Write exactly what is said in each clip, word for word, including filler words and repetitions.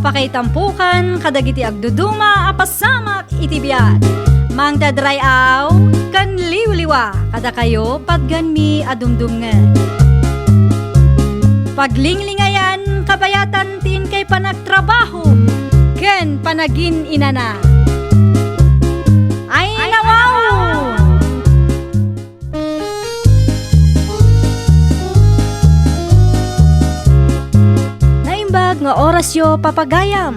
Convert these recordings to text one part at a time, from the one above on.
Pakaitampokan kadagiti agduduma a pasamak iti biag. Mangted ray-aw ken liwliwa kadakayo patganmi a dumdumngeg. Paglinglingayan kabayatan ti inkay panagtrabaho ken panagin-inana. Ay, nawaw! Naimbag nga orasyo, papagayam.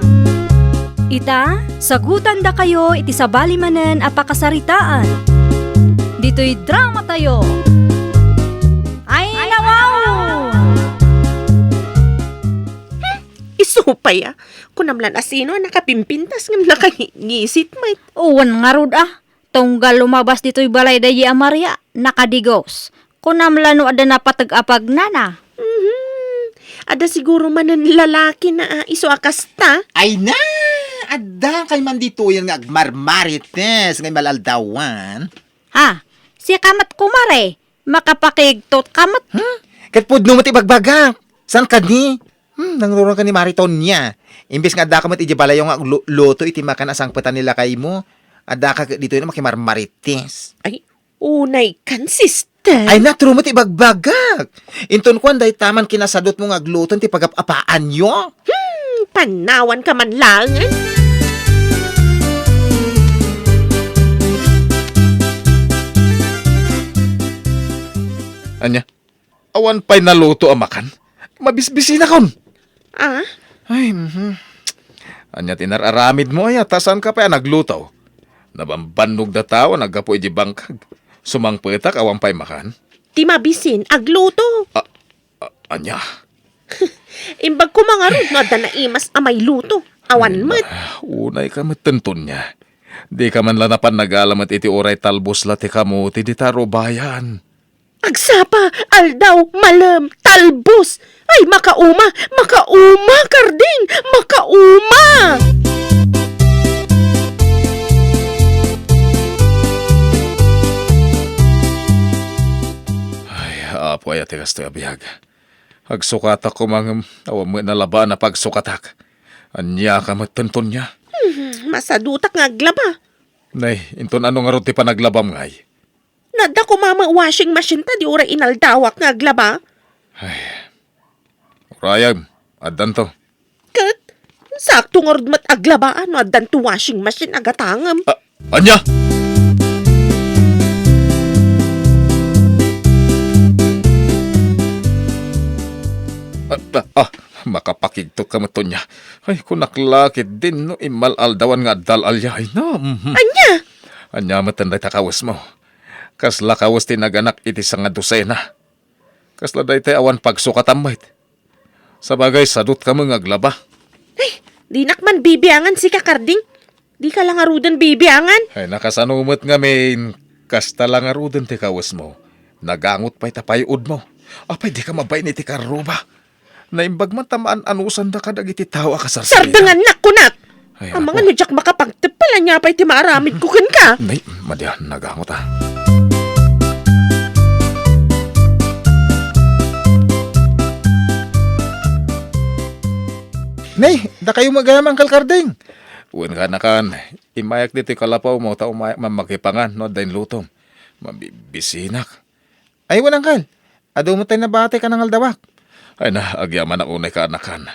Ita, sagutandakayo iti sabali manen a pakasaritaan. Ditoy dramatayo. Ay, nawaw! Isu pay a. Kunam lan a sino a nakapimpintas ngem nakangisit met. Wen ngarud a. Tunggal lumabas ditoy balay daydi a Maria, nakadigos. Kunam la no adda napateg a pagnana. Mhm. Adda siguro manen lalaki na, ah, isu a kasta. Ay na! Adda kay man ditoyen nga agmarmarites nga imal-aldawan. Ha? Sika met, kumare, makapakigtot ka met. Hmm? Ket pudno met ibagbagak. Saan kadi? Hmm, nangrurong ka ni Mari Tonia. Imbes nga adda ka met iti balayo nga aglu-, luto iti makan a sangpetan ni lakaymo, adda ka ket ditoy na makimarmarites. Ay, unay kan, sister. Ay, natro met ibagbagak. Inton kuan, dayta man kinasadutmo nga agluto ti pagap-apaanyo. Hmm, panawan ka man laengen. Ania? Awan pay naluto a makan? Mabisbisinakon. Ah? Ay, mhm. Ania ti nar-aramidmo, aya, ta saan ka pay a nagluto? Nabambannog da tao a naggapu iti bangkag. Sumangpetak, awan pay makan? Ti mabisin, agluto. A-, a-, ania? Imbag koma ngarud no adda naimas a mailuto. Awan met. Ay, na, unay ka met, Tonia. Di ka man la napan nagala met iti uray talbos la ti kamote dita rubayan. Agsapa, aldaw, malem, talbos. Ay, makauma, makauma, Karding, makauma! Ay, Apo, aya ti kastoy a biag. Agsukatak koma ngem awan met nalabaan a pagsukatak. Ania ka met, Tonia? Hmm, masadutak nga aglaba. Nay, inton ano ngarud ti panaglabam ngay? Nadda koma met washing machine ta di uray inaldawak nga aglaba. Ay. Urayem, addanto. Ket, sakto ngarud met aglaba no addanto washing machine a gatangem. A-, ania? Ah, ah, ah, makapakigtot ka met, Tonia. Ay, kunak la ketdin no immal-aldawan nga adda al-alia. Ay, na, mhm. Ania? Ania met dayta kawesmo? Kasla kawes ti naganak iti sangadosena. Kasla daytay awan pagsukatam met. Sabagay, sadut ka met nga aglaba. Ay, dinak man bibiangan sika, Karding. Dika la ngaruden bibiangan. Ay, nakasano met ngamin, kasta la ngaruden ti kawesmo. Nagangot pay ta pay-odmo. Apay, dika mabain iti karruba. Naimbag man ta maan-anusanda kadagiti tao a kasarsarita. Sardengannak, kunak! Ay, amangan no diak makapagteppel, ania pay ti maaramidko kenka? Nay, madian, nagangot, ah. Nay, dakayo met gayam, Uncle Karding. Wen, kanakan, immayak ditoy kalapawmo ta umayak man makipangan no adda inlutom. Mabibisinak. Ay, wen, Uncle. Adu met tay nabati ka nangaldawak. Ay na, agyamanak unay, kanakan.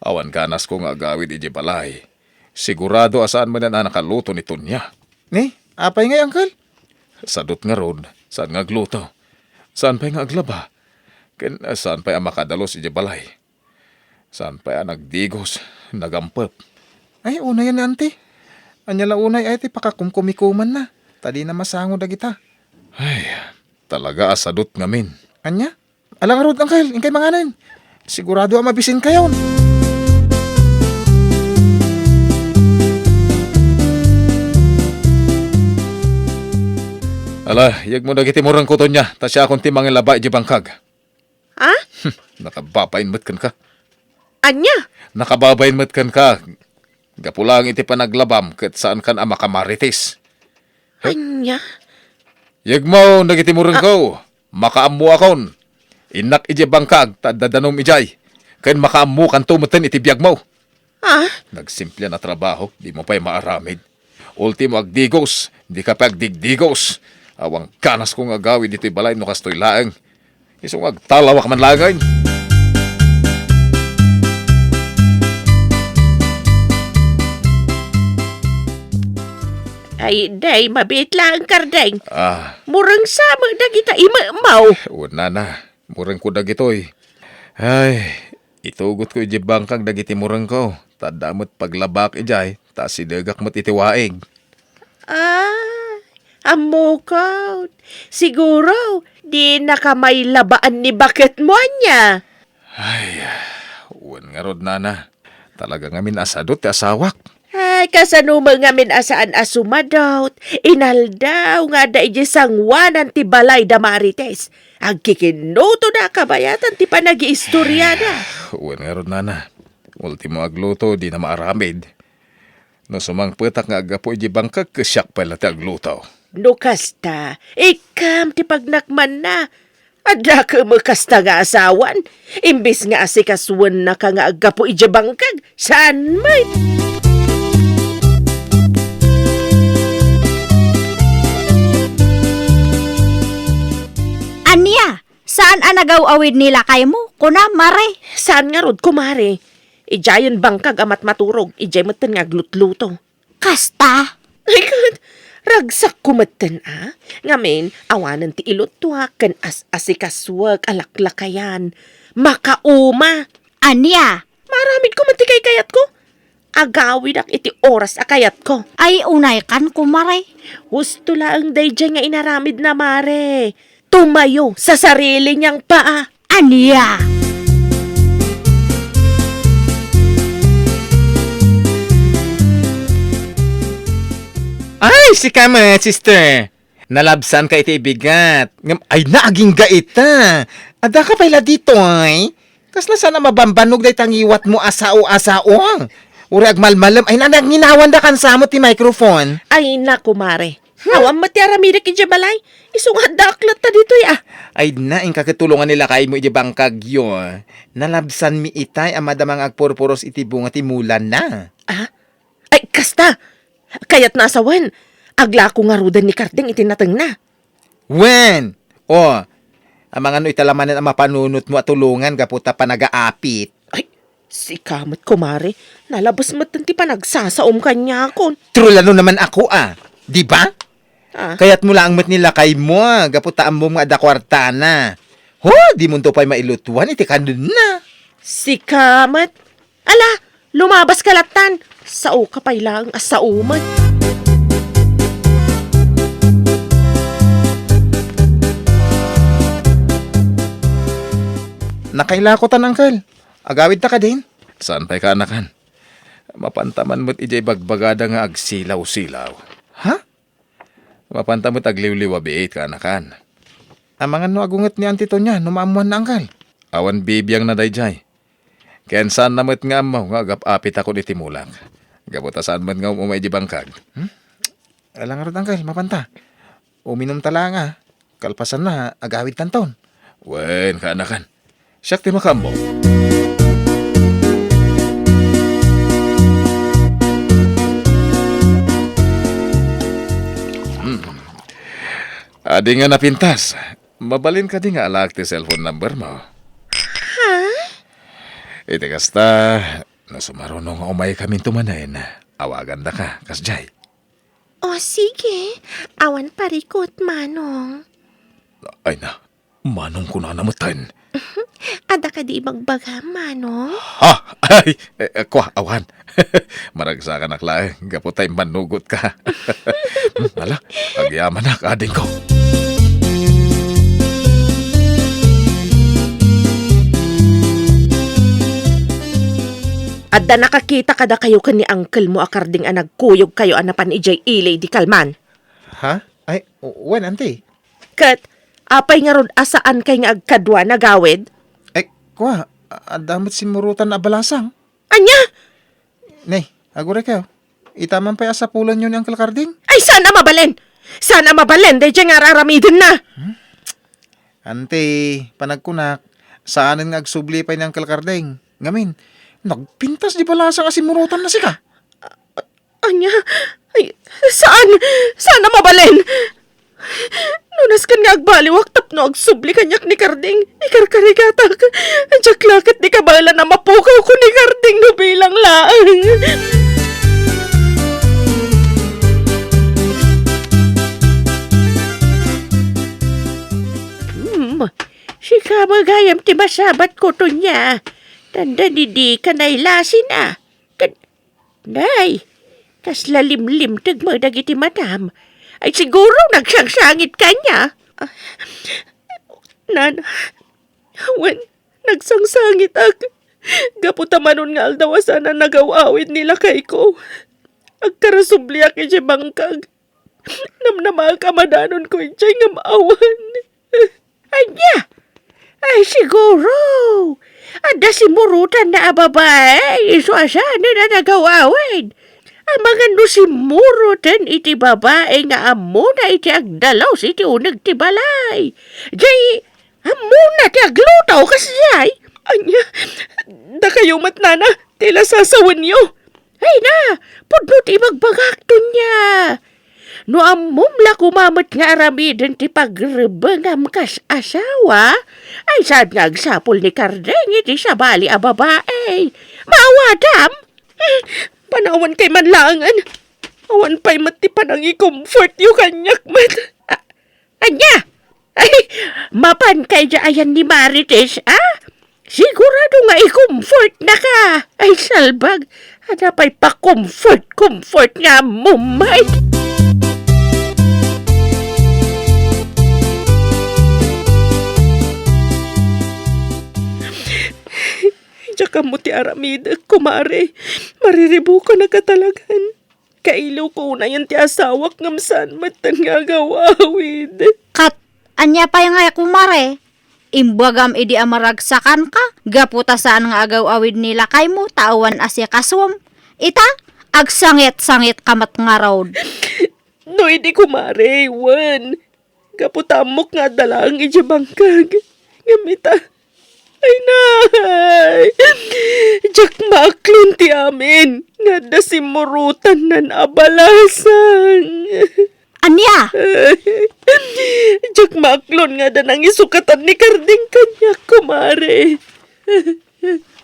Awan ganasko nga agawid idiay balay. Sigurado a saan manen a nakaluto ni Tonia. Ni, apay ngay, Uncle? Sadut ngarud, saan nga agluto. Saan pay nga aglaba. Ken, ah, saan pay a makadalus idiay balay. Saan pay a nagdigos, nagampep. Ay, unayen ni Auntie. Ania la unay ay ti pakakumkumikumanna, ta dina masango dagita. Ay, talaga a sadut ngamin. Ania? Ala ngarud, Uncle, inkay manganen. Sigurado a mabisinkayon. Ala, yegmo dagiti murengko, Tonia, ta siakon ti mangilaba idiay bangkag. Ha? Nakababain met kenka. Ania? Nakababain met kenka. Gapu laeng iti panaglabam ket saankan a makamarites. Ania? Yegmo dagiti murengko. Ah. Makaammoakon. Innak idiay bangkag ta adda danum idiay. Ken makaammokanto metten iti biagmo. Ah? Nagsimple a trabaho, dimo pay maaramid. Ultimo, agdigos, dika pay agdigdigos. Awan ganasko nga agawid ditoy balay no kastoy laeng. Isu nga agtalawak man laeng. Ay, day, mabiit laeng, Kardeng. Ah. Mureng sa met dagita imemaw. Wen, nana, murengko dagitoy. Ay, itugotko idiay bangkag dagiti murengko. Ta adda met paglabak idiay, ta asidegak met iti waig. Ah, ammokon. Siguro, dinaka mailabaan ni baketmo, ania? Ay, wen ngarud, nana. Talaga ngamin a sadut ti asawak. Ay, kasano met ngamin a saan a sumadut, inaldaw nga adda idiay sangoanan ti balay da Marites. Agkikinnuto da a kabayatan ti panagiistoriana. Wen ngarud, nana. Ultimo, agluto, dina maaramid. No sumangpetak nga aggapu idiay bangkag, ket siak pay la ti agluto. No kasta, ikkam ti pagnakmanna. Adda kamo kasta nga asawan, imbes nga asikasuennaka nga aggapu idiay bangkag, saan met? Ania? Saan a nagaw-awid ni lakaymo? Kuna, mare. Saan ngarud, kumare? Idiayen bangkag a matmaturog, idiay metten nga aglutluto. Kasta? Ay, ket, ragsakko metten a. Ngamin, awanen ti iluttuak ken as-asikasuek a laklakayan. Makauma. Ania? Maaramidko met ti kaykayatko. Agawidak iti oras a kayatko. Ay, unaykan, kumare. Husto laeng daydiay nga inaramidna, mare. Tumayo sa sarili niyang paa. Ania? Ay, sika met, sister. Nalabsanka iti ibigat. Ngem, ay na, agingga ita. Addaka pay la ditoy? Kasla saan a mabambannog dayta ngiwatmo a sao a sao? Uray agmalmalem. Ay na, nanginawanda kansa met ti microphone. Ay na, kumare. Huh? Awan met ti aramidek idiay balay. Isu nga addaak latta ditoy, ah. Ay na, inka ket tulongan ni lakaymo idiay bangkagyo. Nalabsanmi itay a madama nga agpurpuros iti bunga ti mulana. Ah? Ay, kasta! Kayatna a sawen, aglako ngaruden ni Kardeng iti natengna. Wen! O, amangan no ita la manen a mapanunotmo a tulongan gapu ta panagaapit. Ay, sika met, kumare. Nalabes met ti panagsasaom kaniakon. Trulano naman ako, a. Di ba? Ah. Kayatmo laeng met ni lakaymo, a, gapu ta ammom nga adda kuartana. Ho, dimonto pay mailutuan iti kanenna. Sika met. Ala, lumabaska lattan. Saoka pay laeng a sao met. Nakailakotan, Uncle. Agawidta kadin? Saan pay kaanakan? Mapanta man met idiay bagbagada nga agsilaw-silaw. Ha? Mapanta met agliwliwa biit, kaanakan. Amangan no agunget ni Auntie Tonia no maammoanna, Uncle? Awan bibiangna daydiay. Ken saanna met nga ammo nga agap-apitakon iti mulak. Gapu ta saan met nga um-uma idiay bangkag. Hmm? Ala ngarud, Uncle, mapanta. Uminumta laeng, a. Kalpasanna, agawidtanton. Wen, kaanakan. Siak ti makaammo. Hmm. Adi nga napintas. Mabalin kadi nga alaek ti cellphone number mo? Ha? Iti kasta, no sumaruno nga umaykaminto manen, awagandaka, kasdiay. O, sige. Awan parikut, Manong. Ay na, Manong kunana metten. Adda kadi ibagbagam, Manong? Ha? Ay, eh, eh, kua, awan. Maragsakanak laeng, gapu ta immannugotka. Hmm, ala, agyamanak, adingko. Adda nakakita kadakayo ken ni uncle mo a Karding a nagkuyogkayo a napan idiay ili idi kalman? Ha? Ay, wen, Auntie. Ket, apay ngarud a saankay nga agkadua, nagawid? Ay, kua, a-, adda met simmurotan a balasang. Ania? Nay, aguray kayo. Ita man pay a sapulanyo ni Uncle Karding? Ay, saan a mabalin? Saan a mabalin daydiay nga ar-aramidenna? Hmm? Auntie, panagkunak, saanen nga agsubli pay ni Uncle Karding. Ngamin, Nagpintas di balasang a simmurutanna sika? Ania? Ay, saan? Saan a mabalin? No nasken nga agbaliwak tapno agsubli kaniak ni Karding, ikarkarigatak. Diak la ket di kabaelan a mapukawko ni Karding no bilang laeng. Hmm, sika met gayam ti masabatko, Tonia. Tanda didi ka nailasina. Ket, nay, kasla limlimteg met dagiti matam. Ay, siguro nagsangsangit kaniak. Ah, nana, wen, nagsangsangitak. Gapu ta manon nga aldaw a saan a nagaw-awid ni lakayko, agkarasubliak idiay bangkag. Namnamaak a madanonko idiay ngem awan. Ania? Ay, siguro, adda simmurutanna a babai isu a saanen a nagaw-awid. Amangan no simmuroten iti babai nga ammona iti agdalus iti uneg ti balay. Jay, ammona ti agluto, kasjay. Ania? Dakayo met, nana, ti la sasawenyo. Ay na, pudno ti ibagbagak, Tonia. No ammom la koma met nga aramiden ti pagrebbengam kas asawa, ay saan nga agsapul ni Karding iti sabali a babai. Maawadam? Hmm, panawankay man laengen. Awan pay met ti panangi-comfortyo kaniak met. A-, Ania? Ay, mapankay idiay ayan ni Marites, a? Sigurado nga i-comfortnaka. Ay, salbag. Adda pay pa-comfort-comfort nga ammom, ay. Diak ammo ti aramidek, kumare. Mariribukanaka talagan. Kailiwko unayen ti asawak ngem saan metten nga agaw-awid. Ket ania pay nga, kumare? Imbagam idi a maragsakanka gapu ta saan nga agaw-awid ni lakaymo ta awan asikasuem. Ita, agsangit-sangitka met ngarud. No idi, kumare, wen. Gapu ta ammok nga adda laeng idiay bangkag. Ngem ita, ay nay, diak maaklon ti amin nga adda simmurutannan a balasang. Ania? Diak maaklon nga adda nangisukatan ni Karding kaniak, kumare.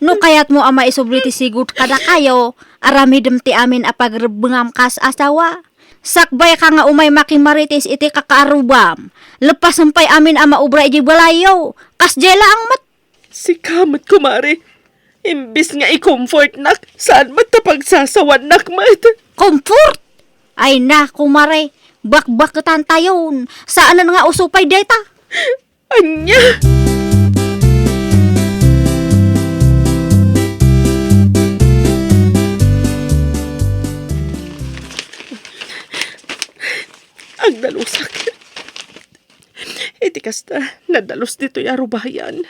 No kayatmo a maisubli ti sigud kadakayo, aramidem ti amin a pagrebbengam kas asawa. Sakbayka nga umay makimarites iti kakaarrubam. Leppasem pay amin a maubra idiay balayyo. Kasdiay laeng met. Sika met, kumare. Imbes nga i-comfortnak, saan met ta pagsasawannak met. Comfort? Ay na, kumare. Bakbaketantayon. Saanen nga uso pay dayta. Ania? Agdalusak. Iti kasta, nadalus ditoy a rubayan.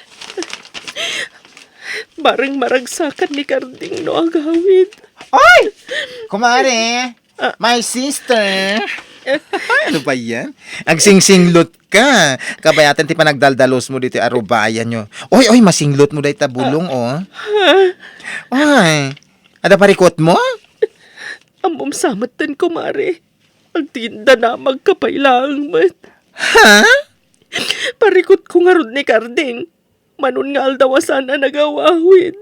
Bareng maragsakan ni Karding no agawid. Oy! Kumare! Ah. My sister! Eh. Ano ba yan? Agsingsinglot ka. Kabayatan ti panagdaldalus mo ditoy a rubayan nyo. Oy, oy, masinglot mo dayta bulong, oh. Ah. Ay, ada parikot mo? Ammom sa metten, kumare. Agtinda na magkapay laeng met. Ha? Parikot ko ngarud ni Karding. Manon nga aldaw a saan a nagawawid.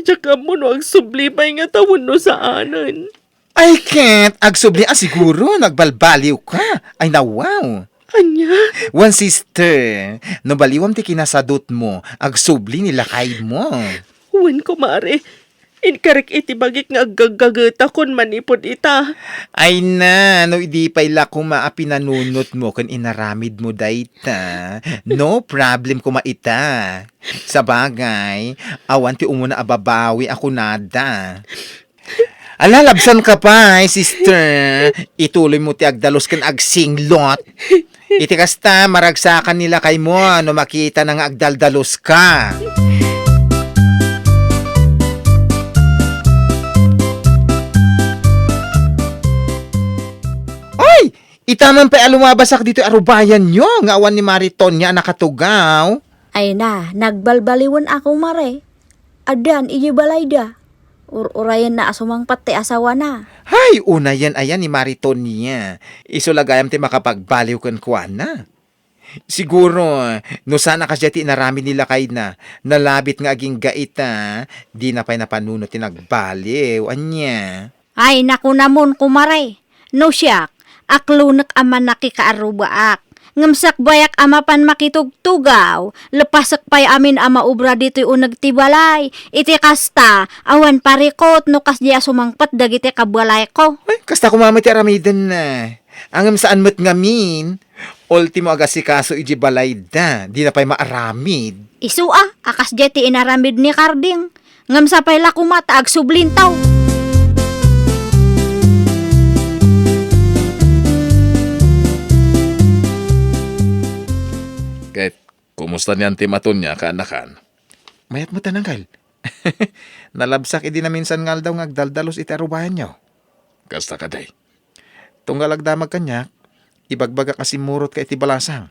Diak ammo no agsubli pay ngata wenno saanen. Ay, ket agsubli a siguro, nagbalbaliw ka. Ay, nawaw. Ania? Wen, sister, no baliwam ti kinasadut mo, agsubli ni lakay mo. Wen, kumare. Inkarek iti bagik nga aggaggagetakon manipud ita. Ay na, no idi pay la koma a pinanunot mo ken inaramid mo dayta, no problem koma ita. Sabagay, awan ti umuna a babawi a kunada. Ala, labsan ka pay, sister. Ituloy mo ti agdalus ken agsinglot. Iti kasta, maragsakan ni lakay mo no makitana nga agdaldalus ka. Oy! Ita man pay a lumabasak ditoy a rubayan nyo nga awan ni Mari Tonia a nakatugaw. Ay na, nagbalbaliwen ako, mare. Addan idiay balayda. Ur-urayenna a sumangpet ti asawana. Hay, unayen aya ni Mari Tonia. Isu la gayam ti makapagbaliw kenkuana. Siguro, no saan a kasdiay ti inaramid ni lakayna, nalabit nga agingga ita, dina pay napanunot ti nagbaliw. Ania? Ay, nakunamon, kumare. No siak, aklonek a mannakikaarrubaak. Ngem sakbayak a mapan makitugtugaw, lepasek pay amin a maubra ditoy uneg ti balay. Iti kasta, awan parikut no kasdiay a sumangpet dagiti kabalayko. Ay, kasta koma met ti aramiden. Ngem saan met ngamin, ultimo agasikaso iti balayda, dina pay maaramid. Isu a, a kasdiay ti inaramid ni Karding. Ngem sapay la koma ta agsublinto. Ket kumusta ni Auntie Matonia, kaanakan? Mayat met, Uncle. Nalabsak idi naminsan nga aldaw nga agdaldalus iti arubayanyo. Kasta kadi. Tunggal agdamag kaniak, ibagbagak a simmurot ka iti balasang.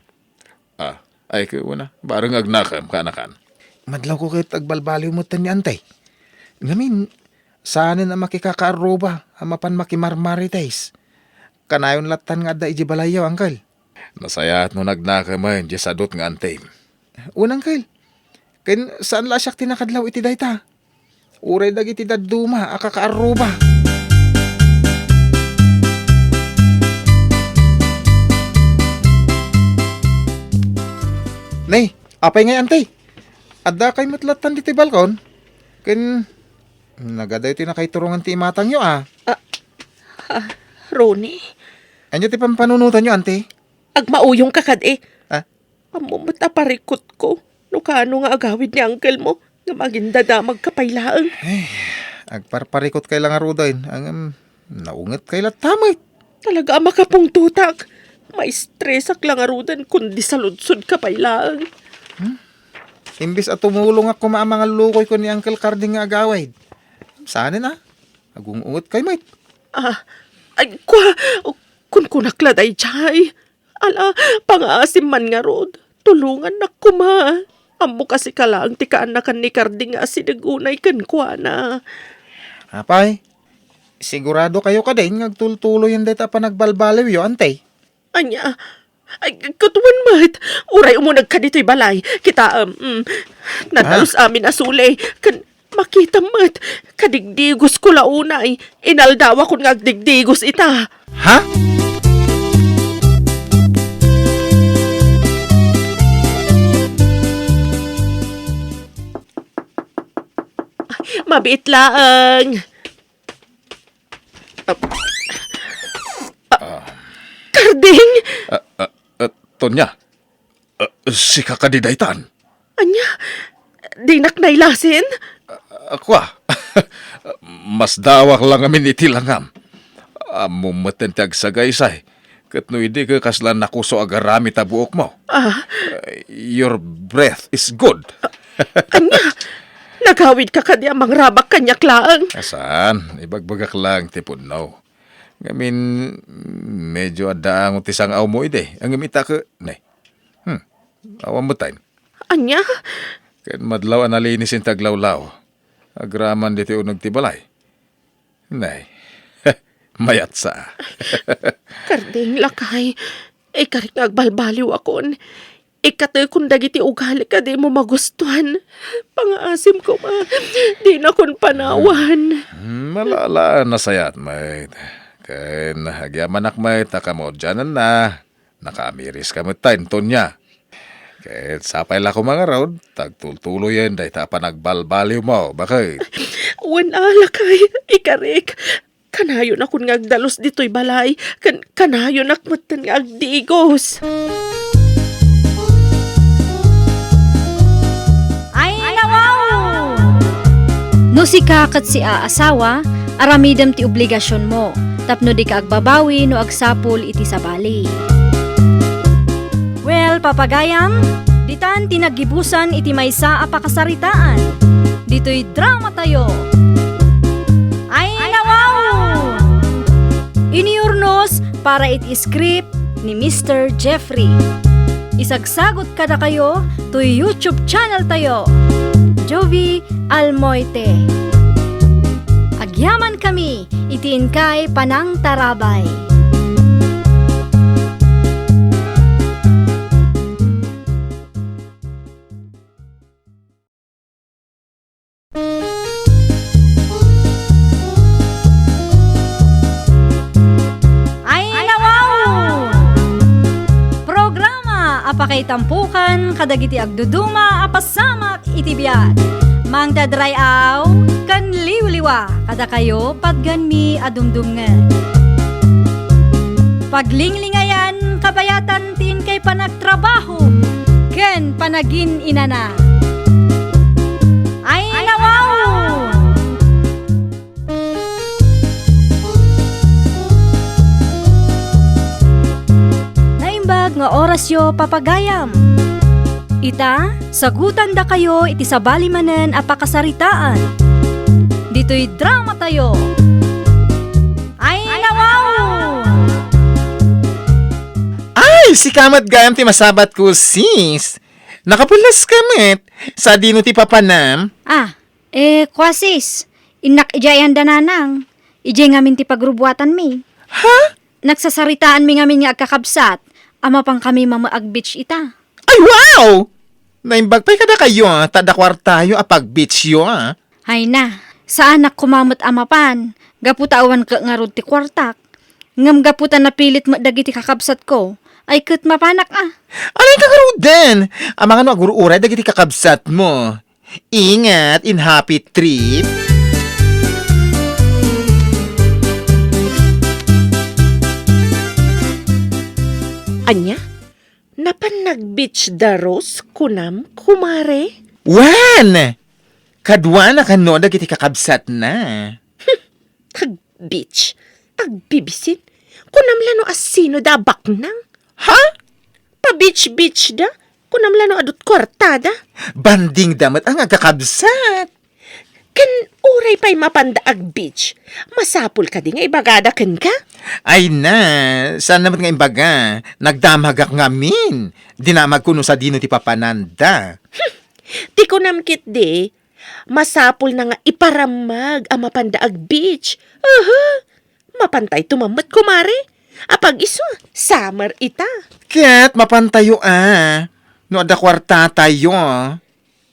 Ah, ay, kuna, bareng agnakem, kaanakan. Madlawko ket agbalbaliw metten ni Auntie. Ngamin, saanen a makikakaarruba a mapan makimarmarites. Kanayon lattan nga adda idiay balayyo, Uncle. Nasayaat no nagnakemen diay sadut nga Auntie. Wen, Uncle. Ken saan la a siak ti nakadlaw iti dayta. Uray dagiti dadduma a kakaarruba. Nay, apay ngay, Auntie? Addakay met lattan ditoy balkon? Ken nagadayo ti nakaiturongan ti imatangyo, a. Ah, ah, Ronnie? Ania ti pampanunotanyo, Auntie? Agmauyongka kadi. Ah? Ammom met a parikutko no kaano nga agawid ni uncle mo nga mangindadamagka pay laeng. Eh, agparparikutkay la ngaruden, ngem naungetkay latta met. Talaga a makapungtotak. Maistresak la ngaruden kundi saludsodka pay laeng. Hmm? Imbes a tumulongak koma a mangallukoy ken ni Uncle Carding nga agawid, saanen a, agung-ungetkay met. Ah, ay, kua, kunkunak la daydiay. Ala, pangaasim man ngarud. Tulongannak koma. Ammok a sika laeng ti kaanakan ni Carding nga asideg unay kenkuana. Apay, sigurado kayo kadin nga agtultuloyen dayta a panagbalbaliwyo, Auntie? Ania? Ay, ket wen met. Uray umunegka ditoy balay. Kitaem, mm, nadalus amin a suli. Ken Makitam met, kadigdigosko la unay. Inaldawakon nga agdigdigos ita. Ha? Mabiit laeng. Ah, Carding! Ah, ah, ah, Tonya, ah, sika kadi daytan? Ania? Dinak nailasin? Ah, kua, masdawak la ngamin iti langam. Ammom metten ti agsagaysay, ket no idi ket kasla nakuso a garamit a buokmo. Ah. Your breath is good. Ania? Nagawidka kadi a mangrabak kaniak laeng? Ah, saan, ibagbagak laeng ti pudno. Ngamin, medyo adda ango ti sang-awmo idi. Ngem ita ket, ne. Hmm, awan met tayo. Ania? Ken madlaw a nalinis inti aglawlaw. Agraman ditoy uneg ti balay. Nay, mayatsa. Carding, lakay, ikarik nga agbalbaliwakon. Ikkatekon dagiti ugalik a dimo magustuan. Pangaasim koma, dinakon panawan. Hmm, malala, nasayaat met. Ken agyamanak met a kamaudiananna, nakaamiriska met tayo, Tonya. Ket sapay la koma ngarud, ta agtultuloyen dayta a panagbalbaliwmo, baket. Wen a, lakay, ikarik. Kanayonakon nga agdalus ditoy balay, ken kanayonak metten nga agdigos. Ay, nawaw! No sika ket siak a asawa, aramidem ti obligasionmo tapno dika agbabawi no agsapul iti sabali. Well, papagayam, ditan ti naggibusan iti maysa a pakasaritaan. Ditoy dramatayo. Ay, nawaw! Inurnos para iti script ni Mister Jeffrey. Isagsagut kadakayo toy YouTube channel tayo. Jovi Almoite. Agyamankami iti inkay panangtarabay. Ayna wow! Programa a pakaitampokan kadagiti agduduma a pasamak iti biag. Mangted ray-aw ken liwliwa kadakayo, patganmi a dumdumngeg. Paglinglingayan kabayatan ti inkay panagtrabaho ken panagin-inana. Ayna wow! Naimbag nga orasyo, papagayam. Ita, sagutandakayo iti sabali manen a pakasaritaan. Ditoy dramatayo. Ayna wow! Ay, sika met gayam ti masabatko, sis. Nakapulleska met. Sadino ti papanam? Ah, eh, kua, sis. Innak idiay anda nanang. Idiay ngamin ti pagrubuatanmi. Ha? Nagsasaritaanmi ngamin nga agkakabsat a mapankami mama ag-beach ita. Ay, wow! Naimbag pay kadakayo, ta adda kuartayo a pag-beachyo, ah. Ay na, saanak koma met a mapan, gapu ta awan ket ngarud ti kuartak. Ngem gapu ta napilit met dagiti kakabsatko, ay ket mapanak, ah. Anay ka ngaruden? Amangan no agur-uray dagiti kakabsatmo. Ingat in happy trip. Ania? Napan nag-beach da Rose, kunam, kumare? Wen! Kaduana kano dagiti kakabsatna. Ag-beach? Agbibisin? Kunam la no asino da a baknang? Ha? Pa-beach-beach da? Kunam la no adut kuartada? Banding da met nga agkakabsat. Ken uray pay mapanda ag-beach, masapul kadi nga ibagada kenka? Ay na, saan na met nga imbaga? Nagdamagak ngamin. Dinamagko no sadino ti papananda. Ti kunam ketdi, masapul na nga iparammag a mapanda ag-beach. Aha! Mapantayto man met, kumare. Apag-isu, summer ita. Ket mapantayo a. No adda kuartatayo.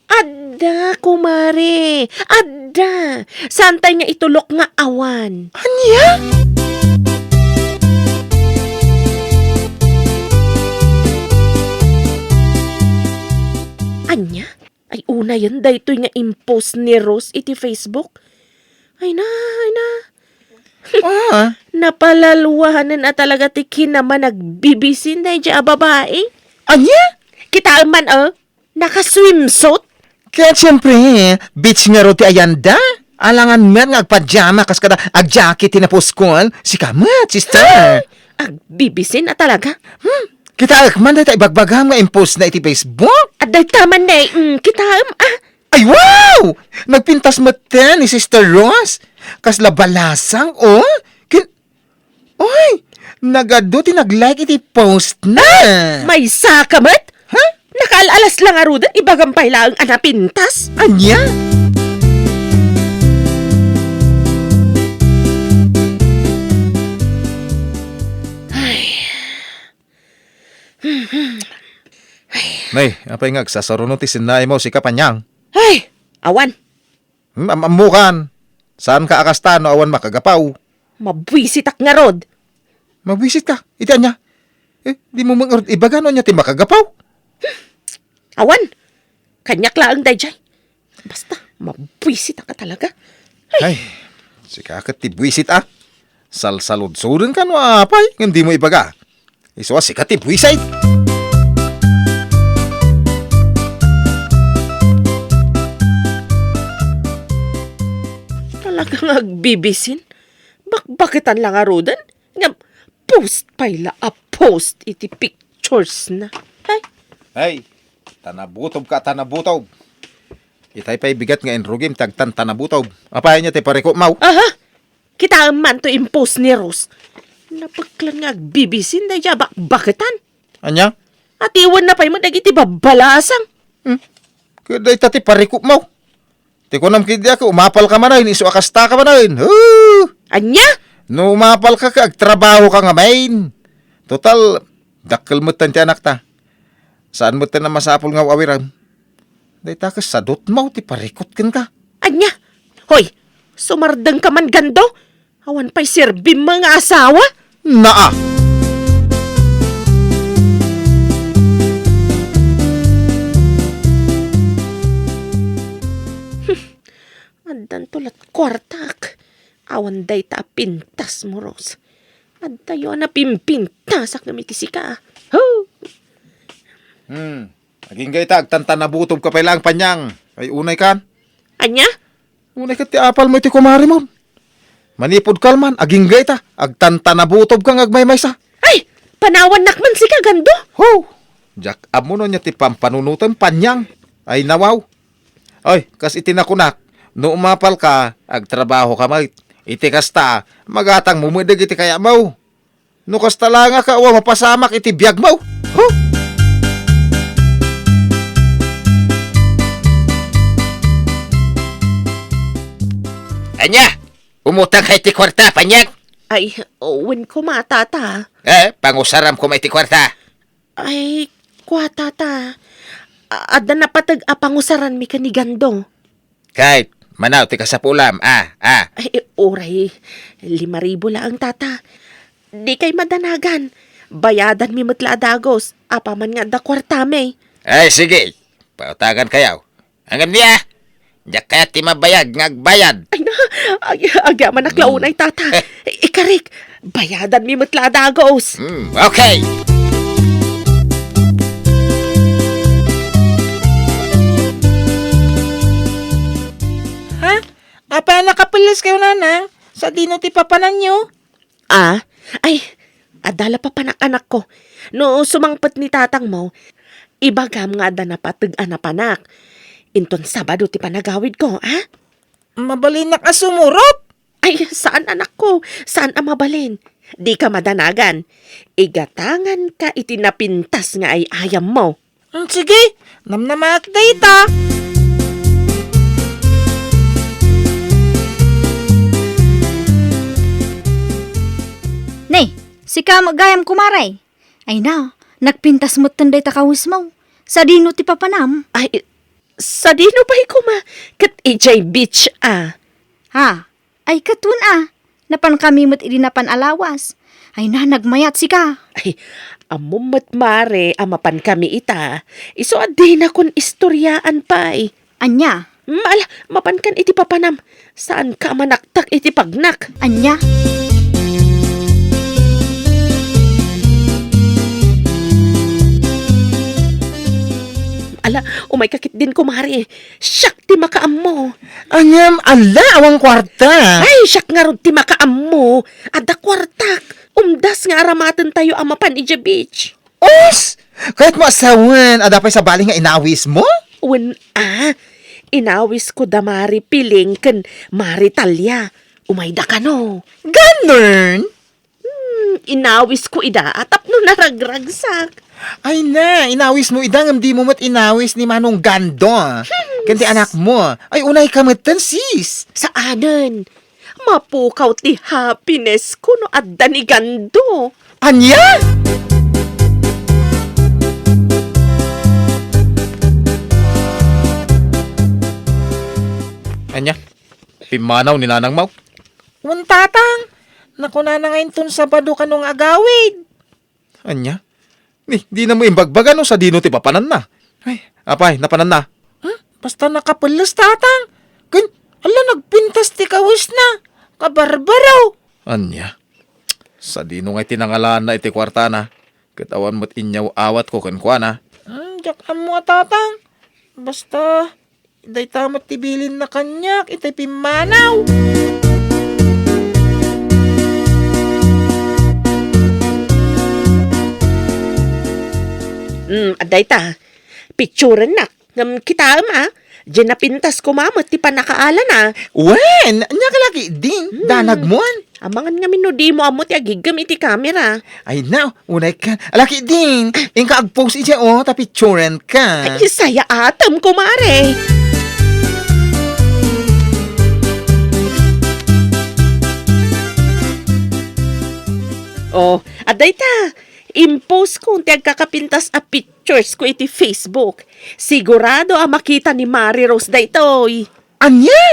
Adda, kumare. Adda. Saantay nga itulok nga awan. Ania? Ania? Ay, unayen daytoy nga impost ni Rose iti Facebook. Ay na, ay na. Ah. Napalalwanen a talaga ti kinamanagbibisin daydi a babai. Ania? Kitaem man, oh. Naka-swimsuit? Ket siempre, beach ngarud ti ayanda. Alangan met nga agpajama kas kada agjacket ti naposkon. Sika met, sister. Agbibisin a talaga. Hmm? Kitaek man dayta ibagbagam nga impost na iti Facebook. Adda ita man, day. Mm, kitaem, ah. Ay, wow! Nagpintas met ten ni Sister Rose. Kasla balasang, oh. Kin-, oy, nagadu ti nag-like iti post na. Maysa ka met? Ha? Nakaal-alas lang aruden, ibagam pay laeng a napintas. Ania? Ay. Nay, apay nga agsasaruno ti sinnaimo, sika paniang? Ay, awan. Hmm, am-, ammokan. Saanka a kasta no awan makagapaw? Mabuisitak ngarud. Mabuisit ka? Iti ania? Eh, dimo met ngarud ibaga no ania ti makagapaw? Awan. Kaniak laeng daydiay. Basta, mabuisitak a talaga. Ay, sika ket ti buisit, ah. Salsaludsodenka no apay ngem dimo ibaga. Isu a sika ti buisit. Talaga nga agbibisin. Bakbaketan la ngaruden. Ngem post pay la a post iti pictures na. Ay. Ay, tanabutob ka, tanabutob. Itay pay bigat nga inrugim ti agtantanabutob. Apay ania ti parikupmaw? Aha! Kitaem man to impost ni Rose. Nabeklan nga agbibisin daydiay a bakbaketan. Ania? Atiwenna pay met dagiti babbalasang. Hmm? Ket dayta ti parikupmaw. Ti kunam ketdi a, umapalka manen, isu a kastaka manen. Huh! Ania? No umapalka, agtrabahoka ngamin. Total, dakkel metten ti anakta. Saan metten a masapul nga aw-awiram. Dayta ket sadutmo ti parikut kenka. Ania? Hoy, sumardengka man, Gando. Awan pay serbim nga asawa? Naa! Addanto lat kuartak. Awan dayta a pintasmo, Rose. Addayo a napimpintasak ngem iti sika. Ho! Hmm. Agingga ita, agtantanabutob ka pay laeng, Panyang. Ay, unay kan? Ania? Unay ket ti apalmo iti kumaremon. Manipud kalman, agingga ita, agtantanabutob ka nga agmaymaysa. Ay, panawannak man sika, Gando. Ho! Diak ammo no ania ti pampanunotem, Panyang. Ay, nawaw. Ay, kas iti nakunak, no umapalka, agtrabahoka met. Iti kasta, magatangmo met dagiti kayatmo. No kasta la nga, awan mapasamak iti biagmo. Huh? Ania? Umutangka iti kuarta, Panyang? Ay, wen koma, Tata. Eh, pangusaram koma iti kuarta. Ay, kua, Tata. A-, adda napateg a pangusaranmi ken ni Gando. Ket, mano ti kasapulam, a, a. Ay, uray, lima ribu laeng, Tata. Dikay madanagan. Bayadanmi met la a dagus, apaman nga adda kuartami. Ay, sige. Pautagankayo. Ngem nia, diak kayat ti mabayag nga agbayad. Ay na, ag-, agyamanak la unay, Tata. Ikarik, bayadanmi met la a dagus. Hmm, okay. Ha? Apay a nakapelleskayo, Nanang? Sadino ti papananyo? Ah? Ay, adda la papanak, anakko. No sumangpet ni tatangmo, ibagam nga adda napateg a napanak. Inton Sabado ti panagawidko, ah? Mabalinnak a sumurot? Ay, saan, anakko. Saan a mabalin. Dika madanagan. Igatanganka iti napintas nga ay-ayammo. Mm, sige, namnamaak dayta. Nay, sika met gayam, kumare. Ay na, nagpintas metten dayta kawismo. Sadino ti papanam? Ay, sadino pay koma? Ket idiay beach, a. Ha? Ay, ket wen a, napankami met idi napan a lawas. Ay na, nagmayat sika. Ay, ammom met, mare, a mapankami ita. Isu a dinakon istoriaan pay. Ania? Mm, ala, mapankan iti papanam. Saanka a manaktak iti pagnak. Ania? Ala, umayka ketdin, kumare. Siak ti makaammo. Ngem, ala, awan kuarta. Ay, siak ngarud ti makaammo. Adda kuartak. Umdas nga aramatentayo a mapan idiay beach. Us! Kayatmo a sawen, adda pay sabali nga inawismo? Wen a, inawisko da Mari Piling ken Mari Talia. Umayda kano. Ganun? Hmm, inawisko ida a tapno naragragsak. Ay na, inawismo ida ngem dimo met inawis ni Manong Gando. Hmm. Ken ti anakmo. Ay, unayka metten, sis. Saanen. Mapukaw ti happiness ko no adda ni Gando. Ania? Ania? Pimmanaw ni Nanang Mau? Wen, Tatang. Nakunana nga inton Sabado kano nga agawid. Ania? Ni, dinamo imbagbaga no sadino ti papananna. Ay, apay, napananna? Hmm? Basta nakapelles, Tatang. Ken, ala, nagpintas ti kawisna. Kabarbaro. Ania? Sadino ngay ti nangalaanna iti kuartana? Ket awan met inyaw-awatko kenkuana. Hmm, diak ammo a, Tatang. Basta, dayta met ti bilinna kaniak iti pimmanaw. Mm, adda ita. Picturennak. Ngem kitaem, a. Diay napintas koma met ti pannakaalana. Wen, ania ka laki din? Hmm. Danagmon. Amangan ngamin no dimo ammo ti agiggem iti kamera. Ay, na, unay ka. Laki din, inka agpost idiay, o, ta picturen ka. Ay, sayaatem, kumare. Oh, adda ita. Impost ko ti agkakapintas a pictures ko iti Facebook. Sigurado a makita ni Mari Rose daytoy. Ania?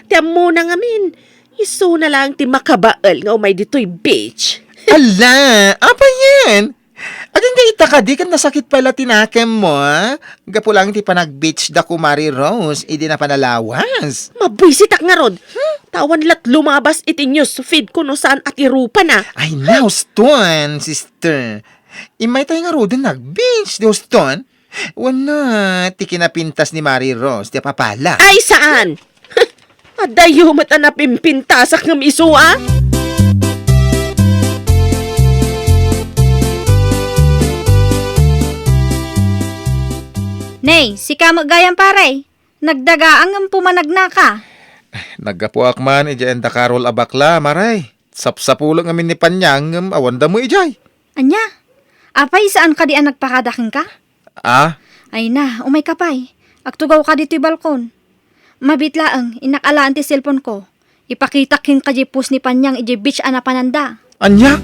Ti ammona ngamin, isuna lang ti makabael nga umay ditoy beach. Ala, apay yan? Agingga ita kadi ken nasakit pay la ti nakemmo, a? Gapu lang ti panag-beach da Kumari Rose idi napan a lawas. Mabwisitak ngarud. Hmm? Ta awan lat lumabas iti news feed ko no saan a ti rupana. Ay, na, huston, sister. Immay tay ngaruden nag-beach, di huston? Wenno ti kinapintas ni Mari Rose ti apapala? Ay, saan? Adayo met a napimpintasak ngem isu, a? Nay, sika met gayam, pare. Nagdagaan ngem pumanagnaka. Naggapuak man idiay indakarol a bakla, Mari. Sapsapulek ngamin ni Panyang ngem awan damo idiay. Ania? Apay, saan kadi a nagpakada kenka? Ah? Ay na, umayka pay. Agtugawka ditoy balkon. Mabiit laeng, innak alaen ti cellphone ko. Ipakitak kenka diay post ni Panyang idiay beach a napananda. Ania?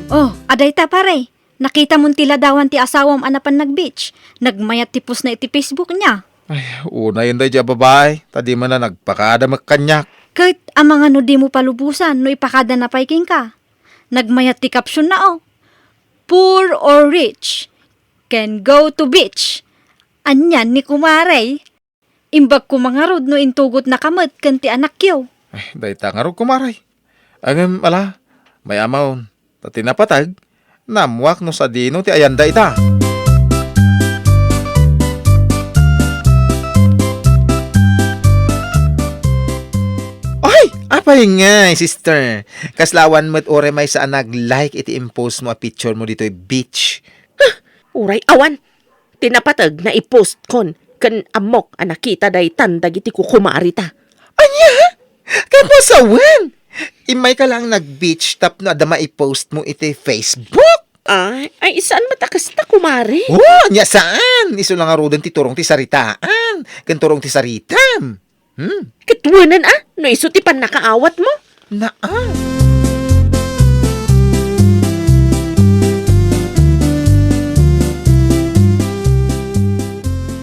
Oh, adayta, pare. Nakitamon ti ladawan ti asawam a napan nag-beach. Nagmayat ti postna iti Facebook niya. Ay, unayen daydiay a babai, ta di man la nagpakada met kaniak. Ket amangan no dimo palubosan no ipakadana pay kenka. Nagmayat ti captionna, o. Poor or rich, can go to beach. Anian ni kumare. Imbag koma ngarud no intugotnaka met ken ti anakyo. Ay, dayta ngarud, kumare. Ngem ala, may-amon, ta ti napateg, naammoak no sadino ti ayanda ita. Ay, apay ngay, sister? Kasla awan met uray maysa a nag-like iti impost mo a picture mo ditoy beach. Huh, uray awan. Ti napateg, naipostkon, ken ammok a nakita daytan dagiti kukumarita. Ania? Ket no sawen? Immayka laeng nag-beach tapno adda maipost mo iti Facebook? Ay, ay, saan met a kasta, kumare? Oh, ania saan? Isu la ngaruden ti turong ti saritaan, ken turong ti saritam. Hmm? Ket wen a, no isu ti pannakaawatmo? Naa.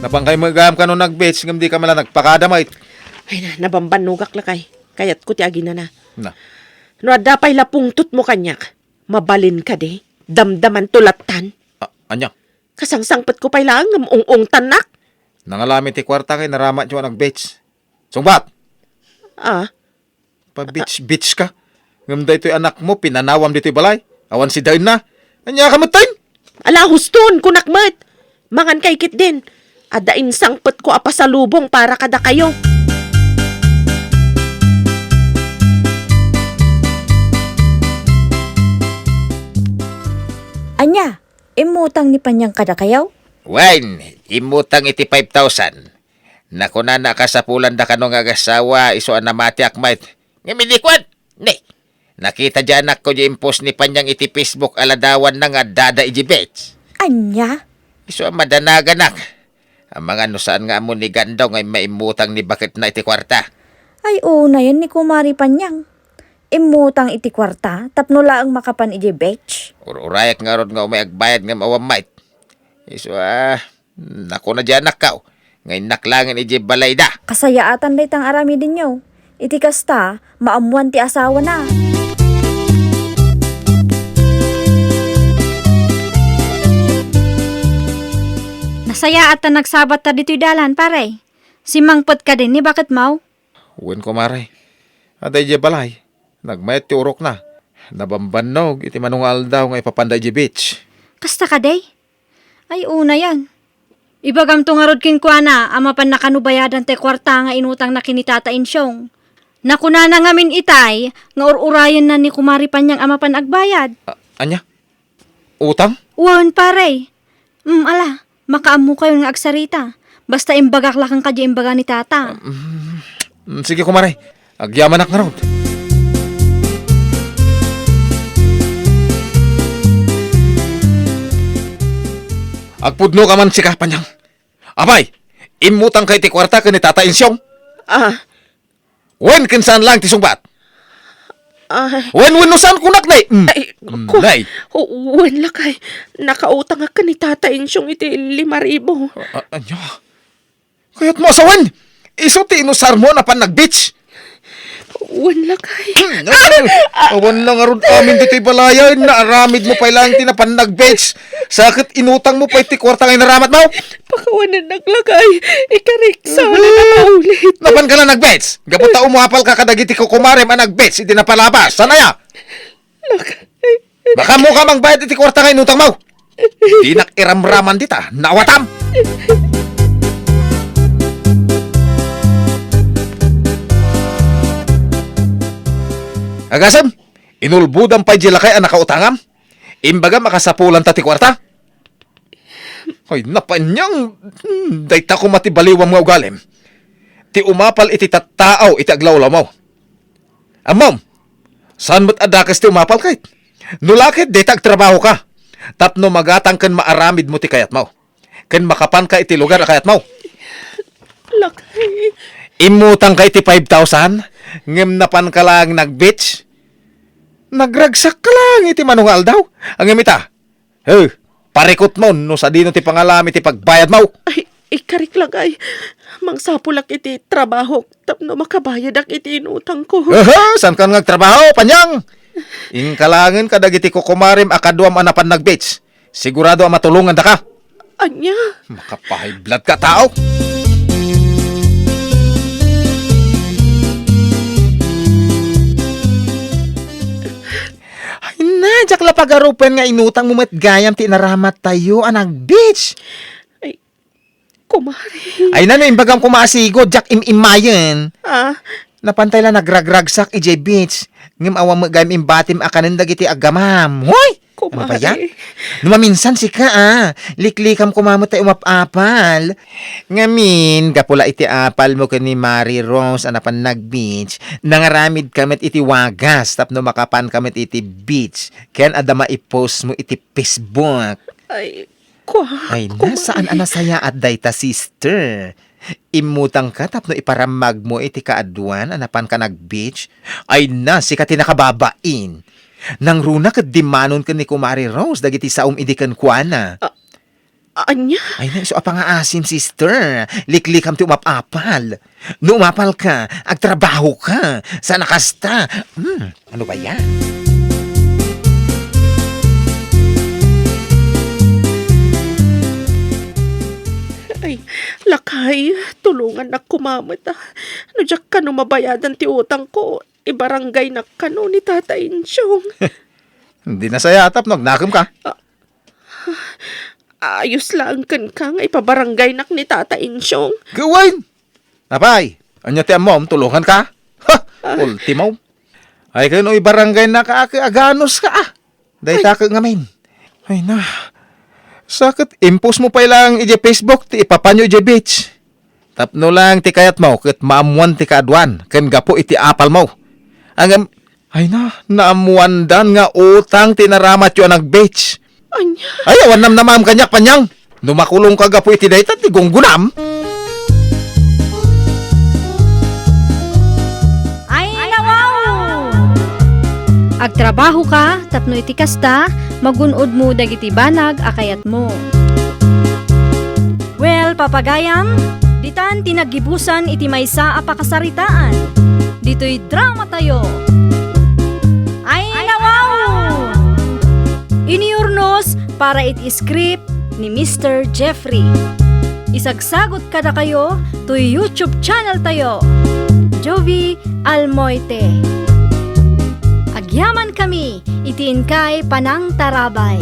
Napankay met gayam kano nag-beach ngem dika man la nagpakada met. Ay na, nabambannogak lakay. Kayatko ti aginana. Na. No adda pay la pungtotmo kaniak, mabalin kadi? Damdamanto lattan. A-, ania? Kasangsangpetko pay laeng ngem ung-ungtannak. Nangalami ti kuarta ken naramatyo a nag-beach. Sungbat! Ah? Pa-beach-beach ka. Ngem daytoy anakmo, pinanawam ditoy balay. Awan sidaenna. Ania ka metten? Ala, huston, kunak met. Mangan kay ketdin. Adda insangpetko a pasalubong para kadakayo. Ania? Immutang ni Panyang kadakayo? Wen, immutang iti five thousand. Nakunana a kasapulanda kano nga agasawa, isu a namatiak met. Ngem idi kuan, ne, nakita di anakko di impost ni Panyang iti Facebook a ladawanna nga addada iti beach. Ania? Isu a madanaganak. Amangan no saan nga ammo ni Gandaw nga immaimmutang ni baketna iti kuarta. Ay, unayen ni Kumari Panyang. Immutang iti kuarta tapno laeng makapan idiay beach. Ur-urayak ngarud nga umay agbayad ngem awan met. Isu a, nakuna di anakko nga innak laengen idiay balayda. Kasayaatan dayta nga aramidenyo. Iti kasta, maammoan ti asawana. Nasayaat ta nagsabatta ditoy dalan, pare. Simmangpet kadi ni baketmo? Wen, kumare. Adda idiay balay. Nagmayat ti urokna. Nabambannog iti mano nga aldaw nga ipapanda idiay beach. Kasta kadi? Ay, unayen. Ibagamto ngarud kenkuana a mapanna kano bayadan ti kuarta nga inutangna ken ni Tata Insyong. Nakunana ngamin itay nga ur-urayenna ni Kumari Panyang a mapan agbayad. A-, ania? Utang? Wen, pare. Mm, ala, makaammokayon nga agsarita. Basta imbagak la kenka diay imbaga ni Tata. Mm, mm, sige, kumare. Agyamanak ngarud. Agpudno ka man sika, Panyang. Apay, Immutangka iti kuarta ken ni Tata Insyong? Ah. Wen ken saan laeng ti sungbat? Ah. Wen, wen no saan kunak, nay. Mm. Ay, Mm, ku-, nay. Wen, lakay. Nakautangak ken ni Tata Insyong iti lima ribu. A-, a-, ania? Kayatmo a sawen? Isu ti inusarmo a napan nag-beach? Wen, lakay. Hmm, awan, awan na ngarud amin ditoy balay, naaramidmo pay laeng ti napan nag-beach. Sa ket inutangmo pay ti kuarta nga inaramatmo? Pakawanennak, lakay. Ikarik sana a maulit. Napanka la nag-beach? Gapu ta umapalka kadagiti kukumarem a nag-beach iti napalabas. Saan aya? Lakay. Makaammoka mangbayad iti kuarta nga inutangmo. Dinak iramraman dita, naawatam! Agasem, inulbodam pay di lakay a nakautangam? Imbagam a kasapulanta ti kuarta? Ay, napanyang, hmm, dayta koma ti baliwam nga ugalim. Ti umapal iti tattaaw iti aglawlawmo. Ammom, saan met a dakes ti umapal ket? No la ket, dayta agtrabahoka. Tapno magatang ken maaramidmo ti kayatmo. Ken makapanka iti lugar a kayatmo. Lakay. Immutangka iti five thousand, ngem napanka laeng nag-beach. Nagragsakka laeng iti mano nga aldaw. Ngem ita, He, parikutmo no sadino ti pangalam iti pagbayadmo. Ay, ikarik, lakay. Mangsapulak iti trabahok tapno makabayadak iti inutangko. Aha, saankan nga agtrabaho, Panyang? Inka laengen kadagiti kukumarem a kaduam a napan nag-beach. Sigurado a matulongandaka. Ania? Makapahiblad ka, tao. Ay na, diak la pagarupen nga inutangmo met gayam ti inaramattayo a nag-beach. Ay, kumare. Ay na, no imbagam koma a sigud, diak im-immayen. Ah? Napantay la nagragragsak idiay beach. Ngem awan met gayam imbatim a kanen dagiti aggamam. Hoy! Ano ba yan? Kumare. No maminsan sika, ah, liklikam koma met tay umap-apal. Ngamin, gapu la iti apalmo ken ni Mari Rose a napan nag-beach, nangaramidka met iti wagas tapno makapanka met iti beach ken adda maipost mo iti Facebook. Ay, kua-, Ay na, kumare. Saan a nasayaat dayta, sister? Immutangka tapno iparammagmo iti kaaduan a napanka nag-beach? Ay na, sika ti nakababain. Nangruna ket dimmanon ken ni Kumare Rose dagiti saom idi kenkuana. A-, ania? Ay na, isu a pangaasim, sister. Liklikam ti umap-apal. No umapalka, agtrabahoka. Saan a kasta? Hmm. Ano ba yan? Ay, lakay, tulongannak koma met, ah. No diak kano mabayadan ti utangko, ibarangaynak kano ni Tata Insyong. Di nasayaat no agnakemka. Ah, ayos laeng kenka nga ipabarangaynak ni Tata Insyong. Gawain! Apay, ania ti ammom, tulonganka? Ha! Ah. Ultimo. Ay, ken no ibarangaynaka, ket aganuska, ah. Dayta Ay. Ket ngamin. Ay na. Sa ket impost mo pay laeng idiay Facebook ti ipapanyo idiay beach. Tapno laeng ti kayatmo ket maammoan ti kaaduan ken gapu iti apalmo. Ngem, ay na, naammoandan nga utang ti naramatyo a nag-beach. Ania? Ay, awan namnamaem kaniak, Panyang. No makulongka gapu iti dayta, ti gunggonam. Ay, nawaw! Agtrabahoka tapno iti kasta, magun-odmo dagiti banag a kayatmo. Well, papagayam, ditan ti naggibusan iti maysa a pakasaritaan. Ditoy dramatayo. Ay, nawaw! Iniurnos para iti script ni Mister Jeffrey. Isagsagut kadakayo toy YouTube channel tayo, Jovie Almoite. Agyaman kami iti inkay panangtarabay.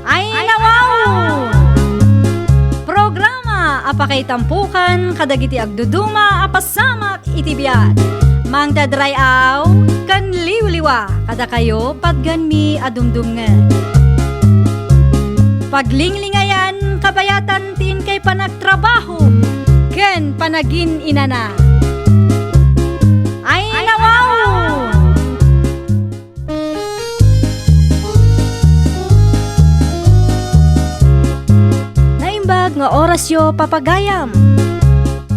Ay, nawaw! Programa a pakaitampokan kadagiti agduduma a pasamak iti biag. Mangted ray-aw ken liwliwa kadakayo patgenmi a dumdumngeg. Paglinglingayan kabayatan ti inkay panagtrabaho ken panagin-inana. Ay, nawaw! Naimbag nga orasyo, papagayam.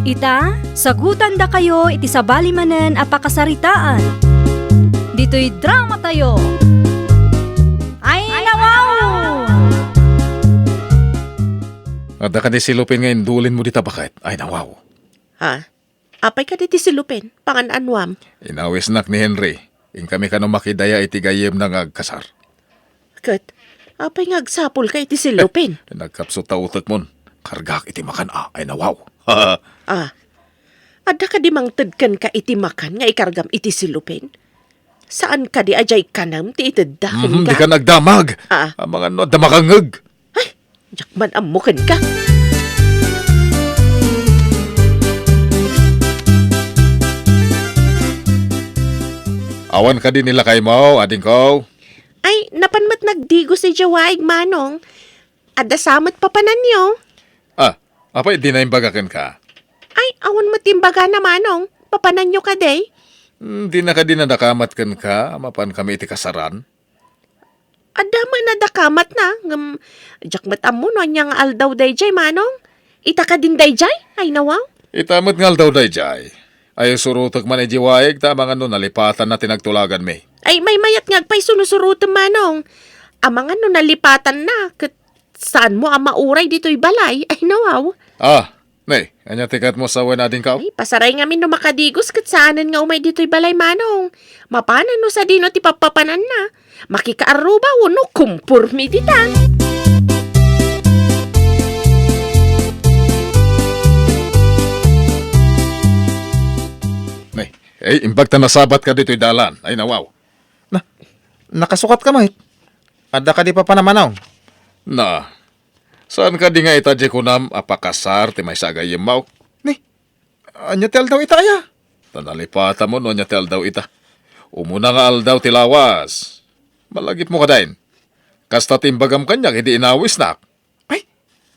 Ita, sagutandakayo iti sabali manen a pakasaritaan. Ditoy dramatayo. Ay, nawaw! Adda kadi silupen nga indulinmo dita baket? Ay, nawaw. Ha? Apay kadi ti silupen? Pangan-anuam? Inawisnak ni Henry. Inkami kano makidaya iti gayyemna nga agkasar. Ket, apay nga agsapulka iti silupen? Nagkapsut ta utekmon. Kargaak iti makan a, ay nawaw. Ah. Adda kadi mangted kenka iti makan nga ikargam iti silupen? Saan kadi a diay kanem ti itedda kenka? Mhm, dika nagdamag. Ah. Amangan no adda makangngeg. Ay, diak man ammo kenka. Awan kadi ni lakaymo, adingko? Ay, napan met nagdigos idiay waig, Manong. Adda sa met papananyo? Ah, apay, dina imbaga kenka? Ay, awan met imbagana, Manong. Papananyo kadi? Hmm, dina kadi nadakamat kenka, mapan kami iti kasaran? Adda met nadakamatna, ngem diak met ammo no ania nga aldaw daydiay, Manong. Ita kadin daydiay? Ay, nawaw. Ita met nga aldaw daydiay. Ay, surotek man idiay waig, ta amangan no nalipatanna ti nagtulaganmi. Ay, maymayat nga agpayso no surotem, Manong. Amangan no nalipatanna, ket saanmo a mauray ditoy balay. Ay, nawaw. Ah, ne, ania ti kayatmo sawen, adingko? Ay, pasaray ngamin no makadigos ket saanen nga umay ditoy balay, Manong. Mapanen no sadino ti pappapananna. Makikaarruba wenno kumporme ditan. Ne, ay, imbag ta nasabatka ditoy dalan. Ay, nawaw. Na, nakasukatka met? Adda kadi papanam, Manong? Na, saan kadi nga ita diay kunam a pakasar ti maysa a gayyemmo? Ni, ania ti aldaw ita aya? Ta nalipatam no ania ti aldaw ita. Umuna nga aldaw ti lawas. Malagipmo kadi? Kasta ti imbagam kaniak idi inawisnak. Ay,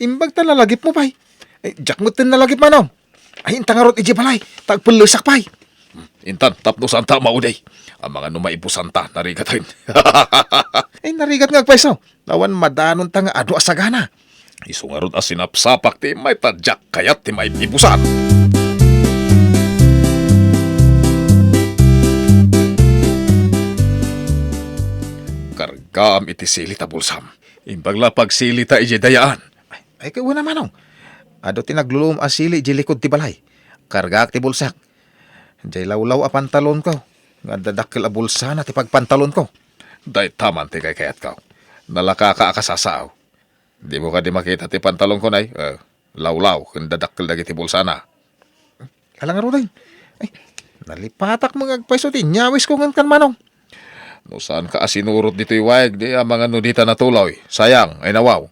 imbag ta nalagipmo pay. Ay, diak met ten nalagip, Manong. Ay, inta ngarud idiay balay, ta agpellesak pay. Hmm, intan, tapno saanta a maudi. Amangan no maibusanta, narigaten. Ay, narigat nga agpayso. Awan madanonta nga adu a sagana. Isu ngarud a sinapsapak ti immay ta diak kayat ti maibusan. Kargaam iti sili ta bulsam. Imbag la pagsilita idiay dayaan. Ay, ay, kay wen a, Manong. Adu ti nagluluom a sili idiay likud ti balay. Kargaak ti bulsak. Diay lawlaw a pantalonko, nga adda dakkel a bulsana ti pagpantalonko. Dayta man ti kaykayatko. Nalakaka a kasasao. Dimo kadi makita ti pantalonko, nay? Eh, lawlaw ken dadakkel dagiti bulsana. Ala ngaruden. Ay, nalipatak met nga agpayso ti inyawisko ngem kan Manong. No saanka a sinurot ditoy waig, di amangan no dita natuloy. Sayang, ay nawaw.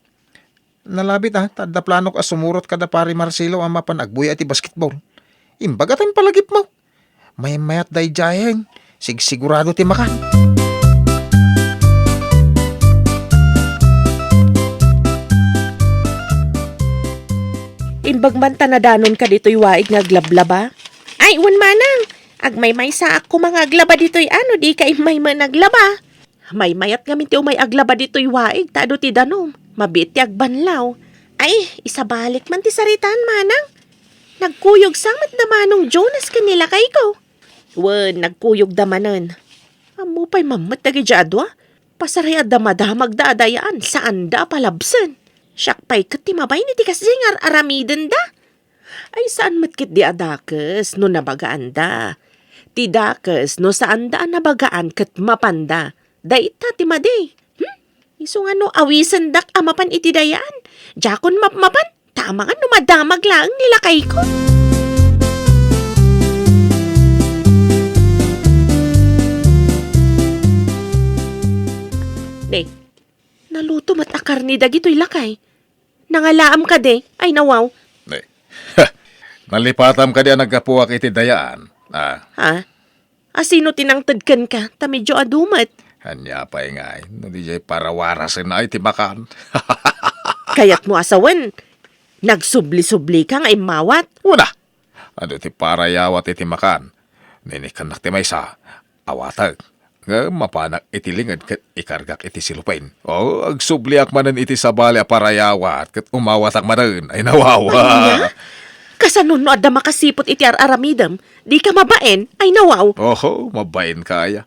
Nalabit a, ta adda planok a sumurot kada Pari Marcelo a mapan agbuya iti basketball. Imbag a ta impalagipmo. Maymayat daydiayen, sigsigurado ti makan. Imbag man ta nadanonka ditoy waig nga aglablaba. Ay, wen manang, agmaymaysaak koma nga aglaba ditoy a no dika immay met aglaba. Maymayat ngamin ti umay aglaba ditoy waig ta adu ti danum. Mabiit ti agbanlaw. Ay, isabalik man ti saritaan, manang. Nagkuyog sa met da Manong Jonas ken ni lakayko. Wen, nagkuyogda manen. Ammo pay mammet dagiti adua. Pasaray a damadamagda a dayaan, saanda a palabsen. Siak pay ket ti mabain iti kasdi nga ar-aramidenda. Ay, saan met ketdi a dakes no nabagaanda. Ti dakes no saanda a nabagaan ket mapanda. Dayta ti madi. Hmm? Isu nga no awisendak a mapan iti dayaan, diakon mapmapan, ta amangan no madamag laeng ni lakayko. Ne, naluto met a karne dagitoy lakay. Nangalaam kadi? Ay, nawaw. Eh, nalipatam kadi a naggapuak iti dayaan? Ah. Ha? Asino ti nangted kenka? Ta medyo adu met. Ania pay ngay, no di jay parawarasen ay ti makan. Kayatmo a sawen. Nagsubli-sublika nga immawat? Wen a. Adu ti parayawat iti makan. Ninikannak ti maysa, awatek. Ngem mapanak iti linged ket ikargak iti silupen. O, agsubliak manen iti sabali a parayawat ket umawatak manen. Ay, nawawa. Ania? Kasano no adda makasiput iti ar-aramidem? Dika mabain? Ay, nawaw. Oho, mabainka aya.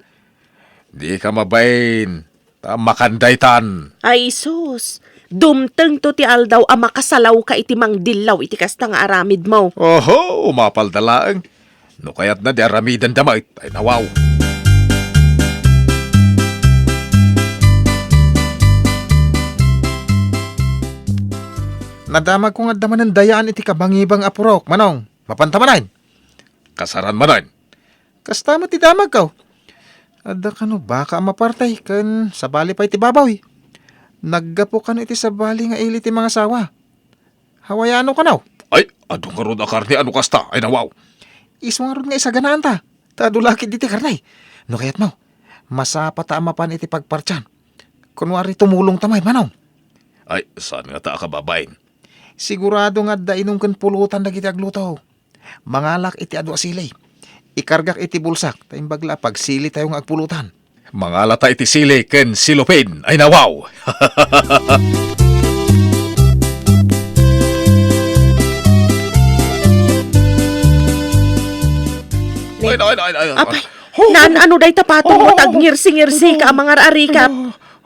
Dika mabain. Ta makan daytan. Ay, sus. Dumtengto ti aldaw a makasalawka iti mangdillaw iti kasta nga aramidmo. Oho, umapalda laeng. No kayatna, di aramidenda met. Ay, nawaw. Nadamagko nga adda manen dayaan iti kabangibang a purok, Manong. Mapanta manen? Kasaran manen. Kasta met ti damagko. Adda kano baka a maparti ken sabali pay ti baboy. Naggapu kano iti sabali nga ili ti mangasawa. Hawayano kano? Ay, adu ngarud a karne a no kasta. Ay, nawaw. Isu ngarud nga isaganaanta. Ta adu la ketdi ti karne. No kayatmo, masapata a mapan iti pagpartian. Kunwari, tumulongta met, Manong. Ay, saan ngata a kababain? Sigurado nga adda inum ken pulutan dagiti agluto. Mangalak iti adu a sili. Ikargak iti bulsak, ta imbag la a pagsilitayo nga agpulutan. Mangalata iti sili ken silupen. Ay, nawaw! Ay, ay, ay, ay, ay. Apay, oh, naan-ano dayta patong mo, oh, tagngirsi-ngirsi ka a mangar-arikap.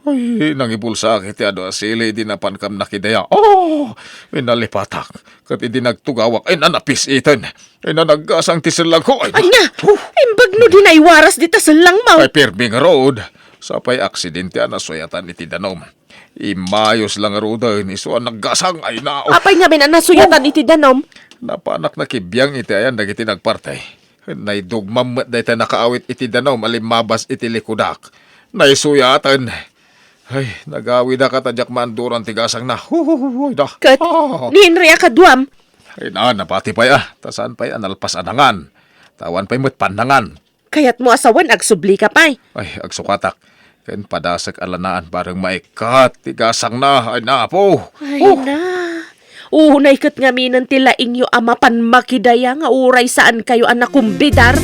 Ay, nangibulsak iti adu a sili, idi napankam nakidaya. Oh, inalipatak. Ket idi nagtugawak, ay, nanapis-iten. Ay, nanaggasang ti sellangko. Ay, ania? Huh. Imbag no di naiwaras dita sellangmo. Ay, pirmi ngarud. Sapay aksidente a nasuyatan iti danum. Immayos la ngaruden, isu a naggasang. Ay, nao. Apay ngamin a nasuyatan iti danum? Napanak nakibiang iti ayan dagiti nagparti. Naidugmam met dayta nakaawit iti danum a limmabas iti likudak. Naisuyaten. Ay, nagawidak a ta diak maanduran ti gasangna. Huhuhuhuy da. Ket, ah, ni Henry a kaduam? Ay, na, nabati pay a. Ta saan pay a nalpas a nangan. Ta awan pay met pannangan. Kayatmo a sawen, agsublika pay. Ay, agsukatak. Ken padasek a lanaan bareng maikkat ti gasangna. Ay, napo. Ay, oh, na. Unay ket ngaminen ti laingyo a mapan makidaya nga uray saankayo a nakumbidar.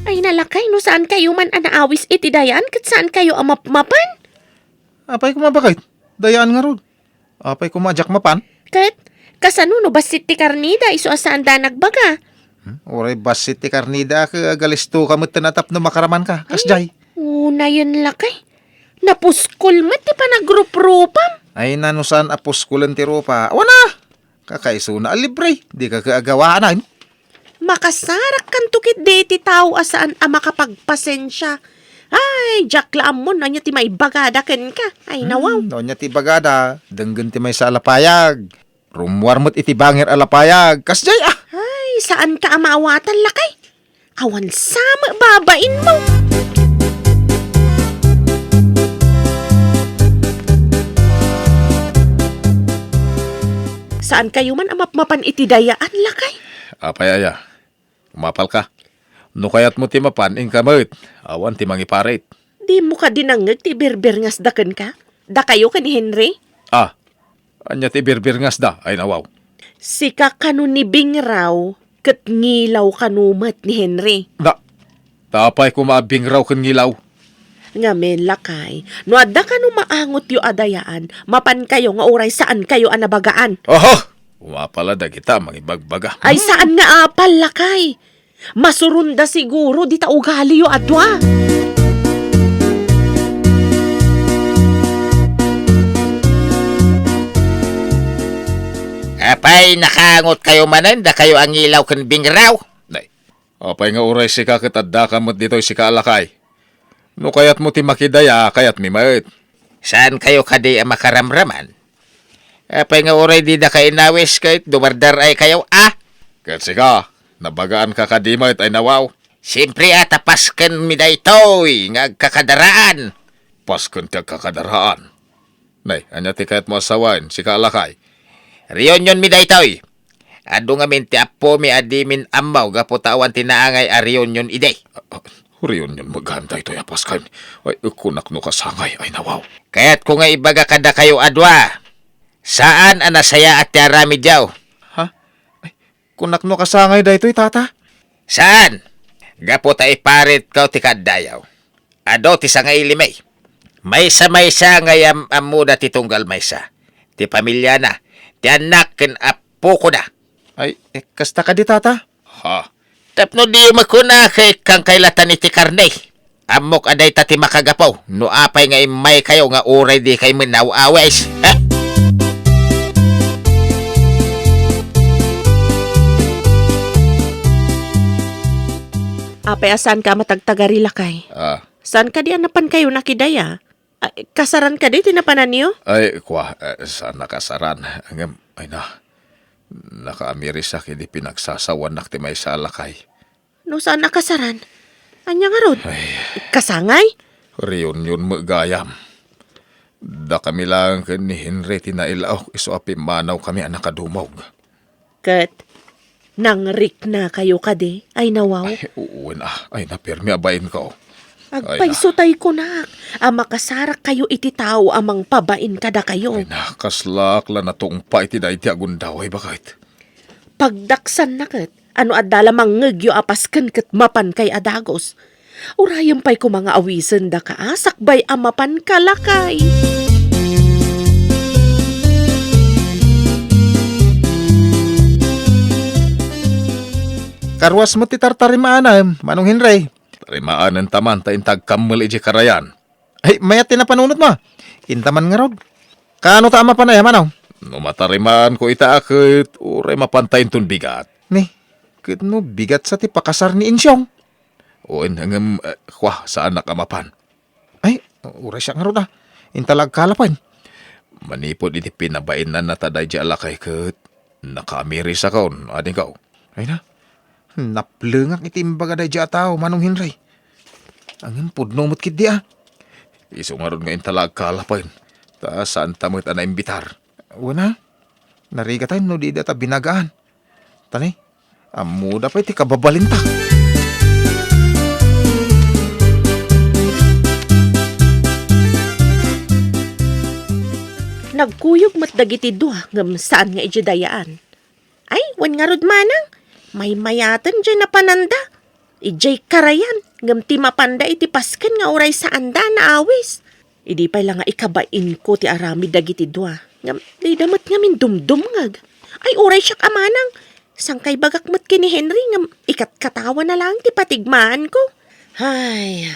Ay, nalakay, no saankayo man a naawis iti dayaan ket saankayo a mapmapan? Apay koma baket? Dayaan ngarud. Apay koma a diak mapan? Ket, kasano no bassit ti karnida, isu a saanda nagbaga? Hmm? Uray bassit ti karnida, ket agalistoka met tapno makaramanka. Ay, kasdiay. Unayen lakay. Napuskol met ti panagruprupam. Ay, nano saan a puskolen ti rupa? Awan a! Kakaisuna a libre, dika ket agawaan. Makasarakkanto ketdi iti tao a saan a makapagpasensia. Ay, diak la ammo no ania ti maibagada kenka. Ay, nawaw. Hmm, no ania ti ibagada, denggen ti maysa a lapayag. Rummuar met iti bangir a lapayag. Kasdiay, ah! Ay, saanka a maawatan, lakay. Awan sa met babainmo. Saankayo man a mapmapan iti dayaan, lakay? Apay aya? Umapalka. No kayatmo ti mapan, inka met. Awan ti mangiparit. Dimo kadi nangngeg ti birbirngasda kenka? Dakayo ken ni Henry? Ah, ania ti birbirngasda? Ay, nawaw. Sika kano ni Bingraw ket ngilaw kano met ni Henry. Na, ta apay koma a Bingraw ken ngilaw? Ngamin, lakay, no adda kano maangotyo a dayaan, mapankayo nga uray saankayo a nabagaan. Oho! Umapal a dagita mangibagbaga. Ay, saan nga apal, lakay. Masuronda siguro dita ugaliyo a dua. Apay, nakaangotkayo manen, dakayo a ngilaw ken Bingraw? Nay, apay nga uray sika ket addaka met ditoy, sika a lakay? No kayatmo ti makidaya, kayatmi met. Saankayo kadi a makaramraman? Apay nga uray didaka inawis ket dumardar-aykayo, a? Ket sika, nabagaanka kadi met, ay nawaw? Siempre a, ta paskenmi daytoy nga agkakadaraan. Pasken ti agkakadaraan? Nay, ania ti kayatmo a sawen, sika a lakay? Reunionmi daytoy. Adu ngamin ti appomi a dimin ammo gapu ta awan ti naangay a reunion idi. Ah, ah, Reunion met gayam daytoy a Pasken. Ay, kunak no kasangay, ay nawaw. Kayatko nga ibaga kadakayo a dua. Saan a nasayaat ti aramidyo. Ha? Ay, kunak no kasangay daytoy, Tata? Saan? Gapu ta iparitko ti kaaddayo. Adu ti sangailimi. Maysa-maysa nga yam-ammoda ti tunggal maysa. Ti pamiliana, ti annak ken appokoda. Ay, eh, kasta kadi, Tata? Ha? Tapno di makunak a ikkankaylatan iti karne. Ammok a dayta ti makagapu no apay nga immaykayo nga uray dikay met naaw-awis. Ha? Apay a saanka a matagtagari, lakay? Ah. Saan kadi a napankayo nakidaya? Ah, kasaran kadi ti napananyo? Ay, kua, eh, saan a kasaran. Ngem, ay na, nakaamirisak idi pinagsasawannak ti maysa a lakay. No saan a kasaran, ania ngarud? Ay. Kasangay? Reunion met gayam. Dakami laeng ken ni Henry ti nailaok isu a pimmanawkami a nakadumog. Ket nangriknakayo kadi, ay nawaw? Ay, wen a. Ay, napermi a bainko. Ay, na. Agpayso tay kunak a makasarakkayo iti tao a mangpabain kadakayo. Ay, na, kaslaak la natungpa iti daydi a gundaway, baket. Pagdaksanna ket, ano adda la mangngegyo a Pasken ket mapankay a dagus. Urayem pay koma nga awisendaka a sakbay a mapanka, lakay. Karuas met ti tartarimaanem, Manong Henry. Tarimaanenta man ta inta agkammel idiay karayan. Ay, mayat ti napanunotmo. Inta man ngarud. Kaano ta a mapan aya, Manong? No matarimaanko ita a ket, uray mapanta inton bigat. Ni, ket no bigat sa ti pakasar ni Insyong? Wen, ngem, eh, kua, saanak a mapan. Ay, uray siak ngarud a. Inta la agkalapen. Manipud iti pinabainanna ta daydi a lakay ket nakaamirisakon, adingko. Ay na, naplengak iti imbaga daydi a tao, Manong Henry. Ngem pudno met ketdi a. Isu ngarud nga inta la agkalapen, ta saanta met a naimbitar. Wen a, narigatayo no dida ta binagaan. Tani, ammoda pay ti kababalinta. Nagkuyog met dagiti dua ngem saan nga idiay dayaan. Ay, wen ngarud manang, maymayaten diay napananda. Idiay karayan, ngem ti mapanda iti Pasken nga uray saanda a naawis. Idi pay la nga ikabainko ti aramid dagiti dua, ngem dayda met ngamin dumdumngeg. Ay, uray siak a manang, sangkaibagak met ken ni Henry ngem ikatkatawana laeng ti patigmaanko. Ay,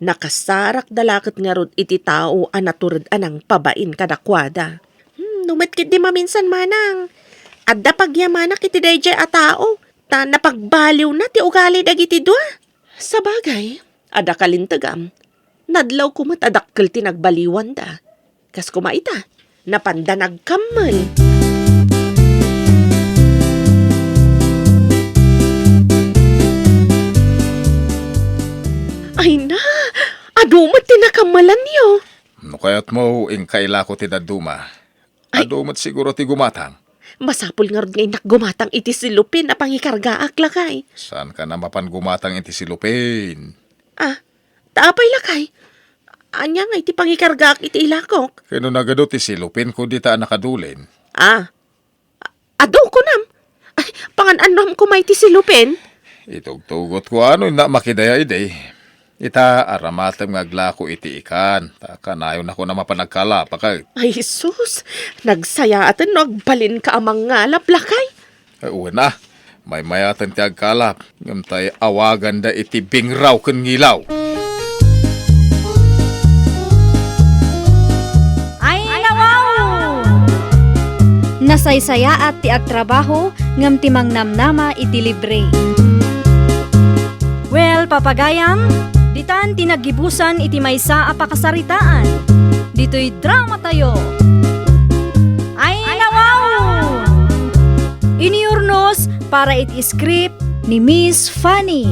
nakasarakda la ket ngarud iti tao a natured a nangpabain kadakuada. Hmm, no met ketdi maminsan manang, adda pagyamanak iti daydiay a tao, ta napagbaliwna ti ugali dagiti dua. Sabagay, adda kalintegam. Nadlawko met a dakkel ti nagbaliwanda. Kas koma ita, napanda nagkammel. Ay na, adu met ti nakammelanyo. No kayatmo, inka ilako ti dadduma. Ay. Adu met siguro ti gumatang. Masapul ngarud nga innak gumatang iti silupin a pangikargaak, lakay. Saankan a mapan gumatang iti silupin? Ah, ta apay, lakay? Ania ngay ti pangikargaak iti ilakok? Ket no nagadu ti silupin, kudita a nakadulin. Ah, adu, kunam? Ay, pangan-annuam koma iti silupin? Itugtugotko a no innak makidaya idi. Ita, aramatem nga aglako iti ikan, ta kanayonakon a mapan agkalap, a ket. Ay, sus! Nagsayaaten no agbalinka a mangngalap, lakay. Ay, wen a, maymayaten ti agkalap, ngem tay awaganda iti bingraw ken ngilaw. Ay, nawaw! Nasaysayaat ti agtrabaho ngem ti mangnamnama iti libre. Well, papagayam, ditan ti naggibusan iti maysa a pakasaritaan. Ditoy dramatayo. Ay, nawaw! Inurnos para iti script ni Miss Fanny.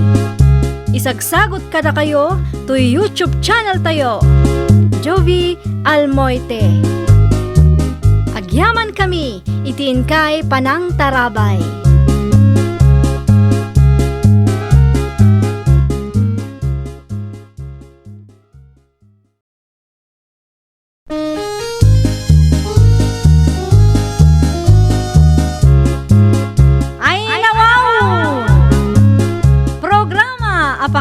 Isagsagut kadakayo toy YouTube channel tayo, Jovie Almoite. Agyaman kami iti inkay panangtarabay.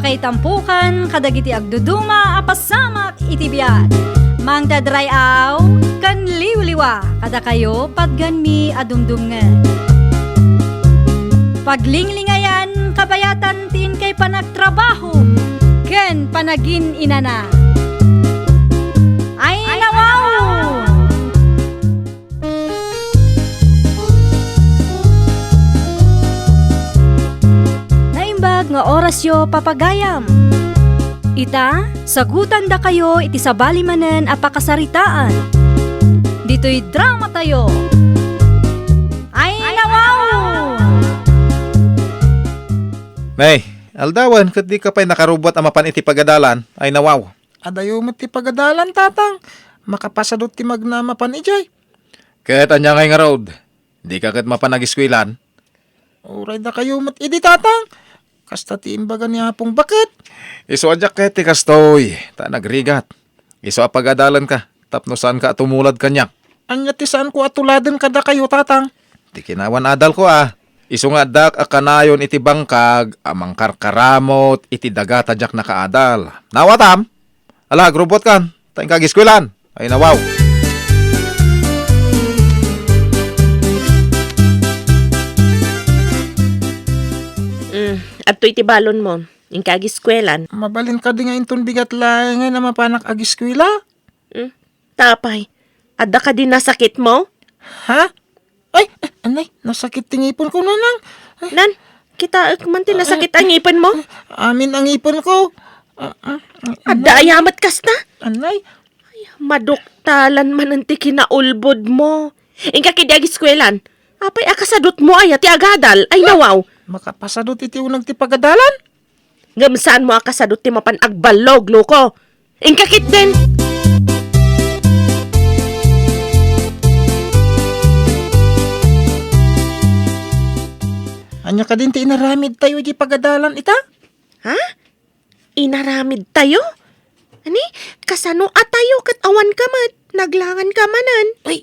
Kaitampukan kadagiti agduduma a pasamak iti biag. Mangted ray-aw ken liwliwa kadakayo patganmi a dumdumngeg. Paglinglingayan kabayatan ti inkay panagtrabaho ken panagin-inana. Ay, nawaw! Naimbag nga orasyo, papagayam. Ita, sagutandakayo iti sabali manen a pakasaritaan. Ditoy dramatayo. Ay, nawaw! Nay, aldawen ket dika pay nakarubot a mapan iti pagadalan. Ay, nawaw. Adayo met ti pagadalan, Tatang. Makapasadut ti magna a mapan idiay. Ket ania ngay ngarud? Dika ket mapan agiskuelan? Uray dakayo met idi, Tatang. Kasta ti imbaga ni Apong Baket. Isu a diak ket ti kastoy, ta nagrigat. Isu a pagadalanka, tapno saanka a tumulad kaniak. Ania ti saanko a tuladen kadakayo, Tatang? Ti kinawan-adalko a. Isu nga addak a kanayon iti bangkag a mangkarkaramut iti daga ta diak nakaadal. Naawatam? Ala, agrubotkan, ta inka agiskuelan. Ay, nawaw. Mm, adtoy ti balonmo. Inka agiskuelan. Mabalin kadi nga inton bigat laeng a mapanak agiskuela? Mm. Tapay, adda kadi nasakitmo? Ha? Ay, ay, anay, nasakit ti ngipenko, Nanang. Ay. Nan, kitaek man ti nasakit a ngipenmo? Amin a ngipenko. Ah, ah, ah, Adda anay. Aya met kasta? Anay. Ay, maduktalan manen ti kinaulbodmo. Inka kadi agiskuelan. Apay a kasadutmo aya ti agadal? Ay, nawaw. Makapasadut iti uneg ti pagadalan? Ngem saanmo a kasadut ti mapan agballog, loko. Inka ketdin. Ania kadin ti inaramidtayo iti pagadalan ita? Ha? Inaramidtayo? Ani, kasano a tayo ket awanka met? Naglanganka manen. Ay,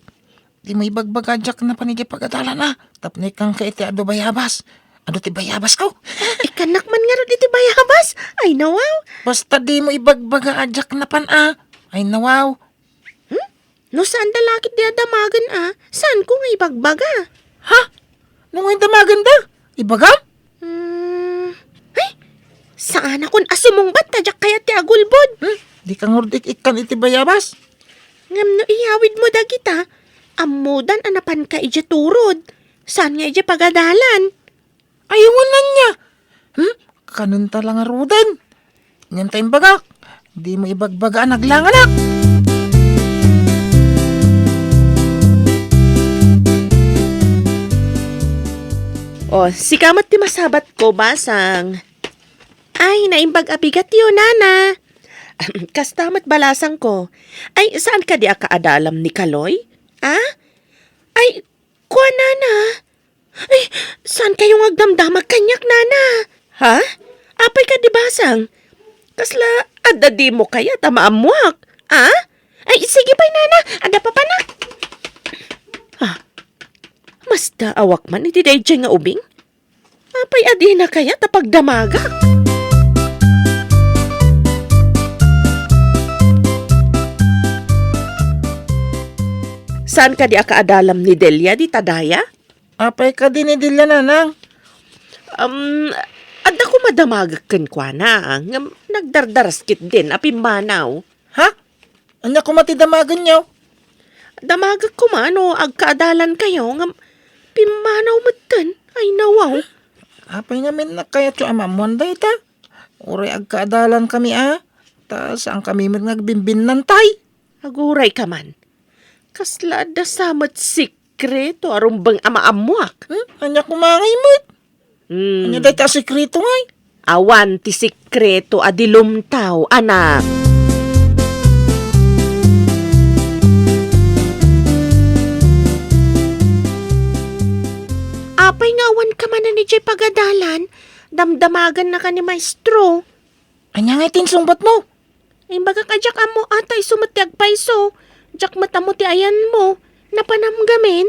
dimo ibagbaga a diak napan iti pagadalan a. Tapno ikkanka iti adu bayabas. Adu ti bayabasko. Ikkannak man ngarud iti bayabas? Ay, nawaw. Basta dimo ibagbaga a diak napan a. Ay, nawaw. Hmm? No saan da lakit di a damagen a, saanko nga ibagbaga. Ha? No ngay damagenda? Ibagam? Hmm. Ay, saanakon a sumungbat ta diak kayat ti agulbod. Hmm? Dika ngarud ik-ikkan iti bayabas? Ngem no iyawidmo dagita, ammodan a napanka idiay turod. Saan nga idiay pagadalan? Ay, awan ania. Hmm? Kanenta la ngaruden. Ngem ta imbagak, dimo ibagbaga a naglanganak. O, sika met ti masabatko, Basang. Ay, naimbag a bigatyo, Nana. Kasta met balasangko. Ay, saan kadi a kaadalam ni Kaloy? A? Ay, kua, Nana. Ay, saan kayo nga agdamdamag kaniak, Nana? Ha? Apay kadi, Basang? Kasla adda dimo kayat a maammoak? A? Ay, sige pay, Nana. Adda papanak. Ah, masdaawak man iti daydiay nga ubing. Apay a dina kayat a pagdamagak? Saan kadi a kaadalam ni Delia dita daya? Apay kadi ni Delia, Nanang? Um, adda koma damagek kenkuana, ngem nagdardaras ketdin a pimmanaw. Ha? Ania koma ti damagenyo? Damagek koma no agkaadalankayo, ngem pimmanaw metten. Ay, nawaw. Apay ngamin a kayatyo a maammoan dayta? Uray agkaadalankami a, ta saankami met nga agbimbinnantay. Agurayka man. Kasla adda sa met sikreto a rumbeng a maammoak. Hmm? Ania koma ngay met? Hmm. Ania dayta a sikreto ngay? Awan ti sikreto a di lumtaw, anak. Apay nga awanka manen idiay pagadalan? Damdamagannaka ni maestro. Ania ngay ti insungbatmo? Imbagak a diak ammo a ta isu met ti agpayso. Diak met ammo ti ayanmo. Napanam gamin?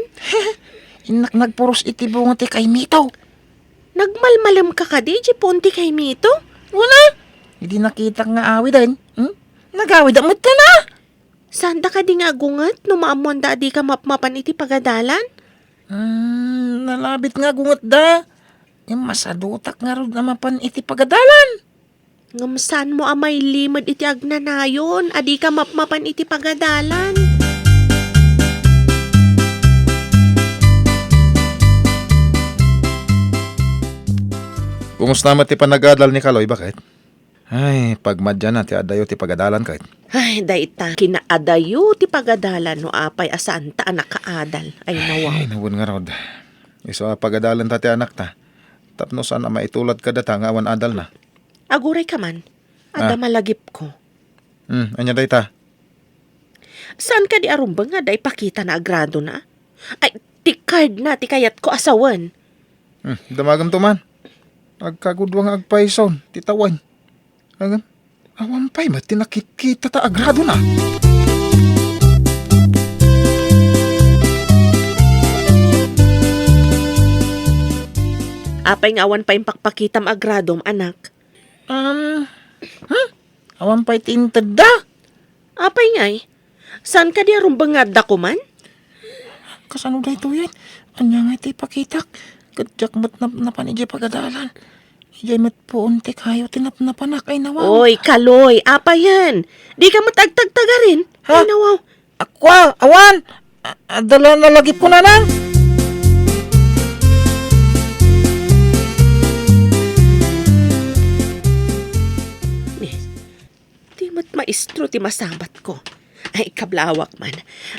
Innak nagpuros iti bunga ti kaimito. Nagmalmalemka kadi idiay puon ti kaimito? Wen a, Idi nakitak nga awiden, hmm? Nagawid met ka na? Saanda kadi nga agunget no maammoanda a dika mapmapan iti pagadalan? Hmm, nalabit nga agunget da. Ngem masadutak ngarud a mapan iti pagadalan. Ngem saanmo a mailimed iti agnanayon a dika mapmapan iti pagadalan? Kumusta met ti panagadal ni Kaloy, baket? Ay, pagmadianna ti adayo ti pagadalan, ket. Ay, dayta, kinaadayo ti pagadalan no apay a saanta a nakaadal. Ay, nawaw. Ay, nawen ngarud. Isu a pagadalenta ti anakta. Tapno saan a maitulad kadata nga awan adalna. Aguray ka man. Adda Ah. malagipko. Hmm, ania dayta? Saan kadi a rumbeng nga adda ipakitana a gradona? Ay, ti cardna ti kayatko a sawen. Hmm, damagemto man. Agkagudua nga agpayson ti tawen. Ngem, awan pay met ti nakitkitata a gradona. Apay nga awan pay impakpakitam a gradom, anak? Um, hmm? Awan pay ti intedda? Apay ngay? Saan kadi a rumbeng nga adda koman? Kasano daytoyen? Ania ngay ti ipakitak? Ket diak met napnapan idiay pagadalan. Idiay met puon ti kayo ti napnapanak, ay nawaw. Oy, Kaloy, apayen? Dika met agtagtagarin? Ha? Ay nawaw. Akua, awan! A-, adda la nalagipko, nanang! Di met maestro ti masabatko. Ay, kablawak man.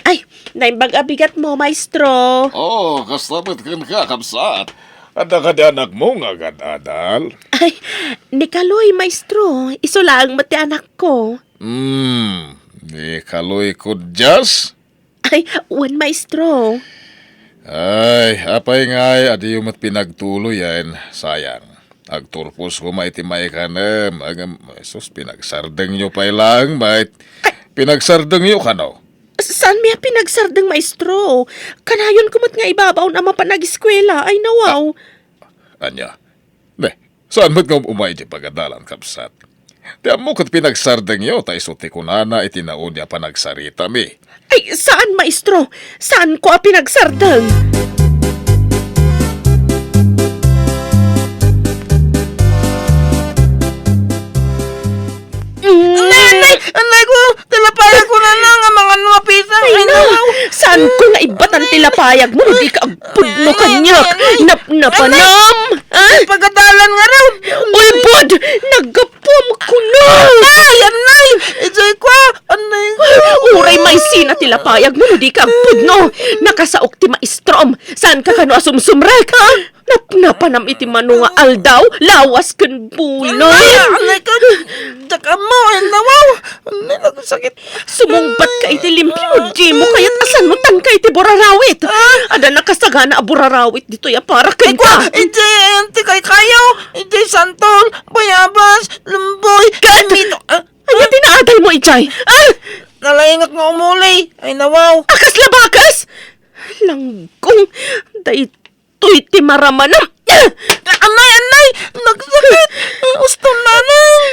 Ay, naimbag a bigatmo, maestro. Oh, kasta met kenka, kabsat. Adda kadi anakmo nga agad-adal? Ay, ni Kaloy, maestro. Isu laeng met ti anakko. Hmm, ni Kaloy Kudyas? Ay, wen, maestro. Ay, apay ngay a diyo met pinagtuloyen, sayang. Agturpos koma iti maikanem, ngem, sus, pinagsardengyo pay laeng met. Ay! Pinagsardengyo kano? Saanmi a pinagsardeng, maestro. Kanayonko met nga ibabaon a mapan ageskuela. Ay, nawaw. Ah, ania? Ne, saan met nga um-, umay ti pagadalan, kabsat? Ti ammo ket pinagsardengyo, ta isu ti kunana iti naudi a panagsaritami. Ay, saan, maestro? Saanko a pinagsardeng? Mm. Anay, anay, anay ko, tilapayagko, nanang, nga mangan no apitan. Ay, ay, na, nawaw. Saanko nga ibbatan tilapayagmo no dika agpudno kaniak? Ay, ay, ay. Napnapanam? Ah? Pagadalan ngarud. Ulbod! Naggapuam kuno! Ay, anay! Idiay ko! Anay! Uray maysina tilapayagmo no dika agpudno. Nakasaok ti maestrom. Saanka kano a sumsumrek, ha? Napnapanam iti mano nga aldaw, lawas ken bulan. Anay, anay ka, dakam mo, ay nawaw. Anay, nagsakit. Sumungbat ka iti limpio, dimo kayat a sanutan ka iti burarawit. Ah. Adda nakasagana a burarawit ditoy a para kenka. Ay, kwa, iti, iti kaykayo, iti santol, bayabas, lumboy, ket mito, ah, ania ti naadal mo idiay? Ah! Nalaingek nga umuli. Ay, nawaw. A, kasla bakes? Langgong, day Toy ti maramanam. Anay, anay! Nagsakit! Uston, nanang!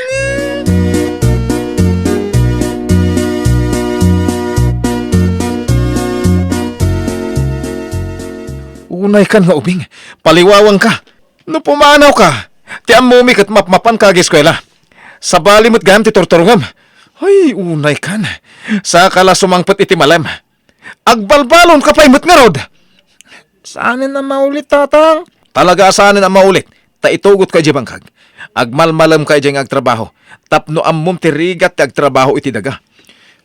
Unay kan nga ubing, paliwawang ka. No pumanaw ka, ti ammomi ket mapmapan ka ageskuela. Sabali met gayam ti turturongem. Ay, unay kan. Saka la sumangpet iti malem. Agbalbalon ka pay met ngarud. Saanen a maulit, Tatang. Talaga a saanen a maulit, ta itugot ka idiay bangkag. Agmalmalem ka idiay nga agtrabaho, tapno ammom ti rigat ti agtrabaho iti daga.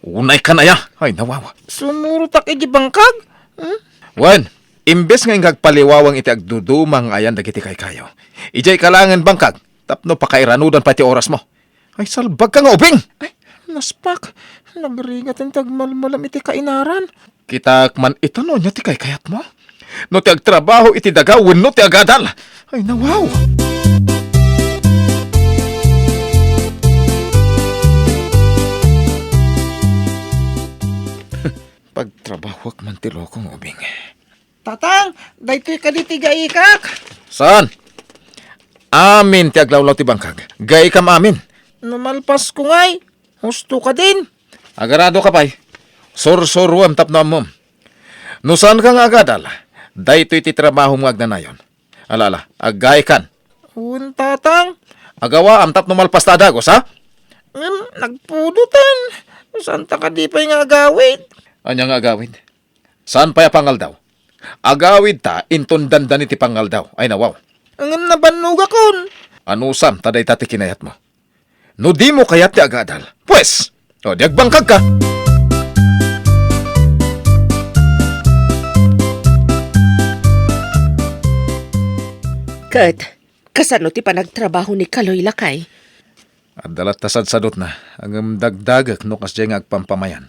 Unay kan aya, ay nawawa. Sumurotak idiay bangkag? Hmm? Wen, imbes nga inka agpaliwawang iti agduduma nga ayan dagiti kaykayo, idiay ka laengen bangkag, tapno pakairanudan pay ti orasmo. Ay, salbag ka nga ubing! Ay, naspak. Nagrigat ti agmalmalem iti kainaran. Kitaek man ita no ania ti kaykayatmo. No ti agtrabaho iti daga wenno ti agadal. Ay, nawaw! Pagtrabahoak man ti loko nga ubing. Tatang, daytoy kadi ti gaikak? Saan? Amin ti aglawlaw ti bangkag. Gaikam amin. No malpasko ngay, husto kadin. Agarado ka pay. Sursuruem tapno ammom. No saanka nga agadal, daytoy ti trabahom nga agnanayon. Ala, ala, aggaikan. Wen, Tatang. Agawaam tapno malpasta a dagus, ha? Ngem, nagpudoten. Saanta kadi pay nga agawid? Ania nga agawid? Saan pay a pangaldaw? Agawidta inton dandani ti pangaldaw. Ay, nawaw. Ngem nabannogakon. Anusam ta dayta ti kinayatmo? No dimo kayat ti agadal, pues, o, di agbangkagka. Ket, kasano ti panagtrabaho ni Kaloy, lakay? Adda latta sadsadutna, ngem dagdagek no kasdiay nga agpampamayan.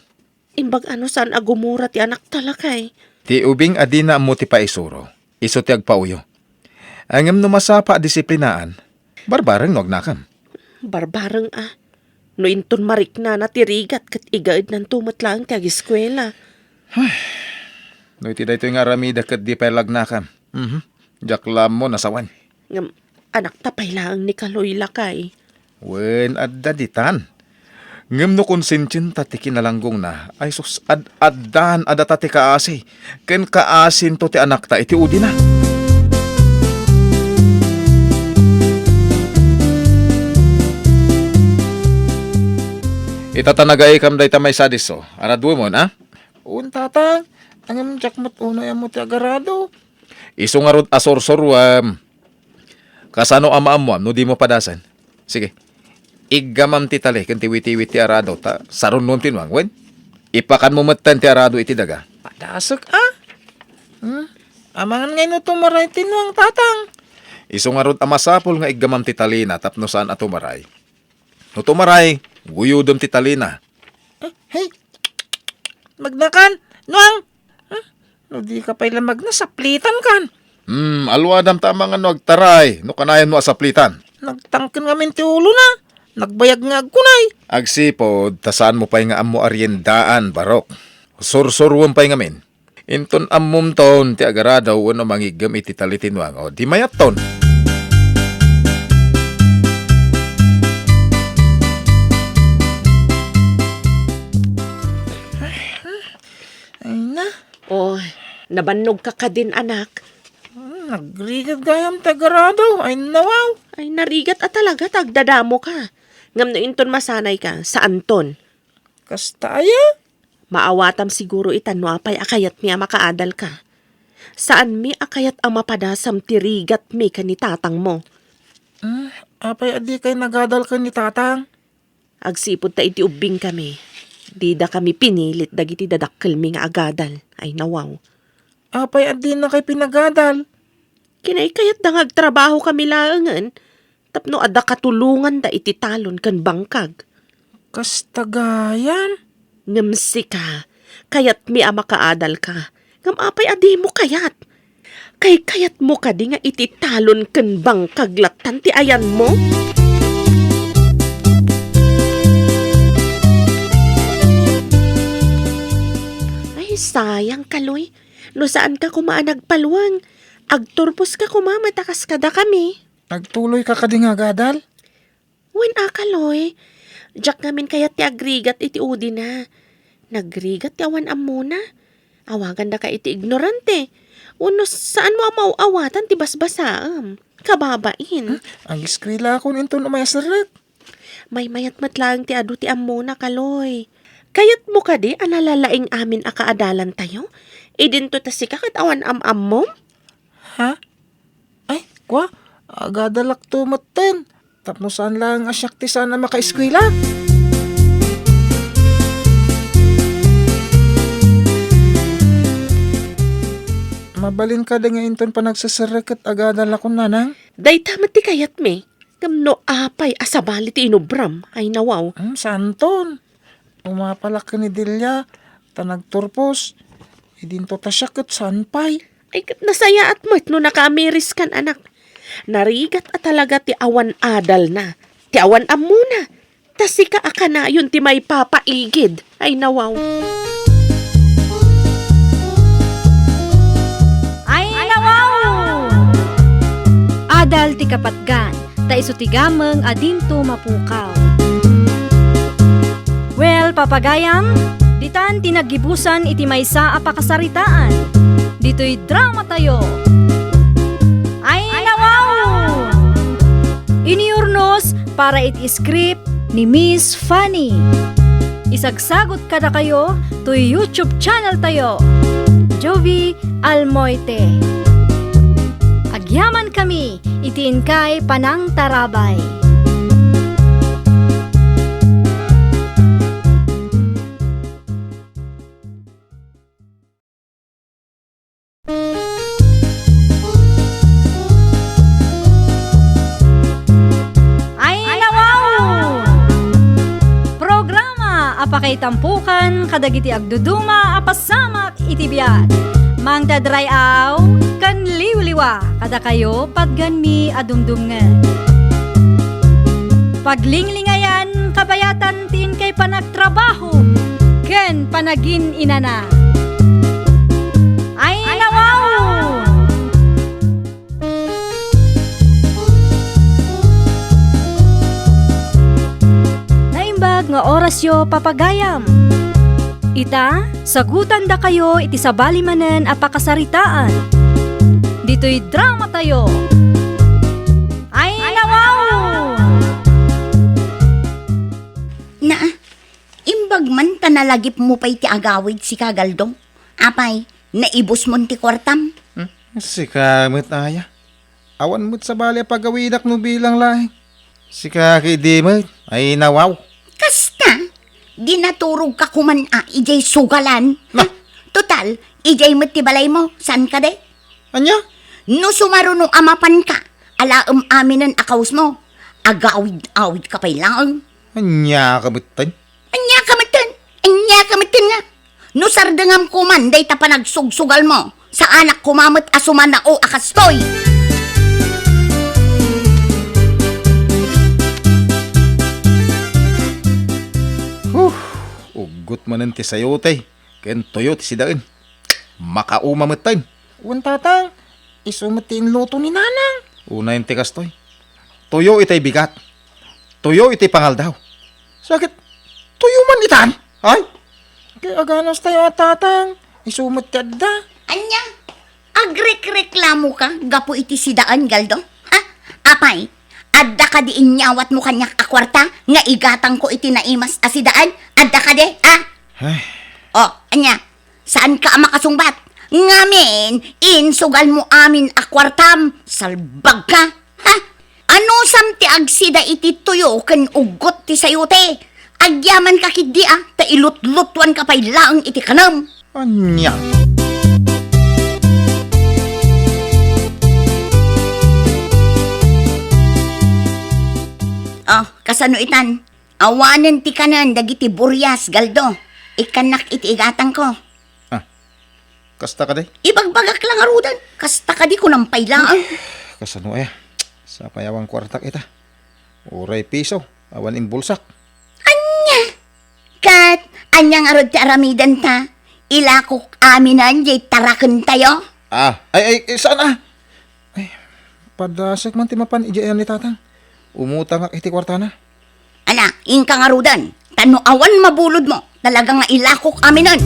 Imbag a no saan a gumura ti anakta, lakay. Ti ubing a dina ammo ti paisuro, isu ti agpauyo. Ngem no masapa a disiplinaan, barbareng no agnakam. Barbareng a. No inton mariknana ti rigat ket igaednanto met laeng ti agiskuela. No iti daytoy nga aramidek ket di pay lagnakam. Mhm. Diak la ammo no sawen. Ngem, anakta pay laeng ni Kaloy, lakay. Wen, adda ditan. Ngem no konsensienta ti kinalanggongna, ay sus, ad-, addaan a data ti kaasi, ken kaasinto ti anakta iti udina. Ita ta nagaikam dayta maysa a disso, araduemon, a? Wen, Tatang, ngem diak met unay ammo ti agarado. Isu ngarud a sursuruem. Kasano a maammoam no dimo padasen? Sige. Iggamam ti tali ken ti witiwit ti arado ta sarunnom ti nuang, wen? Ipakanmo metten ti arado iti daga. Padasek a? Hmm? Amangan ngay no tumaray ti nuang, Tatang. Isu ngarud a masapul nga iggamam ti talina tapno saan a tumaray. No tumaray, guyodem ti talina. Eh, hey, magnakan, nuang. Huh? No di ka pay la magna, saplitan kan. Hmm, aluadam ta amangan no agtaray, no kanayon mo a saplitan. Nagtangken ngamin ti ulo na. Nagbayag nga agkunay. Agsipud, ta saan mo pay nga ammo a riendaan, Barok. Sursuruem pay ngamin. Inton ammomton ti agarado wenno mangiggem iti tali ti nuang, o, di mayatton. Ay na. Oy, nabannogka kadin, anak? Hmm, nagrigat gayam ti agarado. Ay, nawaw. Ay, narigat a talaga ta agdadamoka. Ngem no inton masanayka, saanton. Kasta aya? Maawatam siguro itan no apay a kayatmi a makaadalka. Saanmi a kayat a mapadasam ti rigatmi ken ni tatangmo. Hmm, apay a dikay nagadal ken ni tatang? Agsipud ta idi ubbingkami, didakami pinilit dagiti dadakkelmi nga agadal. Ay, nawaw. Apay a dinakay pinagadal? Kinaykayatda nga agtrabahokami laengen tapno adda katulonganda iti talon ken bangkag. Kasta gayam? Ngem sika, kayatmi a makaadalka. Ngem apay a dimo kayat? Kaykayatmo kadi nga iti talon ken bangkag lattan ti ayanmo? Ay, sayang, Kaloy. No saanka koma a nagpalweng, agturposka koma met a kas kadakami. Agtuloyka kadi nga agadal? Wen a, Kaloy. Diak ngamin kayat ti agrigat iti udina. Nagrigat ti awan ammona. Awagandaka iti ignorante. Wenno saanmo a maaw-awatan ti basbasaem. Kababain. Hmm? Agiskuelakon inton umay a serrek. Maymayat met laeng ti adu ti ammona, Kaloy. Kayatmo kadi a nalalaing amin a kaadalantayo? Idinto ta sika ket awan am-ammom? Ha? Ay, kua, agadalakto metten. Tapno saan laeng a siak ti saan a makaeskuela. Mabalin kadi nga inton panagseserrek ket agadalakon, nanang? Dayta met ti kayatmi. Ngem no apay a sabali ti inubram, ay nawaw. Hmm, saanton. Umapalak ken ni Delia, ta nagturpos. Idinto ta siak ket saan pay. Ay, ket nasayaat met no nakaamiriskan, anak. Narigat a talaga ti awan adalna, ti awan ammona. Ta sika a kanayon ti maipapaigid. Ay, nawaw. Ay, nawaw! Adal ti kapatgan, ta isu ti gameng a dinto mapukaw. Papagayam, ditan ti naggibusan iti maysa a pakasaritaan. Ditoy dramatayo. Ay, nawaw! Iniurnos para iti script ni Miss Fanny. Isagsagot kadakayo toy YouTube channel tayo, Jovi Almoite. Agyaman kami iti inkay panangtarabay. Ay, nawaw! Programa a pakaitampukan kadagiti agduduma a pasamak iti biag. Mangted ray-aw ken liwliwa kadakayo patgenmi a dumdumngeg. Paglinglingayan kabayatan ti inkay panagtrabaho ken panagin-inana. Ay, nawaw! Naimbag nga orasyo, papagayam. Ita, sagutandakayo iti sabali manen a pakasaritaan. Ditoy dramatayo. Ay, nawaw! Na, imbag man ta nalagipmo pay ti agawid, sika, Galdo. Apay, naibusmon ti kuartam? Hmm? Sika met, aya. Awan met sabali a pagawidak no bilang laeng. Sika ketdi met, ay nawaw. Kasta, di naturogka koman a idiay sugalan. Na. Ha? Total, idiay met ti balaymo, saan kadi? Ania? No sumaruno a mapanka, alaem aminen a kawesmo, agawid-awidka pay laeng. Ania ka metten? Ania ka metten? Ania ka metten nga? No sardengam koman dayta panagsugsugalmo, saanak koma met a sumanao a kastoy. Huh, uggot manen ti sayote ken tuyo ti sidaen. Makauma metten. Wen, tatang, isu met ti inluto ni nanang. Unayen ti kastoy. Tuyo itay bigat. Tuyo itay pangaldaw. Sakit, tuyo man itan? Ay! Kay aganas tayo a tatang. Isu met ti adda. Ania? Agrekreklamoka gapu iti sidaen, Galdo? Ha? Apay, adda kadi inyawatmo kaniak a kuarta nga igatangko iti naimas a sidaen? Adda kadi, ha? Ay. O, ania? Saanka a makasungbat? Ngamin, insugalmo amin a kuartam, salbagka. Ha? Anusam ti agsida iti tuyo ken uggot ti sayote? Agyamanka ketdi a, ta ilutlutuanka pay laeng iti kanem. Ania? O, kasano itan? Awanen ti kanen dagiti burias, Galdo. Ikkannak iti igatangko. Ah, kasta kadi? Ibagbagak la ngaruden. Kasta kadi kunam pay laeng. Kasano aya? Sapay awan kuartak ita. Uray piso, awan imbulsak. Ania? Ket ania ngarud ti aramidenta? Ilakok aminen diay tarakentayo? Ah, ay, ay, ay, saan, ah? Ay, padasek man ti mapan idiay ni tatang. Umutangak iti kuartana. Ala, inka ngaruden, ta no awan mabulodmo, talaga nga ilakok aminen.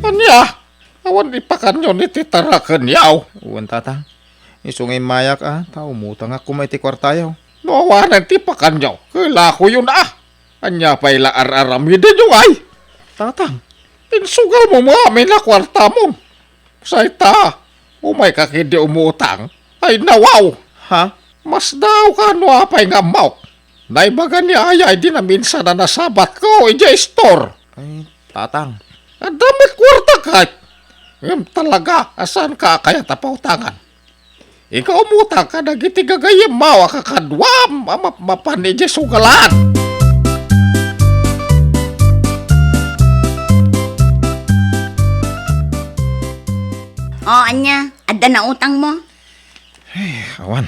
Ania? Awan ipakanyo iti tarakenyo? Wen, tatang. Isu nga immayak a, ta umutangak koma iti kuartayo. No awanen ti pakanyo, kelakoyon a. Ania pay la ar-aramidenyo, ay? Tatang. Insugalmo amin a kuartamon. Say ta, umayka ketdi umutang. Ay, nawaw! Ha? Masdaawka no apay nga ammok. Naibaga ni Ayay idi naminsan a nasabatko idiay store. Ay, tatang. Adda met kuartak. Ngem talaga, a saanka a kayat a pautangan? Ikaw umutang kadagiti gagayyemmo a kakaduam a mapmapan idiay sugalan. O, ania? Adda nautangmo? Ay, awan.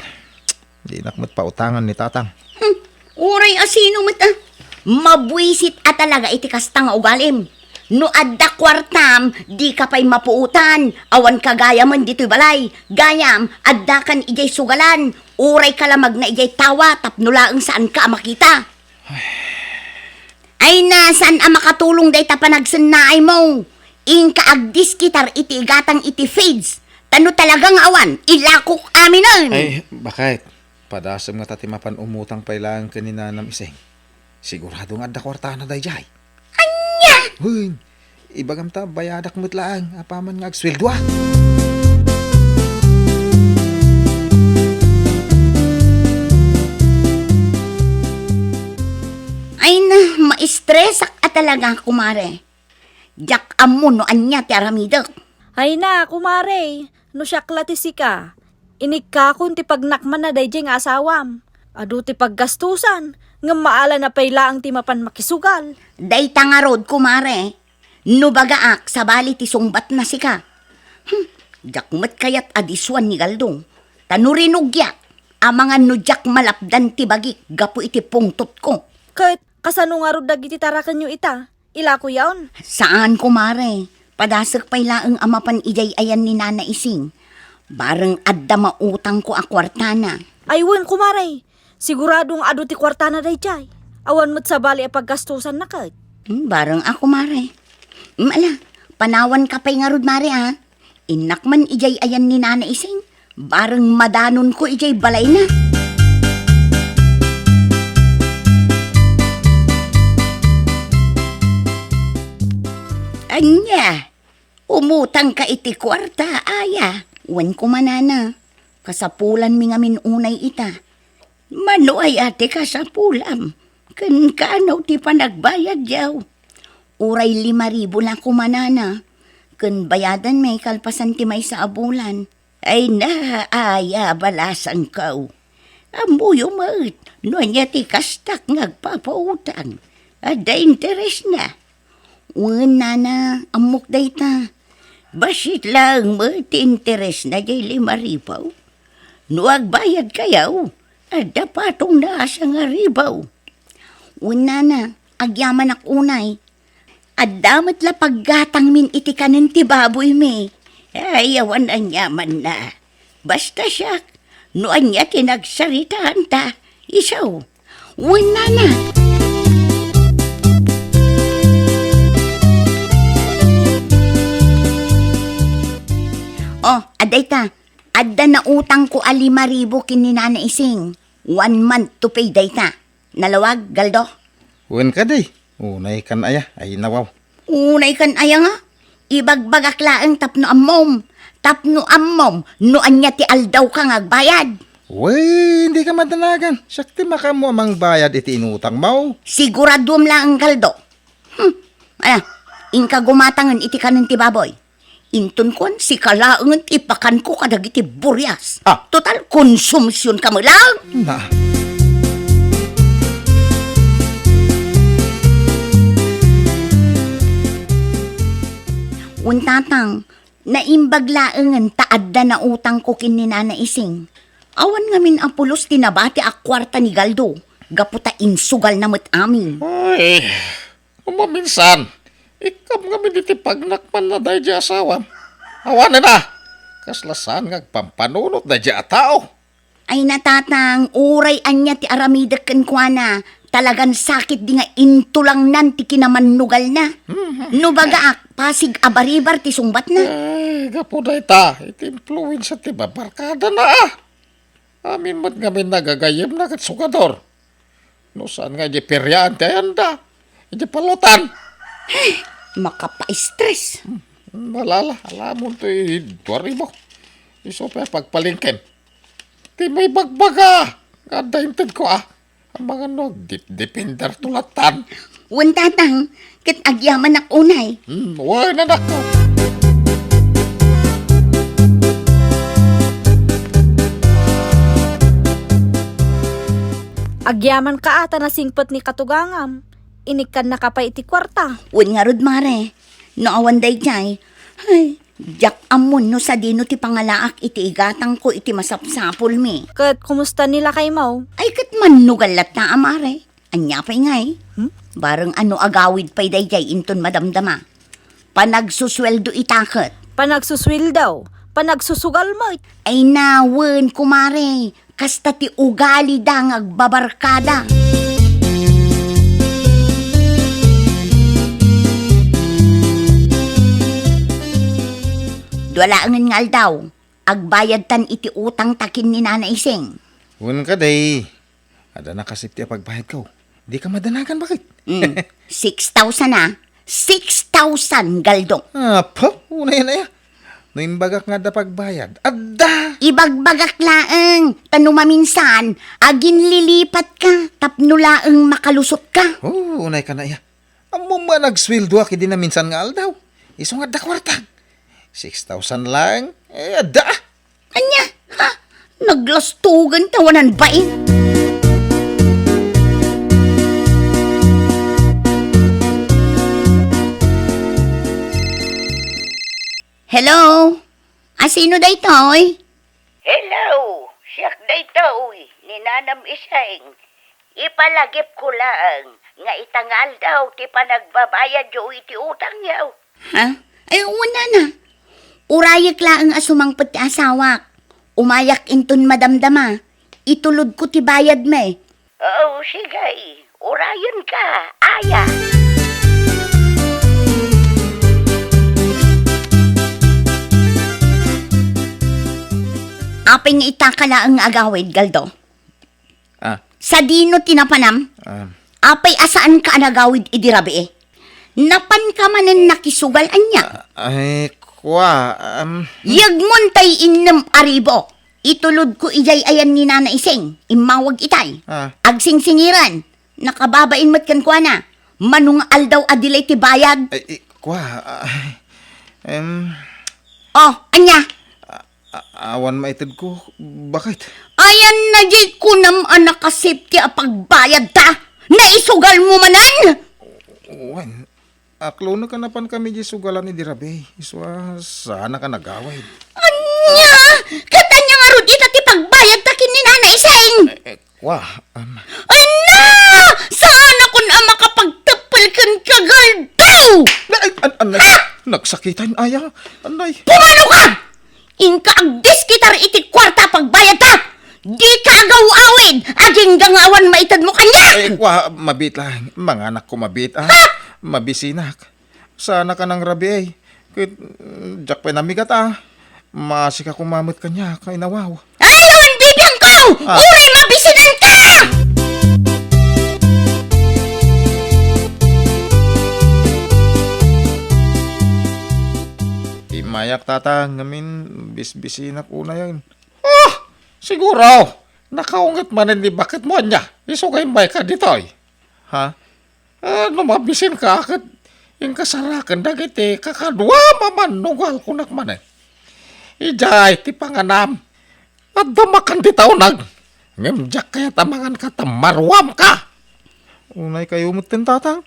Dinak met pautangan ni tatang. Hmm, uray a sino met a. Mabuisit a talaga iti kasta nga ugalim. No adda kuartam, dika pay mapuotan. Awan ka gayamen ditoy balay. Gayam, addakan idiay sugalan. Uray ka la magna idiay tawa tapno laeng saanka a makita. Ay na, saan a makatulong dayta panagsennaaymo? Inka agdiskitar iti igatang iti feeds. Ta no talaga nga awan, ilakok aminen. Ay, bakit? Padasem ngata ti mapan umutang pay laeng ken ni Nanam Ising. Sigurado nga adda kuartana daydiay. Ania? Wen, ibagam ta bayadak met laeng apaman nga agsueldoak. Ay na, maistresak a talaga, kumare. Diak ammo no ania ti aramidek. Ay na, kumare, no siak la ti sika, inikkakon ti pagnakmanna daydiay nga asawam. Adu ti paggastusan, ngem maala na pay laeng ti mapan makisugal. Dayta ngarud, kumare, no bagaak, sabali ti sungbatna sika. Hmm, diak met kayat a disuan ni Galdong. Ta no rinugiak, amangan no diak malapdan ti bagik gapu iti pungtotko. Ket kasano ngarud dagiti tarakenyo ita? Ilakoyon? Saan, kumare. Padasek pay laeng a mapan idiay ayan ni Nana Ising. Bareng adda mautangko a kuartana. Ay wen, kumare. Sigurado nga adu ti kuartana daydiay. Awan met sabali a paggastusanna ket. Hmm, bareng a, kumare. Hmm, ala, panawanka pay ngarud, mare, a. Innak man idiay ayan ni Nana Ising, bareng madanonko idiay balayna. Ania, umutangka iti kuarta, aya? Wen, kuma, nana, kasapulanmi ngamin unay ita. Mano aya ti kasapulam? Ken kano ti panagbayadyo? Uray lima ribu la kuma, nana, ken bayadanmi kalpasan ti maysa a bulan. Ay na, aya, balasangko. Ammoyo met no ania ti kastak nga agpapautang. Adda interesna. Wen, nana, ammok dayta. Bassit laeng met ti interesna diay lima ribu. No agbayadkayo, adda patongna a sangaribu. Wen, nana, agyamanak unay. Adda met la paggatangmin iti kanen ti baboymi. Ay, awan aniamanna. Basta siak, no ania ti nagsaritaanta, isu. Wen, nana. Oh, adda ita. Adda nautangko a lima ribu ken ni Nana Ising. One month to pay dayta. Nalawag, Galdo? Wen kadi, unay kan aya, ay nawaw. Unay kan aya nga? Ibagbagak laeng tapno ammom. Tapno ammom, no ania ti aldawka nga agbayad. Wen, dika madanagan. Siak ti makaammo a mangbayad iti inutangmo. Siguraduem laeng, Galdo. Hmm, ala, inka gumatangen iti kanen ti baboy. Inton kuan, sika laengen ti ipakanko kadagiti burias. Ah. Total, konsumsionka met laeng. Na. Wen, tatang, naimbag laengen ta adda nautangko ken ni Nana Ising. Awan ngamin a pulos ti nabati a kuarta ni Galdo, gapu ta insugalna met amin. Ay, Maminsan, ikkam ngamin iti pagnakmanna daydiay asawam. Awanen a, kasla saan nga agpampanunot daydiay a tao. Ay, natatang, uray ania ti aramidek kenkuana, talagan sakit di nga intulangnan ti kinamannugalna. Mhm. No bagaak, pasig a baribar ti sungbatna. Ay, gapu dayta, iti influensa ti babarkadana, a. Amin met ngamin nagagayemna ket sugador. No saan nga idiay periaan ti ayanda, idiay palotan. Ay, makapaistres. Hmm, malala, alamon to, eh, dua ribu. Isu pay a pagpalengkem. Ti maibagbaga, nga adda intedko, a. Amangan no, dep-, depender to latan. Wen, tatang, ket agyamanak unay. Hmm, wen, anakko. Agyamanka a ta nasingpet ni katugangam. Inikkannaka pay iti kuarta. Wen ngarud, mare. No awan daydiay, ay, diak ammon no sadino ti pangalaak iti igatangko iti masapsapulmi. Ket kumusta ni lakaymo? Ay, ket mannugal latta a, mare. Ania pay ngay? Hmm? Bareng a no agawid pay daydiay inton madamdama. Panagsusueldo ita ket. Panagsusueldo, panagsusugal met. Ay na, wen, kumare, kasta ti ugalida nga agbabarkada. Dua laengen nga aldaw, agbayadtan iti utangta ken ni Nana Ising. Wen kadi, adda nakasipti a pagbayadko. Dika madanagan, baket? Mm. Six thousand, a. Six thousand, Galdo. Apo, unayan aya. No imbagak nga adda pagbayad, adda! Ibagbagak laeng, ta no maminsan, aginlilipatka, tapno laeng makalusotka. Oh, unay ka na iya. Ammom nga nagsueldoak idi naminsan nga aldaw. Isu nga adda kuarta. Six thousand lang, eh, adda. Ania? Ha? Naglastugan ta wanan bain. Hello? Asino daytoy? Hello, siak daytoy, ni Nanam Iseng. Ipalagipko laeng nga ita nga aldaw ti panagbabayadyo iti utangyo. Ha? Ay, wen, Nana. Urayek laeng a sumangpet ti asawak. Umayak inton madamdama. Itulodko ti bayadmi. Oo, sige. Urayenka, aya. Apay nga itaka laeng nga agawid, Galdo? Ah. Sadino ti napanam? Ah. Apay a saanka a nagawid idi rabii? Napanka manen nakisugal ania? Ah, ay, kua, um, Yegmon tay innem a ribu. Itulodko idiay ayan ni Nana Ising. Immawag itay. Ah. Agsingsingiran. Nakababain met kenkuana. Mano nga aldaw a delay ti bayad? Ay, i-, kua, ah, em. Oh, ania? A-, a-, awan maitedko, baket? Ayan na di kunam a nakasipti a pagbayadta? Naisugalmo manen? Wen, aklonek a napankami di sugalan idi rabii. Isu a, saanaka nagawid. Ania? Ket ania ngarud ita ti pagbayadta ken ni Nana Ising? Eh, eh, Wa, am. Ay na! Saanakon a makapagteppel kenka, Galdo! Ay, an-, anay, ha? Nagsakitan, aya. Anay. Pumano ka? Inka agdiskitar iti kuarta a pagbayadta! Dika agaw-awid, agingga nga awan maitedmo kaniak! Ay, wa, mabiit lang. Manganakko mabiit, ah. Ha? Mabisinak. Saanaka nang rabii, ket, mm, diak pay namigat a. Maasika koma met kaniak, ay nawaw. Ay, awan bibiangko! Ah. Uray mabisinanka! Immayak, Tatang, ngamin bisbisinak unayen. Ah! Siguro, nakaunget manen ni baketmo ania, isu nga immayka ditoy. Ha? Ah, no mabisinka, ket inkasaraken dagiti kakadua a mannugal, kunak manen. Idiay ti panganam, adda makan ti taunag, ngem diak kayat a manganka ta maruamka. Unaykayo metten, Tatang.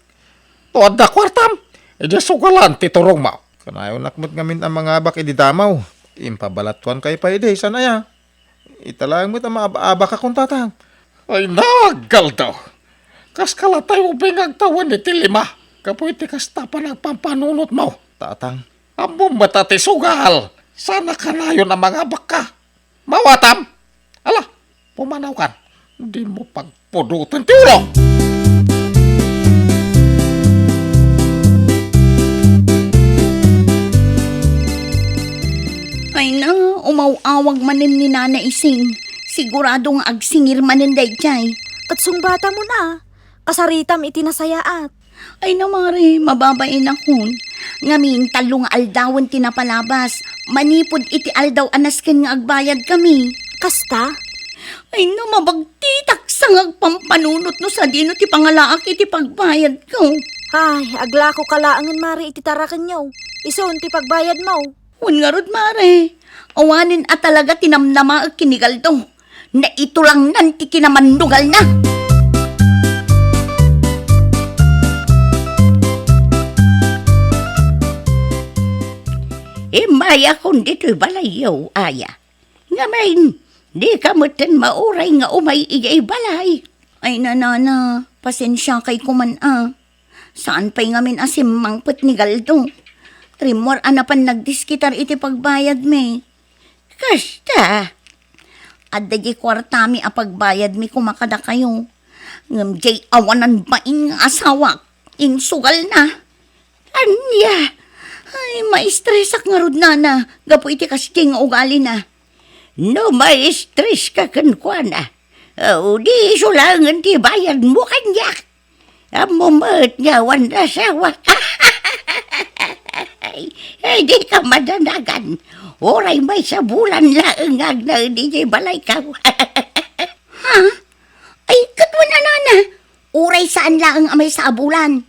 No adda kuartam, idiay sugalan ti turongmo. Kanayonak met ngamin a mangabak idi damaw. Impabalatkuankayo pay idi, saan aya? Ita laeng met a maab-abakakon, Tatang. Ay, naaggaldaw! Kaska la tayo ubing agtawen iti lima, gapu iti kasta panagpampanunotmo, Tatang. Ammom met a ti sugal, saan a kanayon a mangabakka. Mawatam! Ala, pumanawkan. Dimo pagpudoten ti ulo! Ay na, umaw-awag manen ni Nana Ising. Sigurado nga agsingir manen daydiay. Ket sungbatamon a, kasaritam iti nasayaat. Ay na, Mare, mababainakon. Ngamin, tallo nga aldawen ti napalabas. Manipud iti aldaw a nasken nga agbayadkami. Kasta? Ay na, mabagtitak sa nga agpampanunot no sadino ti pangalaak iti pagbayadko. Ay, aglakoka laengen, Mare, iti tarakenyo. Isun ti pagbayadmo. Wen ngarud, Mare, awanen a talaga ti namnamaek ken ni Galdo. Naitulangnan ti kinamannugalna. Immayakon ditoy balayyo, aya. Ngamin, dika metten mauray nga umay idiay balay. Ay, Nana, pasensiakay koman a. Saan pay ngamin a simmangpet ni Galdo? Rimmuar a napan nagdiskitar iti pagbayadmi. Kasta, adda diay kuartami a pagbayadmi koma kadakayo. Ngem diay awanan bain nga asawak, insugalna. Ania? Ay, maistresak ngarud, nana, gapu iti kasdiay nga ugalina. No maistreska kenkuana, o di isu laengen ti bayadmo kaniak. Ammo met nga awan asawa. Ay, ay, di ka madanagan. Uray maysa bulan laeng nga agnaed idiay balaykaw. Ha? Ay, ket wen a, nana, uray saan laeng a maysa a bulan.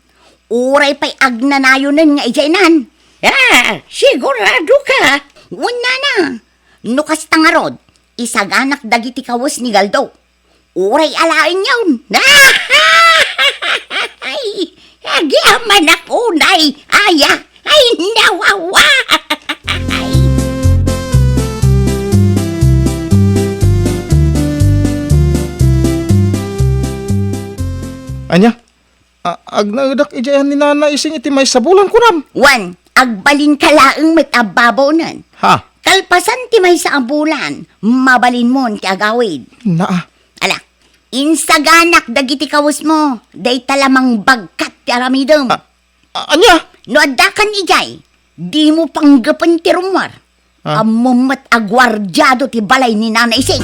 Uray pay agnanayonen nga idiaynan. Ah, sigurado ka? Wen, nana. No kasta ngarud, isaganak dagiti kawes ni Galdo. Uray alaenyon. Ay, agyamanak unay, aya. Ay, nawawa. Ania? A-, agnaedak idiay ni Nana Ising iti maysa bulan, kunam? Wen, agbalinka laeng met a babaonen. Ha? Kalpasan ti maysa a bulan, mabalinmon ti agawid. Naa. Ala, insaganak dagiti kawesmo, dayta la mangbagkat ti aramidem. A-, a-, ania? No addakan idiay, dimo panggepen ti rummuar. Ah. Ammom met a guardiado ti balay ni Nana Ising.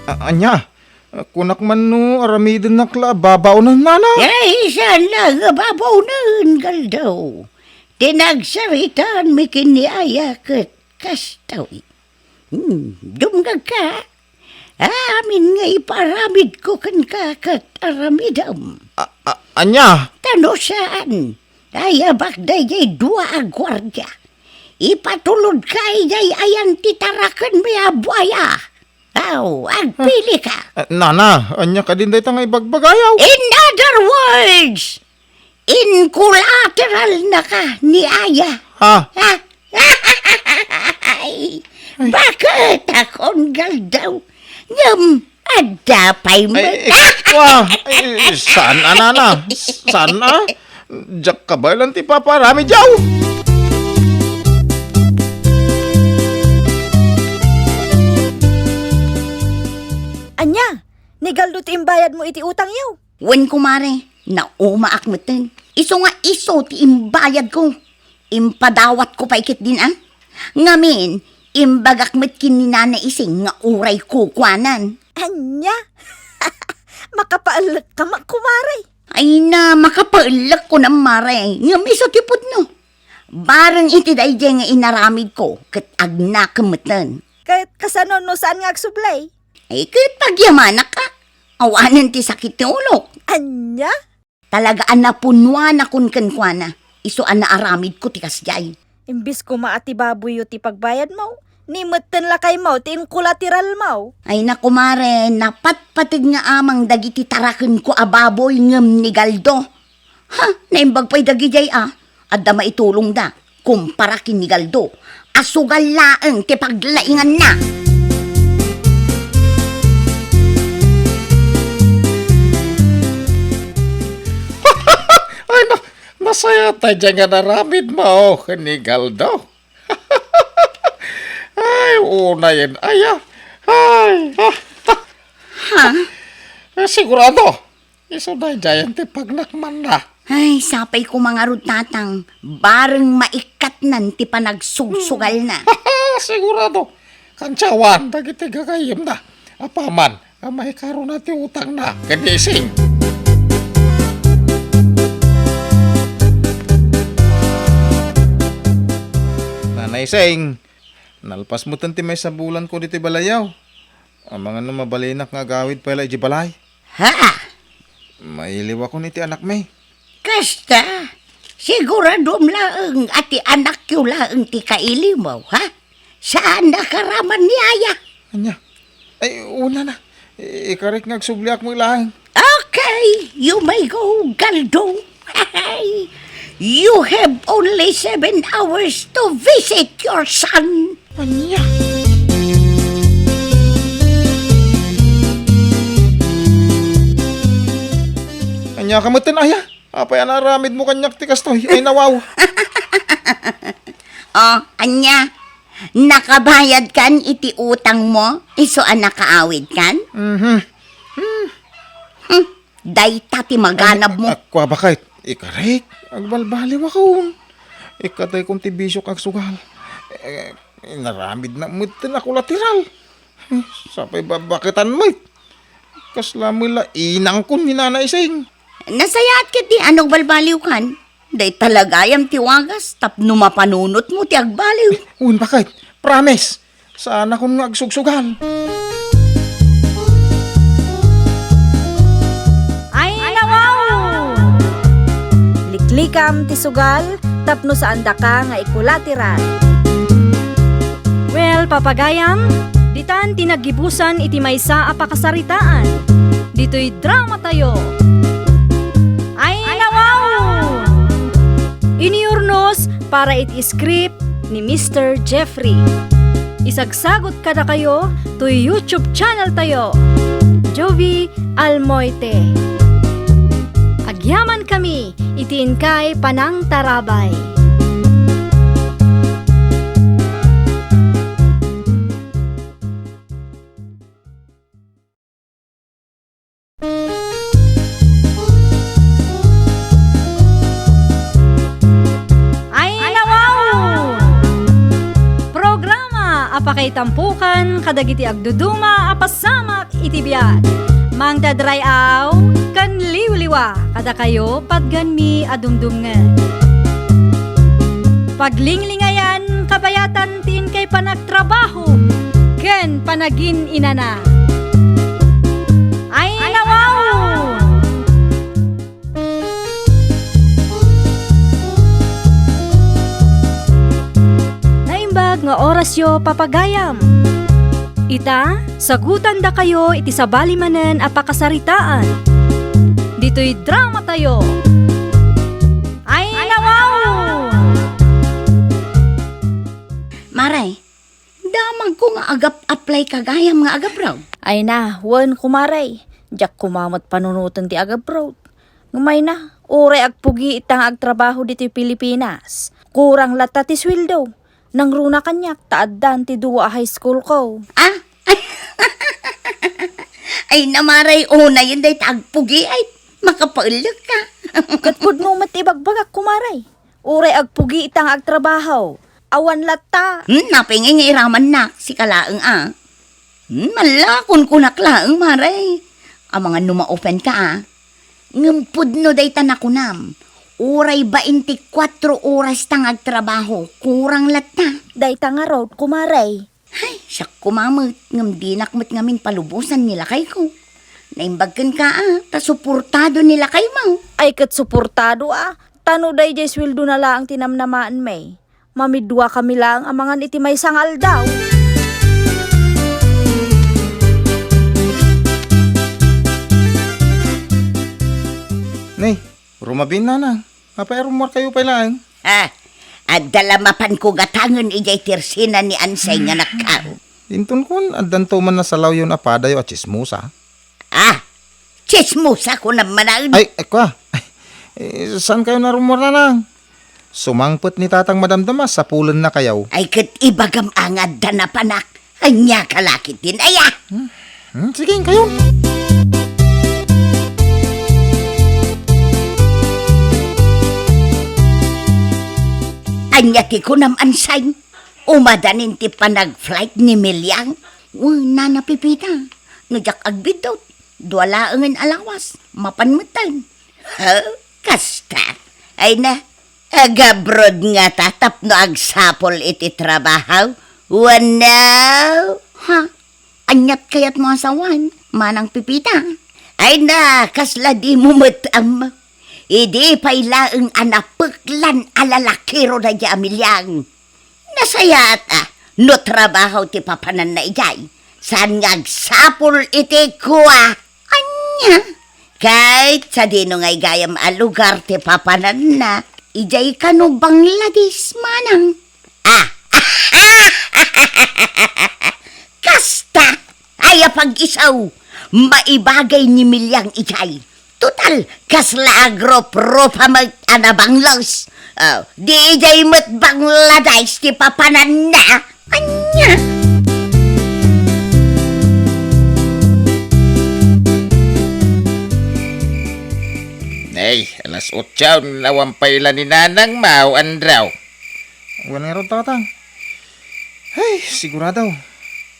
A-, ania? Kunak man no aramidennak la a babaonen, nana? Ay, saan la nga babaonen, Galdo. Ti nagsaritaan mi ken ni Aya ket kastoy. Hmm, dumngegka? Amin nga ipaaramidko kenka ket aramidem. A-, a-, ania? Ta no saan, ayabak daydiay dua a guardia. Ipatulodka idiay ayan ti tarakenmi a buaya. Aw, agpilika. Ah, nana, ania kadin dayta nga ibagbagayo? In other words, in collateral naka ni Aya. Ha? Ha? Ay, ay. Bakit akon, Galdo? Ngem, adda pay met. Ay, ay, wa. Ay, saan a, nana? Saan a? Diak kabaelan ti paparamid yaw. Ania? Ni Galdo ti imbayadmo iti utang yaw? Wen, kumare, naumaak metten. Isu nga isu ti imbayadko. Impadawatko pay ketdin a. Ngamin, imbagak met ken ni Nana Ising nga uray kukuanan. Ania? Makapaellek ka met, kumare. Ay na, makapaellek, kunam, mare. Ngem isu ti pudno. Bareng iti daydiay nga inaramidko, ket agnakem metten. Ket kasano no saan nga agsubli? Ay, ket pagyamanak a. Awanen ti sakit ti ulok. Ania? Talaga a napunnuanakon kenkuana, isu a naaramidko ti kasdiay. Imbes koma a ti baboyyo ti pagbayadmo, ni metten lakaymo ti inkolateralmo. Ay na, kumare, napatpateg nga amang dagiti tarakenko a baboy ngem ni Galdo. Ha, naimbag pay dagidiay a, adda maitulongda. Kumpara ken ni Galdo, a sugal laeng ti paglainganna. Ay, na-, nasayat daydiay nga inaramidmo ken ni Galdo. Ay, unayen aya. Ay, ah, ah. Ha? Eh, sigurado. Isu daydiayen ti pagnakmanna. Ay, sapay koma ngarud, tatang, bareng maikkatnan ti panagsugsugalna. Sigurado, kantiawan dagiti gagayyemna. Apaman a maikarona ti utangna ken ni Ising. Nana Ising, nalpas metten ti maysa bulanko ditoy balayyo. Amangan no mabalinak nga agawid pay la idiay balay. Ha? Mailiwakon iti anakmi. Kasta, siguradom laeng a ti anakyo laeng ti kailiwmo, ha? Saan a karaman ni Aya? Ania? Ay, una na. I-, ikarik nga agsubliak met laeng. Okay, you may go, Galdo. You have only seven hours to visit your son. Ania? Ania ka metten, aya? Apay a naaramidmo kaniak ti kastoy? Ay, nawaw. Oh, ania? Nakabayadkan iti utangmo? Isu a nakaawidkan? Mhm. Hmm. Hmm. Dayta ti maganabmo. Ay, a kua, baket, ikarik, agbalbaliwakon. Ikataykon ti bisiok agsugal. Eh, inaramidna metten a kolateral. Eh, sapay babaketan met. Kasla met la inangkon ni Nana Ising. Nasayaat ketdi a nagbalbaliwkan. Dayta la gayam ti wagas tapno mapanunotmo ti agbaliw. Wen, baket. Promise. Saanakon nga agsugsugal. Ay, nawaw! Liklikam ti sugal tapno saandaka nga ikolateral. Well, papagayam, ditan ti naggibusan iti maysa a pakasaritaan. Ditoy dramatayo. Ay, nawaw! Inurnos para iti script ni Mister Jeffrey. Isagsagot kadakayo toy YouTube channel tayo, Jovie Almoite. Agyamankami iti inkay panangtarabay. Ay, nawaw! Programa a pakaitampukan kadagiti agduduma a pasamak iti biag. Mangted ray-aw ken liwliwa kadakayo patgenmi a dumdumngeg. Paglinglingayan kabayatan ti inkay panagtrabaho ken panagin-inana. Ay, nawaw! Naimbag nga orasyo, papagayam. Ita, sagutandakayo iti sabali manen a pakasaritaan. Ditoy dramatayo. Ay, nawaw! Mare, damagko nga agap-apply ka gayam nga agabroad. Ay na, wen, kumare. Diak koma met panunoten ti agabroad. Ngem ay na, uray agpugi ita nga agtrabaho ditoy Pilipinas. Kurang latta ti sueldo. Nangruna kaniak ta addan ti dua a high school ko. Ah? Ay, na, mare, unayen dayta agpugi, ay, makapaellek ka. Ket pudno met ti ibagbagak, kumare. Uray agpugi ita nga agtrabaho. Awan latta. Hmm, napay ngay nga iramannak, sika laeng a. Hmm, malla, kunkunak laeng, mare. Amangan no ma-open ka, a. Ngem pudno dayta nakunam. Uray bainti kuatro oras ta nga agtrabaho, kurang latta. Dayta ngarud, kumare. Ay, siak koma met, ngem dinak met ngamin palubosan ni lakayko. Naimbag kenka, a, ta suportado ni lakaymo. Ay, ket suportado, a, ta no daydiay sueldona laeng ti namnamaenmi, mamiduakami laeng a mangan iti maysa nga aldaw. Nay, rumabiin, nanang. Apay a rummuarkayo pay laeng? Ah, adda la mapanko gatangen idiay tersina ni Ansay nga nakkaw. Intonkon, addanto man nasalawyon a padayo a tsismosa. Ah, tsismosa kunam manen. Ay, ay, kua. Eh, saankayo a rummuar, nanang? Sumangpet ni tatang madamdama, sapulennakayo. Ay, ket ibagam a nga adda napanak. Ania ka la ketdin, aya? Hmm? Hmm, sige, inkayo. Ania ti kunam, Ansay? Umadanin ti panag-flight ni Miliang? Wen, Nana Pepita, no diak agbiddut, dua laengen a lawas, mapan metten. Ha? Kasta? Ay na, agabroad ngata tapno agsapul iti trabaho? Wenno? Ha? Aniat kayatmo a sawen, Manang Pepita? Ay na, kasla dimo met ammo. Idi pay laeng a napeklan a lalakiro daydiay a Miliang. Nasayaat a no trabaho ti papananna idiay, saan nga agsapul iti kua. Ania? Ket sadino nga gayam a lugar ti papananna? Idiay kano Bangladesh, manang? Ah! Kasta! Ay, apag-isu, maibagay ni Miliang idiay. Total, Al, kasla agrup-rupa met a nabanglos. Oh, di idiay met Bangladesh ti papananna. Ania? Ay, alas otso, awan pay la ni Nanang Mau, Andraw. Wen ngarud, Tatang. Ay, sigurado.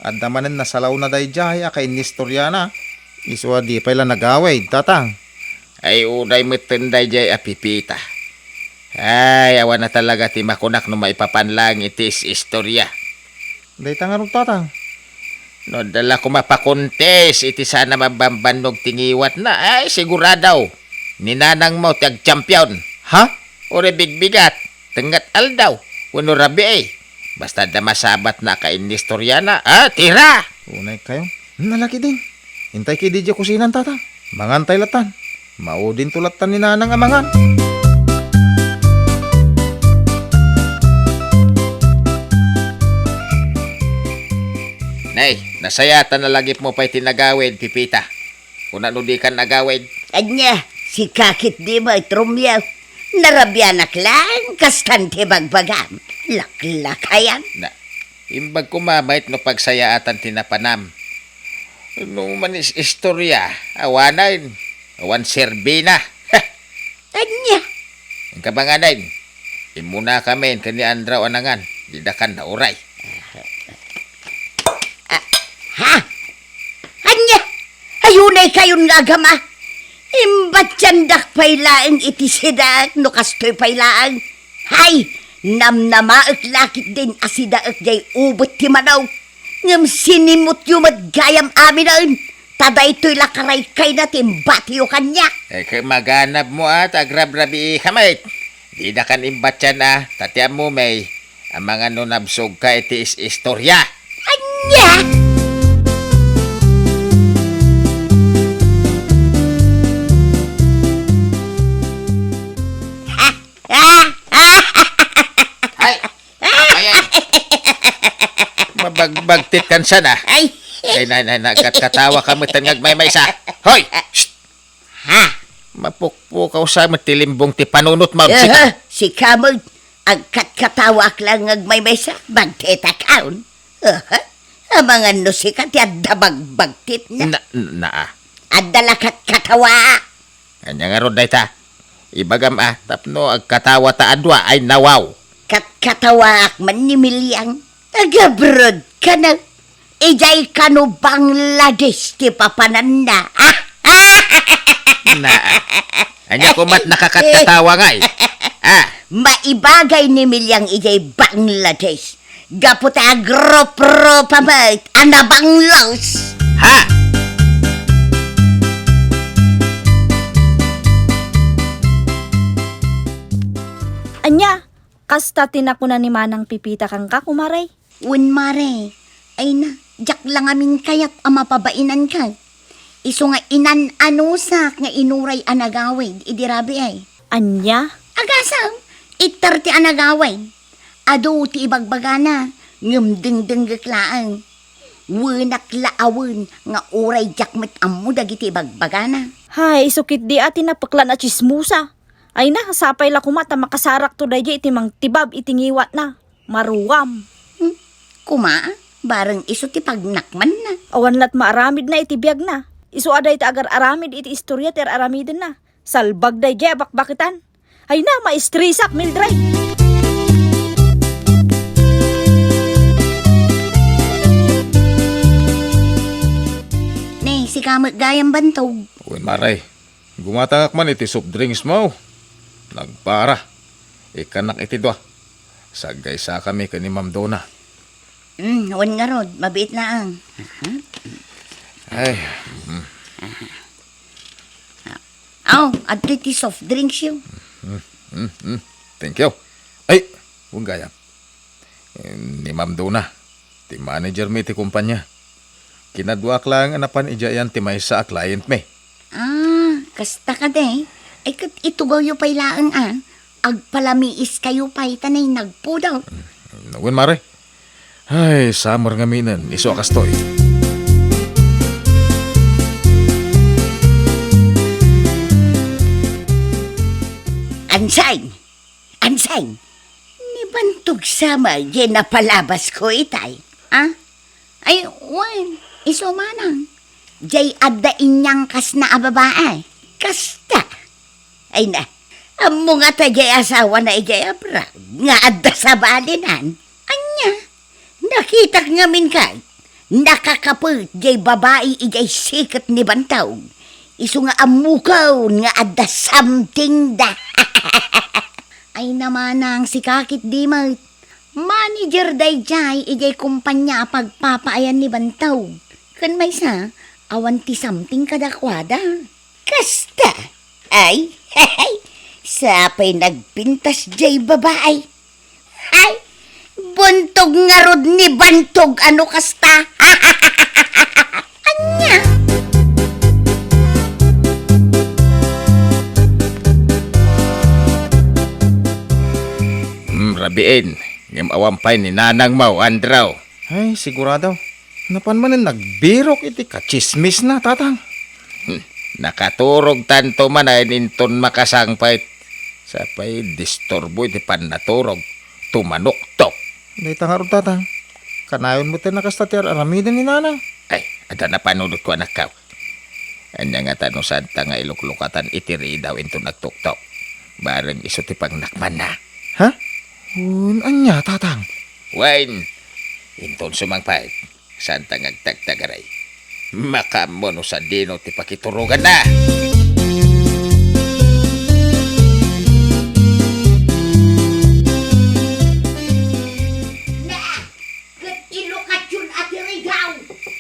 Adda manen nasalawna daydiay a kainistoriana. Isu a di pay la nagawid, Tatang. Ay, unay metten daydiay a Pipita. Ay, awan na talaga ti makunak no maipapan laeng iti is-istoria. Dayta ngarud, Tatang. No adda la koma pakontes iti saan a mabambannog ti ngiwatna, ay, sigurado. Ni Nanang Mau ti agchampion. Ha? Uray bigbigat, tengnga ti aldaw, wenno rabii. Basta adda masabatna a kainistoriana, ah, tira! Unay kayo. Nalaki din. Intay kidi diay kusinan, Tatang. Mangantay latan. Maudinto latan ni Nanang a mangan. Nay, nasayaatan a lagipmo pay ti nagawid, Pipita. Kuna no dikan agawid? Ania, sika ketdi met, Romeo. Narabianak laeng kastan ti bagbagam. Laklakayan. Na, imbag koma met no pagsayaatan ti napanam. No manis-istoria, awanen, awan serbina. Ania? Inka manganen. Immunakamin ken ni Andraw a nangan. Didakan nauray. Ah, ha? Ania? Ay, unay kayon nga agama. Imbatiandak pay laeng iti sidaek no kastoy pay laeng. Hay, namnamaek la ketdin a sidaek diay ubet ti manok. Ngem sinimutyo met gayam aminen. Ta daytoy la karaykayna ti imbatiyo kaniak. Ay, ket maganabmo a ta agrabrabiika met. Didakan imbatian a, ta ti ammom, amangan no nabsogka iti is-istoria. Ania? Ay, apay, ay. Mabagbagtit kan sana. Ay. Ay, nay, nay, nagkatkatawa ka met nga agmaymaysa. Hoy! Shh! Ha? Mapukpukaw sa met ti limbong ti panunot, Ma'am. Aha, sika met, agkatkatawaak laeng nga agmaymaysa, bagtitakon. Aha, amangan no sika ti adda bagbagtitna. Na, na, ah. Adda la katkatawa. Ania ngarud dayta? Ibagam a, tapno agkatawa ta a dua ay nawaw. Katkatawaak man ni Miliang. Taga-abroad kano. Idiay kano Bangladesh ti papananna. Na. Ania komat nakatkatawa ngay? Ah. Maibagay ni Miliang idiay Bangladesh. Gapu ta agrup-rupa met a nabanglos. Ha? Ania, kasta ti nakuna ni Manang Pipita kenka, kumare? Wen, mare. Ay na, diak la ngamin kayat a mapabainanka. Isu nga inan-anusak nga inuray a nagawid idi rabii. Ania? Agasem, itter ti a nagawid. Adu ti ibagbagana, ngem dengdengngek laeng. Wenak la a wen nga uray diak met ammo dagiti ibagbagana. Hay, isu ketdi a ti napeklan a tsismosa. Ay na, sapay la koma ta makasarakto daydiay iti mangtibab iti ngiwatna. Maruam. Hmm, koma, bareng isu ti pagnakmanna. Awan lat maaramidna iti biagna. Isu a dayta agar-aramid iti istoria ti ar-aramidenna. Salbag daydiay a bakbaketan. Ay na, maistresak, Mildred. Ne, sika met gayam bantog. Wen, mare. Gumatangak man iti soft drinks mo. Nagpara. Ikkannak iti dua. Saggaysakami ken ni Ma'am Dona. Mm, wen ngarud, mabiit laeng. Aha. Ay. Mm. Aw, adtoy ti soft drinks yo. Mm, mm, mm. Thank you. Ay, wen gayam. Eh, ni Ma'am Dona, ti manager mi iti kumpanya. Kinaduak laeng a napan idiay ayan ti maysa a client mi. Ah, kasta kadi. Ay, ket itugawyo pay laeng a. Agpalamiiskayo pay ta naynagpudot. Mm, wen, mare. Ay, summer ngaminen, isu a kastoy. Ansay? Ansay? Ni Bantog sa met diay napalabasko itay, a? Ay, wen, isu manang. Diay adda inyangkasna a babai. Kasta. Ay na, ammo ngata diay asawana idiay abroad nga adda sabalinan. Ania? Nakitak ngamin kay, nakakapet diay babai idiay siket ni Bantog. Isu nga ammokon nga adda something da. Ay na manang, sika ketdi met. Manager daydiay idiay kompania a pagpapaayan ni Bantog. Ken maysa, awan ti something kadakuada. Kasta. Ay, sapay nagpintas diay babai. Ay, buntog ngarud ni Bantog a no kasta. Ania? Hmm, rabiin. Ngem awan pay ni nanangmo, Andrew. Ay, sigurado. Napan manen nagbirok iti katsismisna, Tatang. Hmm, nakaturogtanto manen inton makasangpet. Sapay disturbo iti pannaturog. Tumanuktok. Dayta ngarud, Tatang. Kanayon met a kasta ti ar-aramiden ni Nanang. Ay, adda napanunotko, anakko. Ania ngata no saanta nga iluklukatan iti ridaw inton nagtuktok? Bareng isu ti pangnakmanna. Ha? Wen, ania, Tatang? Wen, inton sumangpet, saanta nga agtagtagaray. Makaammo no sadino ti pakituroganna. Ket ilukatanyon a ti ridaw,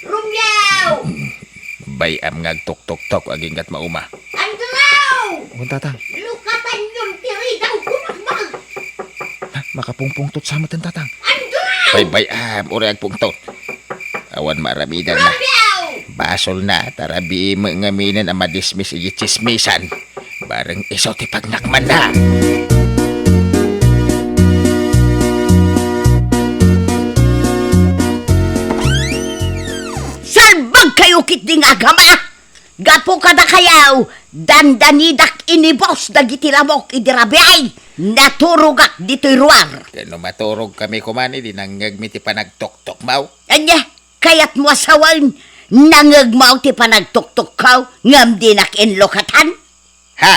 Romeo! Bay-am nga agtuktoktok aginggat mauma. Andrew! Wen, Tatang. Lukatanyon ti ridaw, kunak man! Ha? Makapungpungtot sa meten, Tatang. Andrew! Bay-am, uray agpungtot. Awan maaramidanna. Romeo! Basolna, ta rabii met ngaminen a madismis iti tsismisan. Bareng isu ti pangnakmanna. Salbagkayo ketdi nga agama! Gapu kadakayo, dandanidak inibus dagiti lamok idi rabii. Naturogak ditoy ruar. Ken no maturogkami koma, idi nangngegmi ti panagtuktokmo? Ania, kayatmo a sawen, nangngegmo ti panagtuktokko ngem dinak inlukatan? Ha?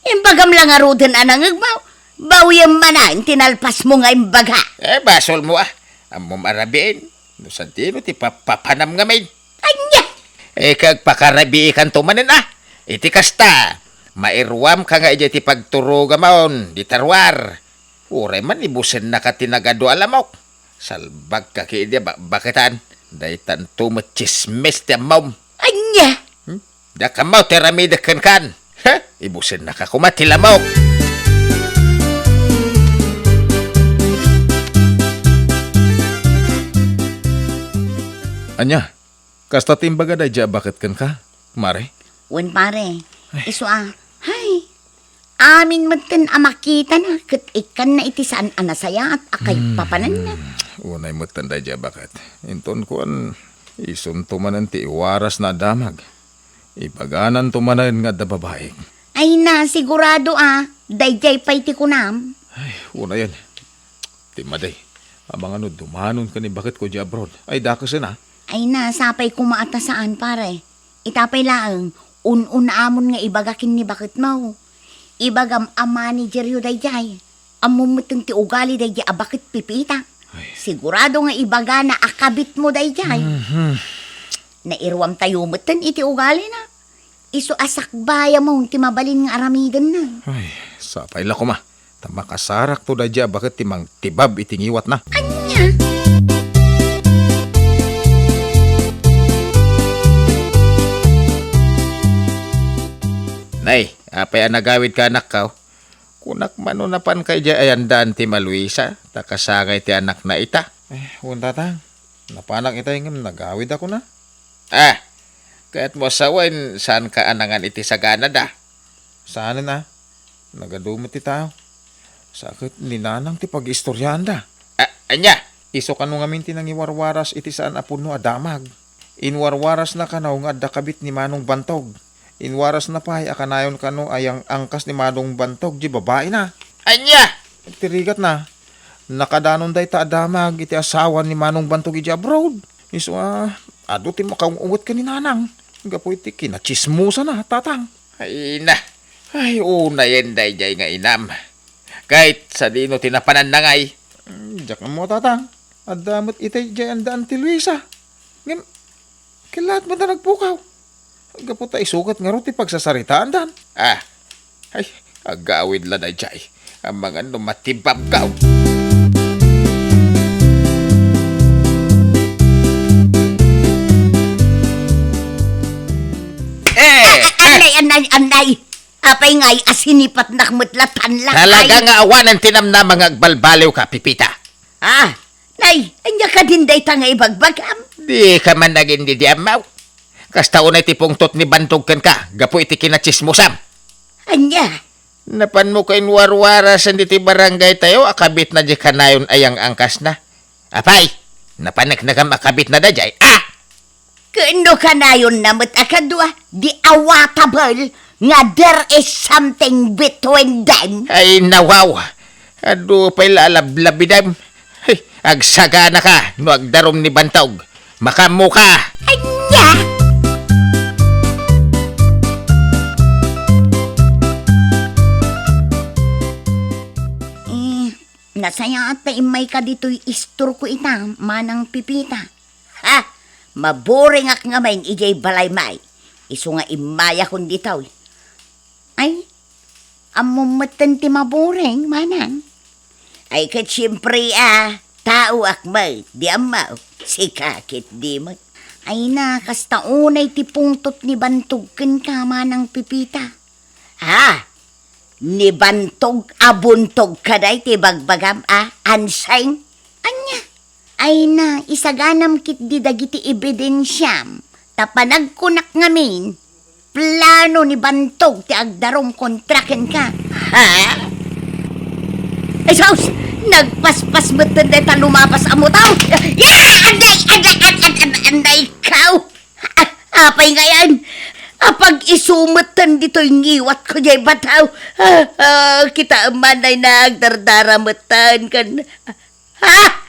Imbagam la ngaruden a nangngegmo, bawiem manen ti nalpasmo nga imbaga. Eh, basolmo a. Ammom a rabiin. No sadino ti papapanam ngamin? Ania? Eh, kag pakarabiikanto manen a. Iti kasta, mairuamka nga idiay ti pagturogamon, dita ruar. Uray man ibusennaka ti nagadu a lamok. Salbagka ketdi a bakbaketan. Daytanto met tsismis ti ammom. Ania? Hmm? Diak ammo ti aramidek kenkan. He? Ibusennaka koma ti lamok. Ania? Kasta ti imbaga daydiay a baket kenka, Mare? Wen, pare. Ay. Isu a, hay, amin metten a makitana ket ikkanna iti saan a nasayaat a kaipapananna. Hmm, unay metten daydiay a baket. Inton kuan, isunto manen ti iwarasna a damag. Ibagananto manen nga adda babaik. Ay na, sigurado a, daydiay pay ti kunam. Ay, unayen. Ti madi, amangan no dumanon ken ni baketko idiay abroad. Ay, dakesen a. Ay na, sapay koma a ta saan, pare. Ita pay laeng, un-unamon nga ibaga ken ni baketmo. Ibagam a manageryo daydiay. Ammom metten ti ugali daydiay a baket Pipita. Ay. Sigurado nga ibagana a kabitmo daydiay. Mhm. Nairuamtayo metten iti ugalina. Isu a sakbayamon ti mabalin nga aramidenna. Ay, sapay la koma. Ta makasarakto daydiay a baket ti mangtibab iti ngiwatna. Ania? Nay, apay a nagawidka, anakko? Kunak man no napanka idiay ayandaan ti Maluisa, ta kasangay ti anakna ita. Eh, wen, Tatang. Napanak itay ngem nagawidakon a. Ah, kayatmo a sawen, saanka a nangan iti saganada? Saanen a. Nagadu met ti tao. Sa ket ni Nanang ti pag-istoriaanda. Ah, ania? Isu kano ngamin ti nangiwarwaras iti saan a pudno a damag. Inwarwarasna kano nga adda kabit ni Manong Bantog. Inwarasna pay a kanayon kano a yang-angkas ni Manong Bantog diay babaina. Ania? Ti rigatna, nakadanon dayta a damag iti asawa ni Manong Bantog idiay abroad. Isu a, adu ti makaung-unget ken ni Nanang gapu iti kinatsismosana, Tatang. Ay na. Ay, unayen daydiay nga inam. Ket sadino ti napananna ngay? Hmm, diak ammo, Tatang. Adda met itay diay andaan ti Luisa. Ngem, kellaat met a nagpukaw. Gapu ta isu ket ngarud ti pagsasaritaandan. Ah, ay, agawid la daydiay. Amangan no matibabkaw. Eh! Anay, anay, anay! Apay ngay a sinipatnak met la tan lakay? Talaga nga awanen ti namnama nga agbalbaliwka, Pipita. Ah, nay, ania kadin dayta nga ibagbagam? Dika man agin-idi ammaw. Kasta unay ti pungtot ni Bantog kenka, gapu iti kinatsismosam. Ania? Napanmo ka inwarwarasen ditoy barangaytayo a kabitna diay kanayon a yang-angkasna. Apay, napaneknekam a kabitna daydiay, ah? Ken no kanayonna met a kadua, di awatable nga there is something between them. Ay, nawaw! Adu pay la a lablabidem. Hey, agsaganaka no agdarum ni Bantog. Makammoka! Ania? Eh, nasayaat ta immayka ditoy istorko ita, Manang Pipita. Ha! Maburingak ngamin idiay balaymi. Isu nga immayakon ditoy. Ay, ammom metten ti maburing, Manang. Ay, ket siempre, a, taoak met, di ammo, sika ket di met. Ay na, kasta unay ti pungtot ni Bantog kenka, Manang Pipita. Ha? Ni Bantog a buntog kadi ti bagbagam, a, Anseng? Ania? Ay na, isaganam ketdi dagiti ebidensiam, ta panagkunak ngamin, plano ni Bantog ti agdarum kontra kenka. Ha? Ay, sus! Nagpaspas metten dayta lumapas a motor. Ya! Anday! Anday! Anday! Anday! Anday! Kaw! A-, apay ngayen? Apag-isu metten ditoy ngiwatko diay bataw. Ah, ah, kitaem man ay nagdardara metten ken, ha?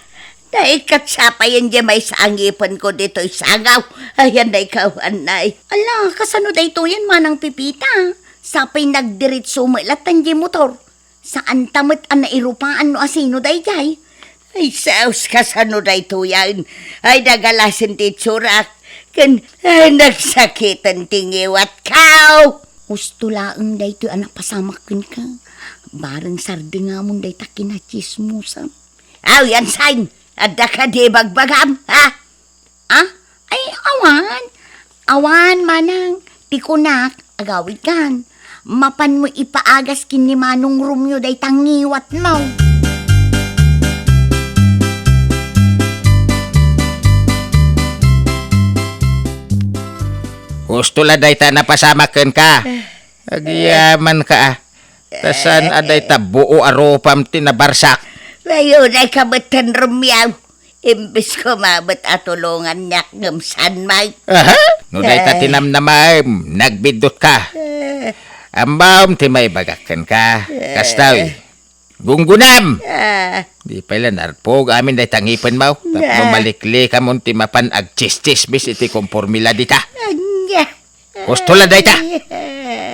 Naikkat sa payen diay maysa a ngipenko ditoy sangaw. Ayan na ikaw, anay. Ala, kasano daytoyen, Manang Pipita? Sapay nagdiritso met latta diay motor. Saanta met a nairupaan no asino daydiay. Ay, sus, kasano daytoyen? Ay, nagalasen ti itsurak. Ken, ay, nagsakiten ti ngiwatko. Husto laeng daytoy a napasamak kenka. Bareng sardingamon dayta kinatsismosam. Aw, Anseng, adda kadi bagbagam, ha? Ah? Ay, awan. Awan, Manang. Ti kunak, agawidkan. Mapanmo ipaagas ken ni Manong Romeo dayta ngiwatmo. Husto la dayta napasamak kenka. Eh. Agyamanka, a. Ta saan a dayta buo a rupam ti nabarsak? Mayunay ka met ten, Romeo. Imbes koma met a tulongannak ngem saan met. Aha? No dayta ti namnamaem, nagbiddutka. Eh. Ammom ti maibagak kenka. Eh. Kasta, gunggunam! Ah. Di pay la narpog amin dayta ngipenmo. Tapno maliklikamon ti mapan agtsistsismis iti kompormila dita. Anya. Husto la dayta.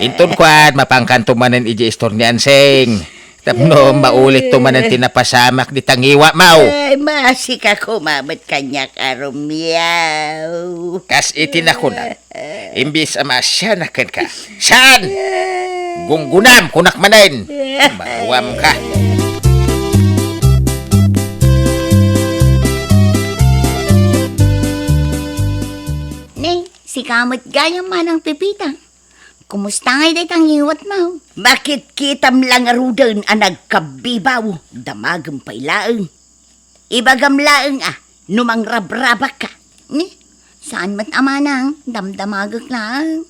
Inton kuan, mapankanto manen idiay istor ni Anseng. Tapno maulit to manen ti napasamak dita ngiwatmo. Ay, maasika koma met kaniak a Romeo. Kas iti nakunak, imbes a maasianak kenka. Saan? Gunggunam, kunak manen. Maruamka. Nay, sika met gayam, Manang Pepita. Kumusta ngay dayta ngiwatmo? Makitkitam la ngaruden a nagkabbibaw, damagem pay laeng. Ibagam laeng a, no mangrabrabakka. Ni, saan met a manang, damdamagek laeng.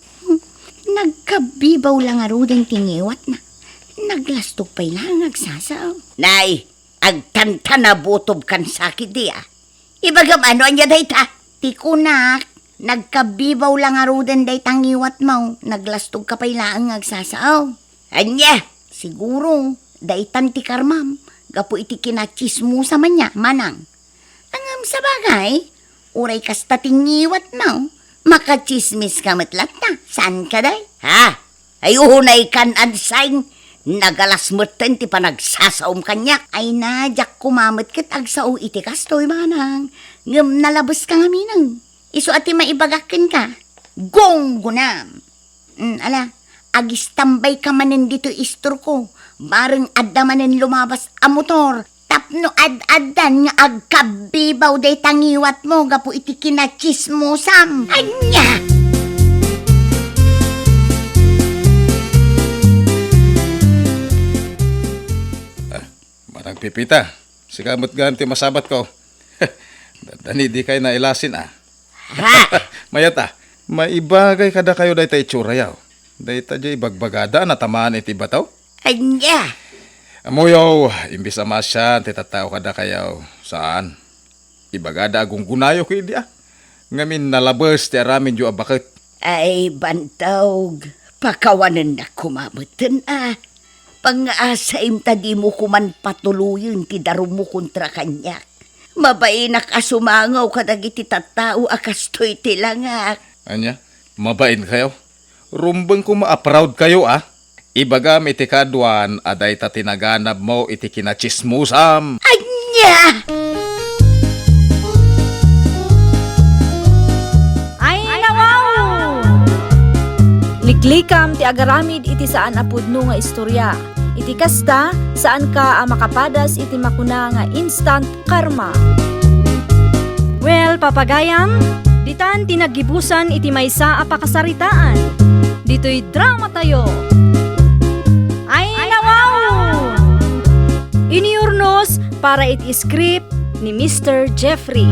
Nagkabbibaw la ngaruden ti ngiwatna. Naglastog pay laeng agsasao. Nay, agtantanabutob kan sakit di a. Ibagam a no ania dayta? Ti kunak, Nagkabibaw la ngaruden dayta ngiwatmo, naglastogka pay laeng nga agsasao. Ania? Siguro, daytan ti karmam, gapu iti kinatsismosa man nia, manang. Ngem sabagay, uray kasta ti ngiwatmo, makatsismiska met latta, saan kadi? Ha? Ay, unay kan, Ansing, nagalas metten ti panagsasaom kaniak. Ay na, diak koma met ket agsao iti kastoy, manang. Ngem nalabeska ngamin. Isu a ti maibagak kenka. Gunggonam! Mm, ala, agistambayka manen ditoy istorko. Bareng adda manen lumabas a motor. Tapno ad-addan nga agkabibaw dayta ngiwatmo gapu iti kinatsismosam. Ania? Ah, Manang Pipita, sika met gayam ti masabatko. Dandani dikay nailasin, a. Ha? Mayat, a. Maibagay kadakayo dayta itsuratayo. Dayta diay ibagbagada a natamaan iti bato. Ania? Ammoyo, imbes a maasian ti tattao kadakayo, saan. Ibagada a gunggonayok idi, a. Ngamin nalabes ti aramidyo a baket. Ay, bantog, pakawanennak koma metten, a. Pangngaasaim ta dimo koman patuloyen ti darummo kontra kaniak. Mabainak a sumangaw kadagiti tattao a kastoy ti langak. Ania? Mabainkayo? Rumbeng koma a proudkayo, a. Ibagam iti kaduan a dayta ti naganabmo iti kinatsismosam. Ania? Ay, nawaw! Liklikam ti agaramid iti saan a pudno nga istorya. Iti kasta, saanka a makapadas iti makuna nga instant karma. Well, papagayam, ditan ti naggibusan iti maysa a pakasaritaan. Ditoy dramatayo. Ay, nawaw! Iniurnos para iti script ni Mister Jeffrey.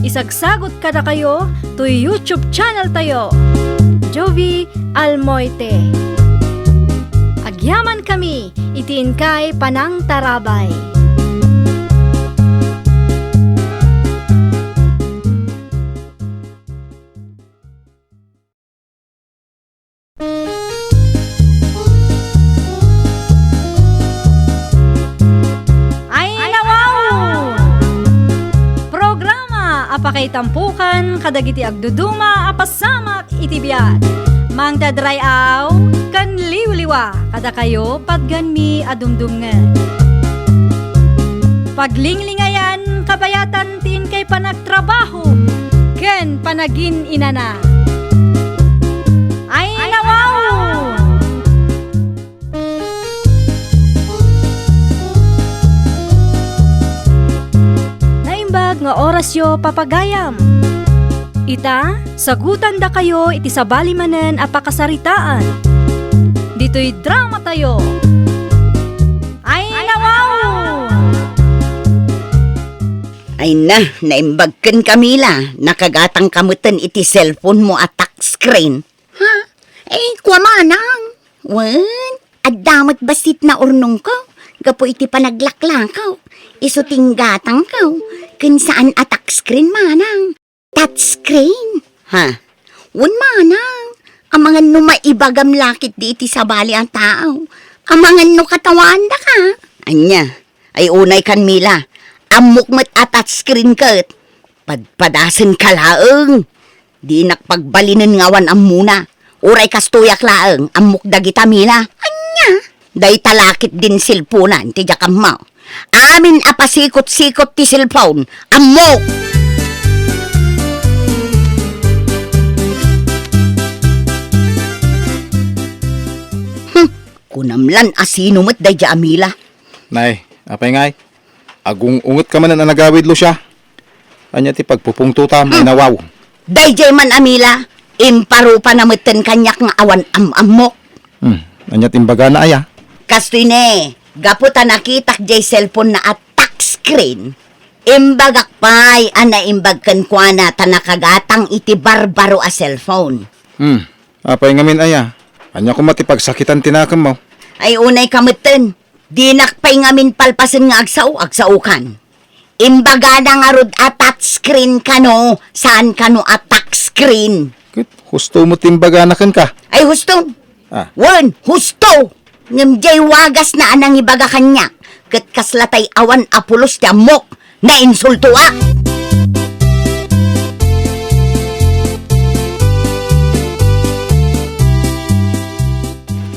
Isagsagot kadakayo toy YouTube channel tayo, Jovie Almoite. Agyamankami iti inkay panangtarabay. Ay, nawaw! Programa a pakaitampokan kadagiti agduduma a pasamak iti biag. Mangted ray-aw ken liwliwa kadakayo patganmi a dumdumngeg. Paglinglingayan kabayatan ti inkay panagtrabaho ken panagin-inana. Ay, nawaw! Naimbag nga orasyo, papagayam. Ita, sagutandakayo iti sabali manen a pakasaritaan. Ditoy dramatayo. Ay, nawaw! Ay na, naimbag ken Camila, nakagatangka metten iti cellphone mo a touch screen. Ha? Ay, kua manang. Wen, adda met bassit naurnongko gapu iti panaglaklakaw. Isu ti inggatangko. Ken saan a touch screen manang. Touch screen? Ha? Wen manang. Amangan no maibagam la ketdi iti sabali a tao. Amangan no katawaandaka. Ania? Ay unay kan Mila. Ammok met a touch screen ket. Padpadasenka laeng. Dinak pagbalinen nga awan ammona. Uray kastoyak laeng, ammok dagita Mila. Ania? Dayta la ketdin cellphonan ti diak ammo. Amin a pasikot-sikot ti cellphone, ammok! Hmm, kunam lan a sino met daydiay a Mila. Nay, apay ngay? Agung-ungetka manen a nagawid, Lucia. Ania ti pagpupungtotam, hmm, ay nawaw? Daydiay man a Mila, imparupana metten kaniak nga awan am-ammok. Hmm, ania ti imbagana aya? Kastoy ne, gapu ta nakitak diay cellphone na a touch screen, imbagak pay a naimbag kenkuana ta nakagatang iti barbaro a cellphone. Hmm, apay ngamin aya? Ania koma ti pagsakitan ti nakemmo? Ay unay ka metten. Dinak pay ngamin palpasen nga agsao, agsaokan. Imbagana ngarud a touchscreen kano, saan kano a tax screen. Ket husto met ti imbagana kenka. Ay, husto. Ah. Wen, husto. Ngem diay wagasna a nangibaga kaniak, ket kasla tay awan a pulos ti ammok, nainsultoak.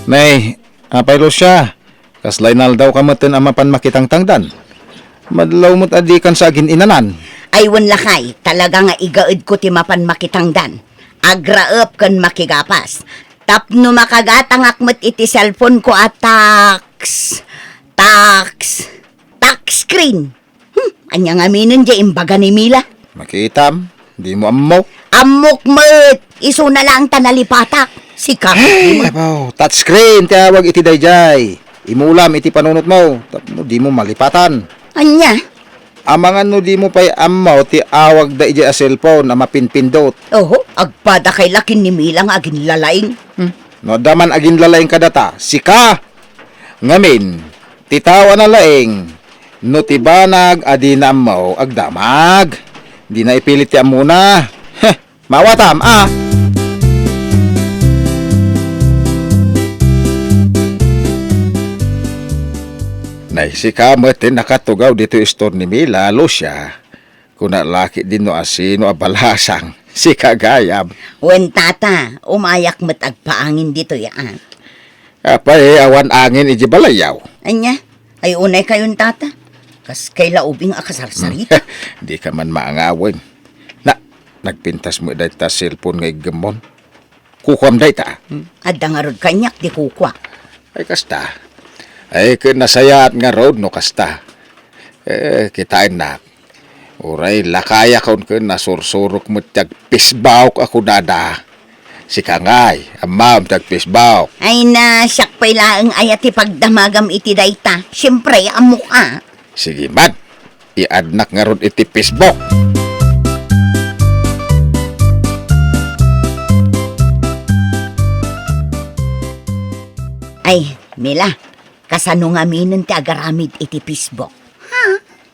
Nay, apay Lucia, kasla inaldawka metten a mapan makitangtangdan? Madlaw met a dikan sa agin-inanan. Ay, wen lakay, talaga nga igaedko ti mapan makitangdan. Agraep ken makigapas. Tapno makagatangak met iti cellphone ko a tax, tax, tax screen. Hmm, ania ngaminen diay imbaga ni Mila? Makitam, dimo ammo. Ammok met, isuna laeng ta nalipatak. Sika, Ay, dimo. Abaw, touchscreen ti awag iti daydiay. Imulam iti panunotmo, tapno dimo malipatan. Ania? Amangan no dimo pay ammo ti awagda idiay a cellphone a mapinpindot. Oho, agpadakay la ken ni Mila nga aginlalaing. Hmm. No adda man aginlalaing kadata, sika! Ngamin, ti tao a nalaing, no ti banag a dina ammo, agdamag. Dina ipilit ti ammona. Heh, mawatam, a! Naisika met ti nakatugaw ditoy istor ni Mila, Lucia. Kuna la ketdin no asino a balasang, sika gayam. Wen, tata, umayak met agpaangin ditoy, a. Apay, awan angin iti balayyo? Ania? Ay, unay kayon, tata. Kas kay la ubing a kasarsarita. Dika man maangawen. Na, nagpintas met dayta cellphone nga iggemmon. Kukuam dayta. Hmm. Adda ngarud kaniak ti kukua. Ay, kasta. Ay, ket nasayaat ngarud no kasta. Eh, kitaennak. Uray lakayakon ken nasursurok met ti agpisbawk a kunada. Sika ngay, ammam ti agpisbawk. Ay na, siak pay laeng aya ti pagdamagam iti dayta. Siempre, ammok a. Sige man, iadnak ngarud iti Facebook. Ay, Mila, kasano ngaminen ti agaramid iti Facebook? Ha?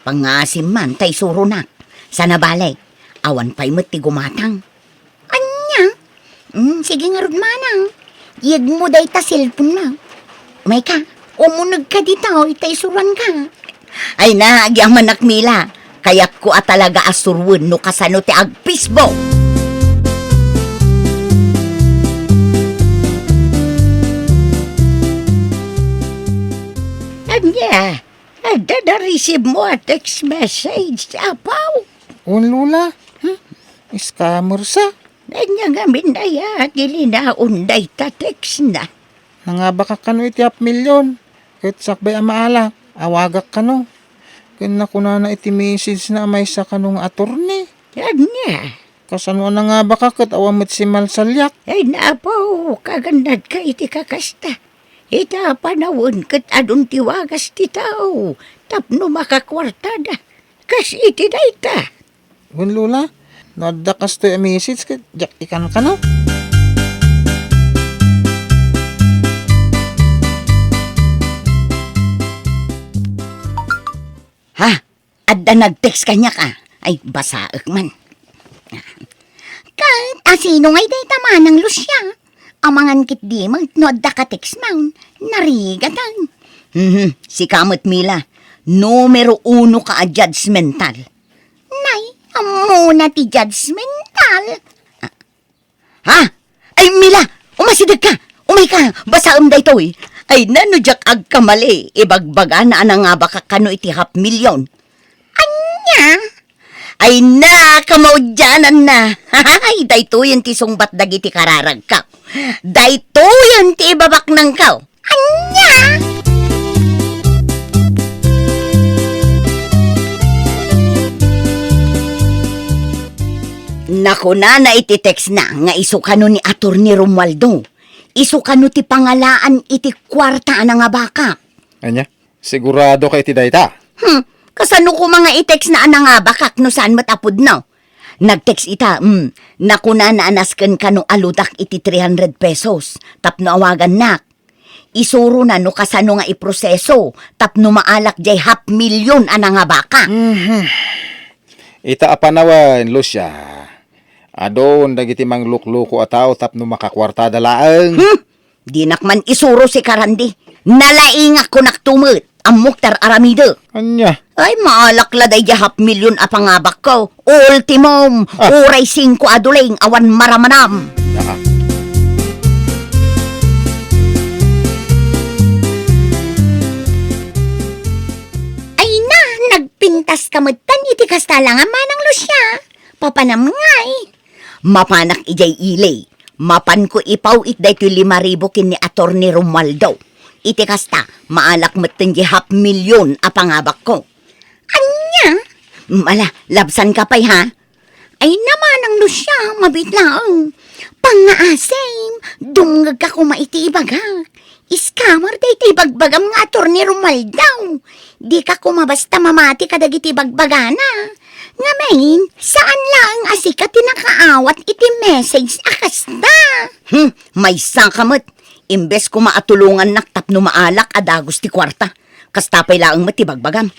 Pangasim man ta isuronak. Sana bale, awan pay met ti gumatang. Ania? Mm, sige ngarud manang. Iyegmo dayta cellphone na. Umayka, umunegka dita, o, ita isuruanka. Ay na, agyamanak, Mila. Kayatko a talaga a surwen no kasano ti agpisbo. Ania? Adda na-receive mo a text message, apo? Wen, Lola. Hmm? Scammer sa? Ania ngamin aya ti linaon dayta text na? Nangabakak kano iti half million. Ket sakbay a maalak, awagak kano. Ken nakunana iti message na a maysa kano nga attorney. Ania? Kasano a nangabakak ket awan met simmalsaliak? Ay, napo, kagannadka iti kakasta. Ita panawen ket adun ti wagas ti tao tapno makakuartada. Kas iti dayta. Wen, Lola, no adda kastoy a message ket diak ikankano. Ha? Adda nag-text kaniak, a. Ay, basaek man. Ket asino ngay dayta manang Lucia? Amangan ketdi met no adda ka-text man, narigatan. Mhm, sika met, Mila. Numero uno ka a judgmental. Nay, ammona ti judgmental. Ah, Ha? Ay, Mila! Umasidegka! Umayka! Basaem daytoy! Ay na, no diak agkamali, ibagbagana a nangabakak kano iti half million. Ania? Ay na, kamaudiananna! Ay, daytoyen ti sungbat dagiti kararagko. Daytoyen ti ibabaknangko. Ania? Nakunana iti text na nga isu kano ni Attorney Romualdo. Isu kano ti pangalaan iti kuarta a nangabakak. Ania? Sigurado ka iti dayta? Hmm, kasano koma nga i-text na a nangabakak no saan met a pudno? Nag-text ita, hmm, nakunana a nasken kano a ludak iti three hundred pesos tapno awagannak. Isurona no kasano nga iproseso tapno maalak jay half million a nangabaka. Mhm. Ita a panawen, Lucia, adun dagiti manglukluko a tao tapno makakuartada laeng. Hmm? Dinak man isuro sika, Randy. Nalaingak kunak tumet. Ammok ti ar-aramidek. Ania? Ay, maalak la daydi half million a pangabakko. Ultimum, Ah. uray singko a duling awan maramanam. Ah. Ay na, nagpintas ka metten iti kasta la nga, Manang Lucia. Papanam ngay. Mapanak idiay ili. Mapanko ipaw-it daytoy lima ribu ken ni Attorney Romualdo. Iti kasta, maalak metten di half million a pangabakko. Ania? Mala, labsanka pay, ha? Ay na, Manang Lucia, mabiit laeng. Pangngaasim, dumngegka koma iti ibagak. Scammer daytoy ibagbagam nga Attorney Romualdo. Dika koma basta mamati kadagiti ibagbagana. Ngamin, saan laeng a sika ti nakaawat iti message a kasta. Hmm, maysaka met. Imbes koma a tulongannak tapno maalak a dagus ti kuarta. Kasta pay laeng met ti bagbagam.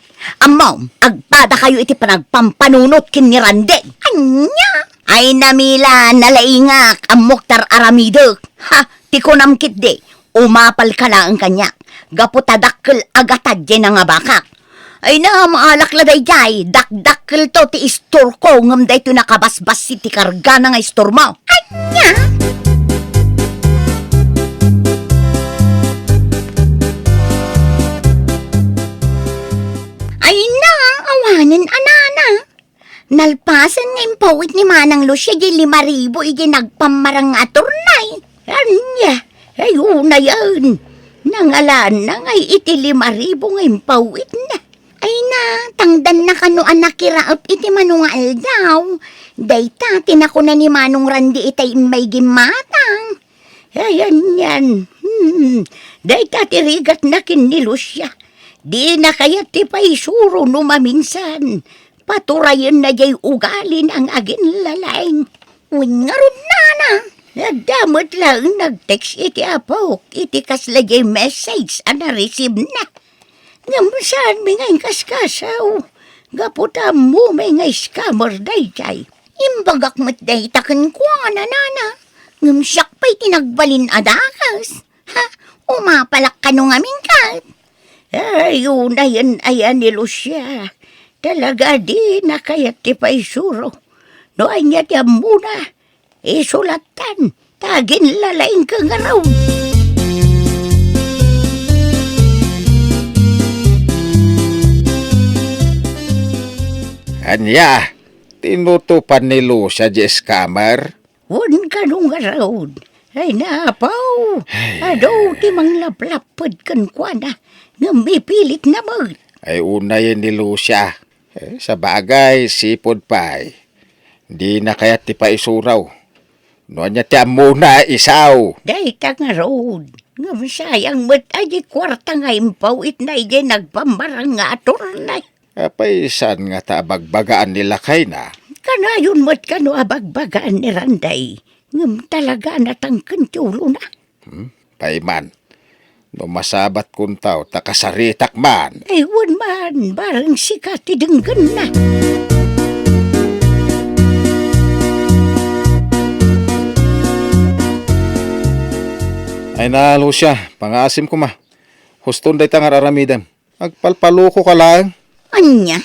Ammom, agpadakayo iti panagpampanunot ken ni Randy. Ania? Ay na, Mila, nalaingak, ammok ti ar-aramidek. Ha, ti kunam ketdi, umapalka laeng kaniak, gapu ta dakkel a gatad diay nangabakak. Ay na, maalak la daydiay, dakdakkelto ti istorko, ngem daytoy nakabasbassit ti kargana nga istormo. Ania? Ay na, awanen a nana. Nalpasen nga impaw-it ni Manang Lucia diay lima ribu idiay nagpammarang nga attorney. Ania? Ay, unayen. Nangalaanna ngay iti lima ribu nga impaw-itna. Ay na, tangdanna kano a nakiraep iti mano nga aldaw. Dayta ti nakuna ni Manong Randy itay immay gimmatang. Ay, anian. Hmm. Dayta ti rigatna ken ni Lucia. Dina kayat ti paisuro no maminsan. Paturayenna diay ugalina nga aginlalaing. Wen ngarud, nana. Adda met laeng nag-text iti apok iti kasla diay message a na-receive-na. Ngem saanmi nga inkaskasaw, gapu ta ammomi nga scammer daydiay. Imbagak met dayta kenkuana, nana. Ngem siak pay ti nagbalin a dakes. Ha? Umapalak kano ngamin ket? Ay, unayen aya ni Lucia. Talaga a dina kayat ti paisuro. No ania ti ammona, isulattan, ta aginlalaingka ngarud. Ania, tinutopan ni Lucia diay scammer? Wen kano ngarud. Ay, napaw. Ay. Adu ti manglaplapped kenkuana, ngem ipilitna met. Ay, unayen ni Lucia. Eh, sabagay, sipud pay. Dina kayat ti paisuro. No ania ti ammona, isaw. Dayta ngarud. Ngem sayang met a di kuarta nga impaw-itna idiay nagpammarang nga attorney. Apay saan ngata a bagbagaan ni lakayna? Kanayon met kano a bagbagaan ni Randy, ngem talaga a natangken ti ulona. Hmm? Pay man, no masabat kuntaw ta kasaritak man. Ay, wen man, bareng sika ti denggenna. Ay na, Lucia, pangaasim koma. Huston dayta nga ar-aramidem. Agpalpaloko ka laeng. Ania?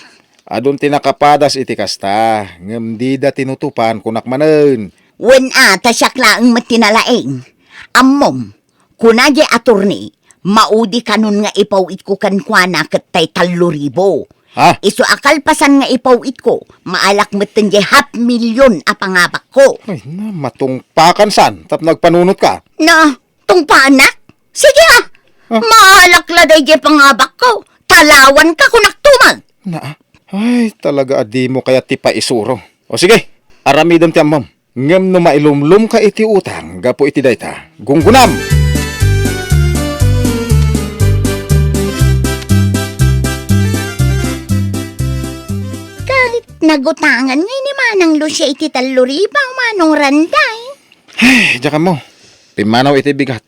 Adun ti nakapadas iti kasta, ngem dida tinutupan, kunak manen. Wen a, ta siak laeng met ti nalaing. Ammom, kuna diay attorney, maudi kanon nga ipaw-itko kenkuana ket tay tallo ribu. Ha? Isu a kalpasan nga ipaw-itko, maalak metten diay half million a pangabakko. Ay na, matungpakan san, tapno agpanunotka. Na, tungpaanak? Sige, ah. Ah. Maalak la daydiay pangabakko. Talawanka, kunak tuman. Na, ay, talaga a dimo kayat ti paisuro. O sige, aramidem ti ammom. Ngem no mailumlomka iti utang gapu iti dayta, gunggonam. Ket nagutangan ngay ni Manang Lucia iti tallo ribu, Manong Randay. Ay, diak ammo. Pimmanaw iti bigat.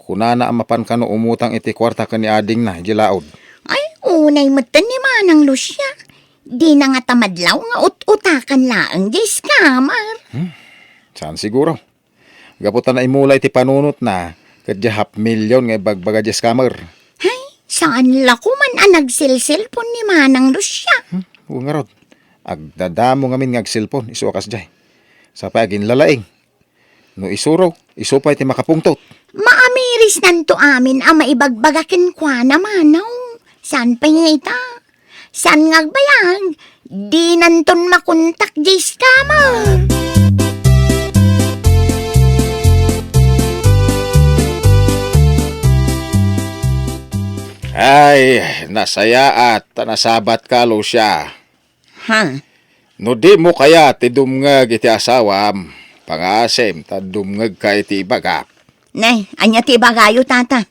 Kunana a mapan kano umutang iti kuarta ken ni adingna idiay laud. Ay, unay metten ni Manang Lucia. Dina ngata madlaw nga ut-utakan laeng diay scammer. Hmm, saan siguro? Gapu ta naimula iti panunotna, ket diay half million nga ibagbaga diay scammer. Ay, saan la koman a nagselselpon ni Manang Lucia. Hmm, wen ngarud. Agdadamo ngamin nga agselpon, isu a kasdiay. Sapay aginlalaing. No isuro, isu pay ti makapungtot. Maamirisnanto amin a maibagbaga kenkuana, Manong. Saan pay nga ita? Saan nga agbayag? Dinanton makontak diay scammer. Ay, nasayaat ta nasabatka, Lucia. Ha? No dimo kayat ti dumngeg iti asawam, pangasim ta dumngegka iti ibagak. Nay, ania ti ibagayo, tata?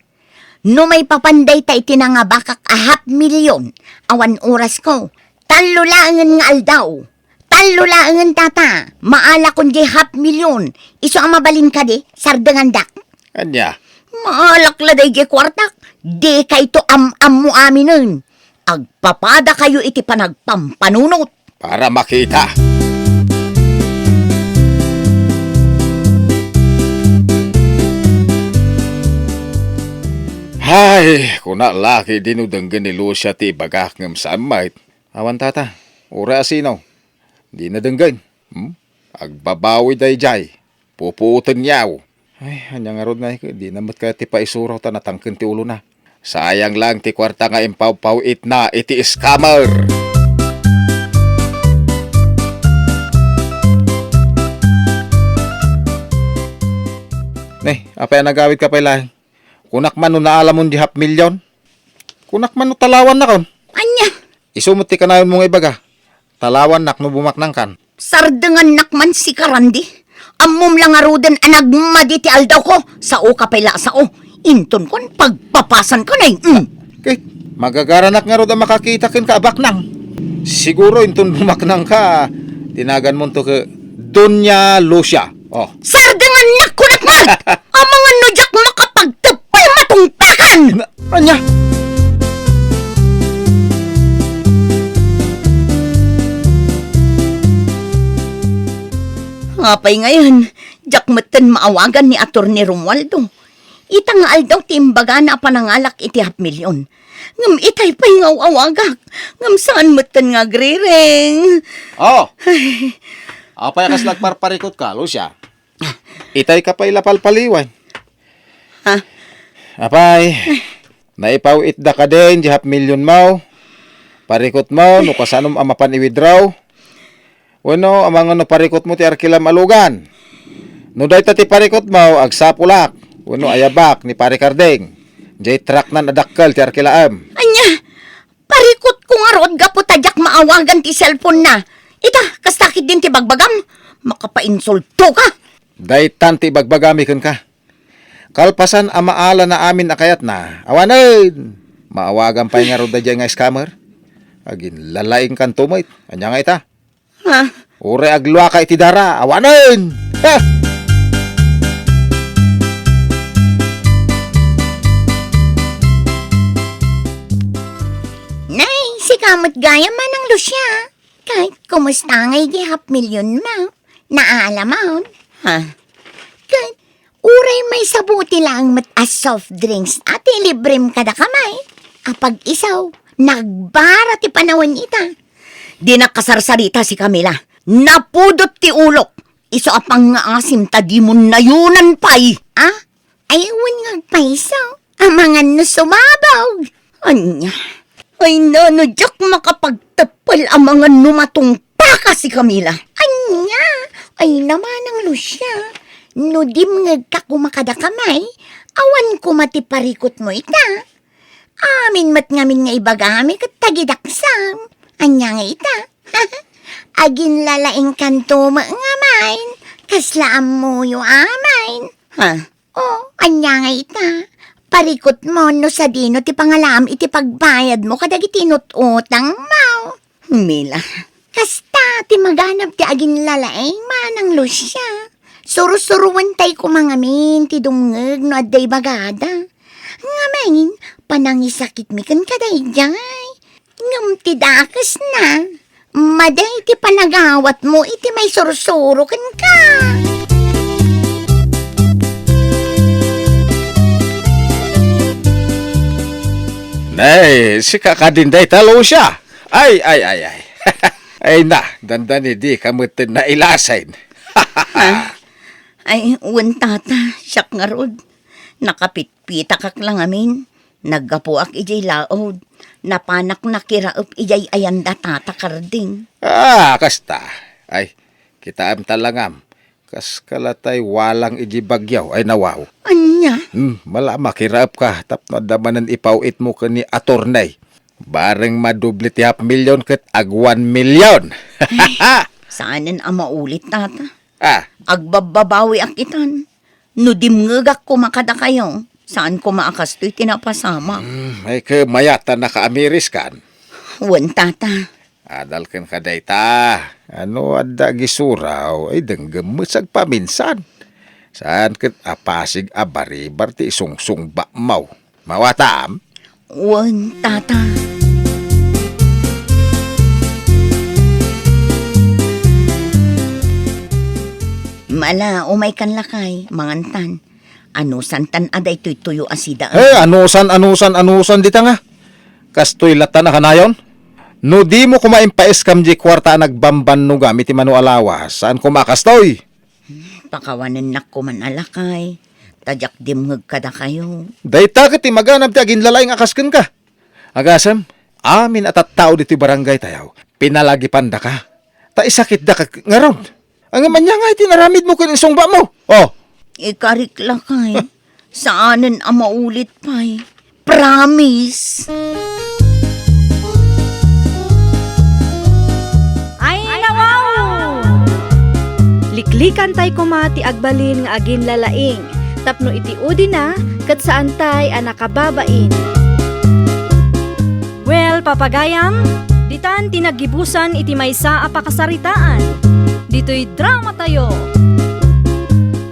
No maipapan dayta iti nangabakak a half million, awan orasko. Tallo laengen nga aldaw. Tallo laengen, tata. Maalakon diay half million. Isu a mabalin kadi, sardengandak. Ania? Maalak la daydiay kuartak. Dikayto am-ammo aminen. Agpapadakayo iti panagpampanunot. Para makita. Hay, kuna la ket dino denggen ni Lucia ti ibagak ngem saan met. Awan, tata, uray a sino. Dina denggen. Hmm? Agbabawi daydiay. Pupuotenyo. Ay, ania ngarud, nay, dina met kayat ti paisuro ta natangken ti ulona. Sayang lang ti kuarta nga impawpaw-itna iti scammer. Nay, apay a nagawidka pay laeng? Kunak man no naalamon diay half million? Kunak man no talawannakon? Ania? Isu met ti kanayonmo nga ibaga. Talawannak no bumaknangkan. Sardengannak man sika, Randy. Ammom la ngaruden a nagmadi ti aldawko. Saoka pay la a sao. Inton kuan, pagpapasanka, nay. Mm. Ket, magagaranak ngarud a makakita kenka a baknang. Siguro inton bumaknangka, tinaganmonto ket Doña Lucia. Oh. Sardengannak, kunak man! Amangan no diak makapagteppel, matungpakan! Na, ania? Apay ngayen, diak metten maawagan ni Attorney Romualdo. Ita nga aldaw ti imbagana a panangalak iti half million. Ngem itay pay nga aw-awagak. Ngem saan metten nga agrireng. Oh! Ay. Apay a kasla agparparikutka, Lucia? Itay ka pay la palpaliwan. Ha? Apay, naipaw-itda kadin diay half million mo? Parikutmo no kasanom a mapan i-withdraw? Wenno, amangan no parikutmo ti arkilam a lugan? No dayta ti parikutmo, agsapulak wenno ayabak ni Pari Carding. Diay trucknan a dakkel ti arkilaem. Ania? Parikutko ngarud gapu ta diak maawagan ti cellphone-na. Ita, kasta ketdin ti bagbagam? Makapainsultoka. Daytan ti ibagbagami kenka. Kalpasan a maalana amin a kayatna, awanen! Maawagan pay ngarud daydiay nga scammer. Aginlalaingkanto met. Ania nga ita? Ha? Uray agluaka iti dara, awanen! Ha! Nay, sika met gayam, Manang Lucia. Ket, kumusta ngay di half million mo? Naalamon? Ha? Ket, uray maysa buti laeng met a soft drinks a ti librem kadakami. Apag-isu, nagbara ti panawen ita. Dinak kasarsarita si Camila. Napudot ti ulok. Isu a pangngaasim ta dimo nayonan pay. Ah? Ay, wen nga agpayso. Amangan no sumabog. Ania? Ay, nano, diak makapagteppel amangan no matungpaka si Camila. Ania? Ay, Manang Lucia. No dimngegka koma kadakami, awan koma ti parikutmo ita. Amin met ngamin nga ibagami ket tagidaksam. Ania nga ita? Aginlalaingkanto met ngamin. Kasla ammoyo amin. Ha? O, ania nga ita? Parikutmo no sadino ti pangalaam iti pagbayadmo kadagiti inut-utangmo. Mila. Kasta ti maganab ti aginlalaing, Manang Lucia. Sursuruentay koma ngamin ti dumngeg no adda ibagada. Ngamin, panangisakitmi kenka daydiay. Ngem ti dakesna, madi ti panagawatmo iti maisursuro kenka. Nay, sika kadin dayta, Lucia? Ay, ay, ay, ay. Ay na, dandani dika metten nailasin. Ha? Ay, wen, tata, siak ngarud. Nakapitpitakak la ngamin. Naggapuak idiay laud. Napanak nakiraep idiay ayanda, tata Karding. Ah, kasta. Ay, kitaem ta langam. Kas kalatay walang idiay bagyo. Ay, nawaw. Ania? Hmm, mala makiraepka tapno adda manen ipaw-itmo ken ni attorney. Bareng madoble ti half million ket ag one million. Ay, saanen a maulit, tata. Ah. Agbabbabawiak itan. No dimngegak koma kadakayo, saan koma a kastoy ti napasamak. Hmm, ay, ket mayat ta nakaamiriskan. Wen, tata. Adal kenka dayta. No adda agisuraw, ay denggem met sagpaminsan. Saan ket a pasig a baribar ti isungsungbatmo. Mawatam? Wen, tata. Mala, umaykan lakay, mangantan. Anusantan a daytoy tuyo a sida. Eh, anusan, anusan, anusan dita nga. Kastoy latta a kanayon. No dimo koma impaiskam diay kuarta a nagbambannogam iti mano a lawas, saan koma a kastoy? Pakawanennak koman a lakay, ta diak dimngeg kadakayo. Dayta ket ti maganab ti aginlalaing a kas kenka. Agasem, amin a tattao ditoy barangaytayo, pinalagipandaka, ta isakitdaka ngarud. Ngem ania ngay ti inaramidmo ken insungbatmo? Oh. Ikarik lakay, saanen a maulit pay. Promise. Ay, nawaw! Liklikantay koma ti agbalin nga aginlalaing tapno iti udina ket saantay a nakababain. Well, papagayam, ditan ti naggibusan iti maysa a pakasaritaan. Ditoy dramatayo.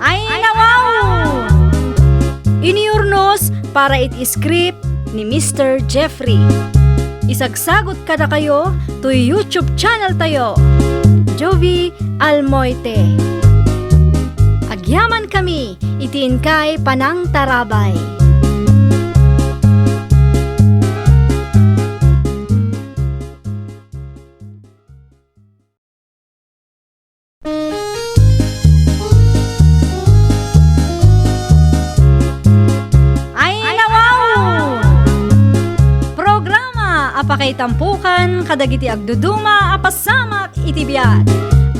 Ay, nawaw! Iniyurnos para iti script ni Mister Jeffrey. Isagsagot kadakayo toy YouTube channel tayo, Jovie Almoite. Agyamankami iti inkay panangtarabay. Ay, nawaw! Programa a pakaitampokan kadagiti agduduma a pasamak iti biag.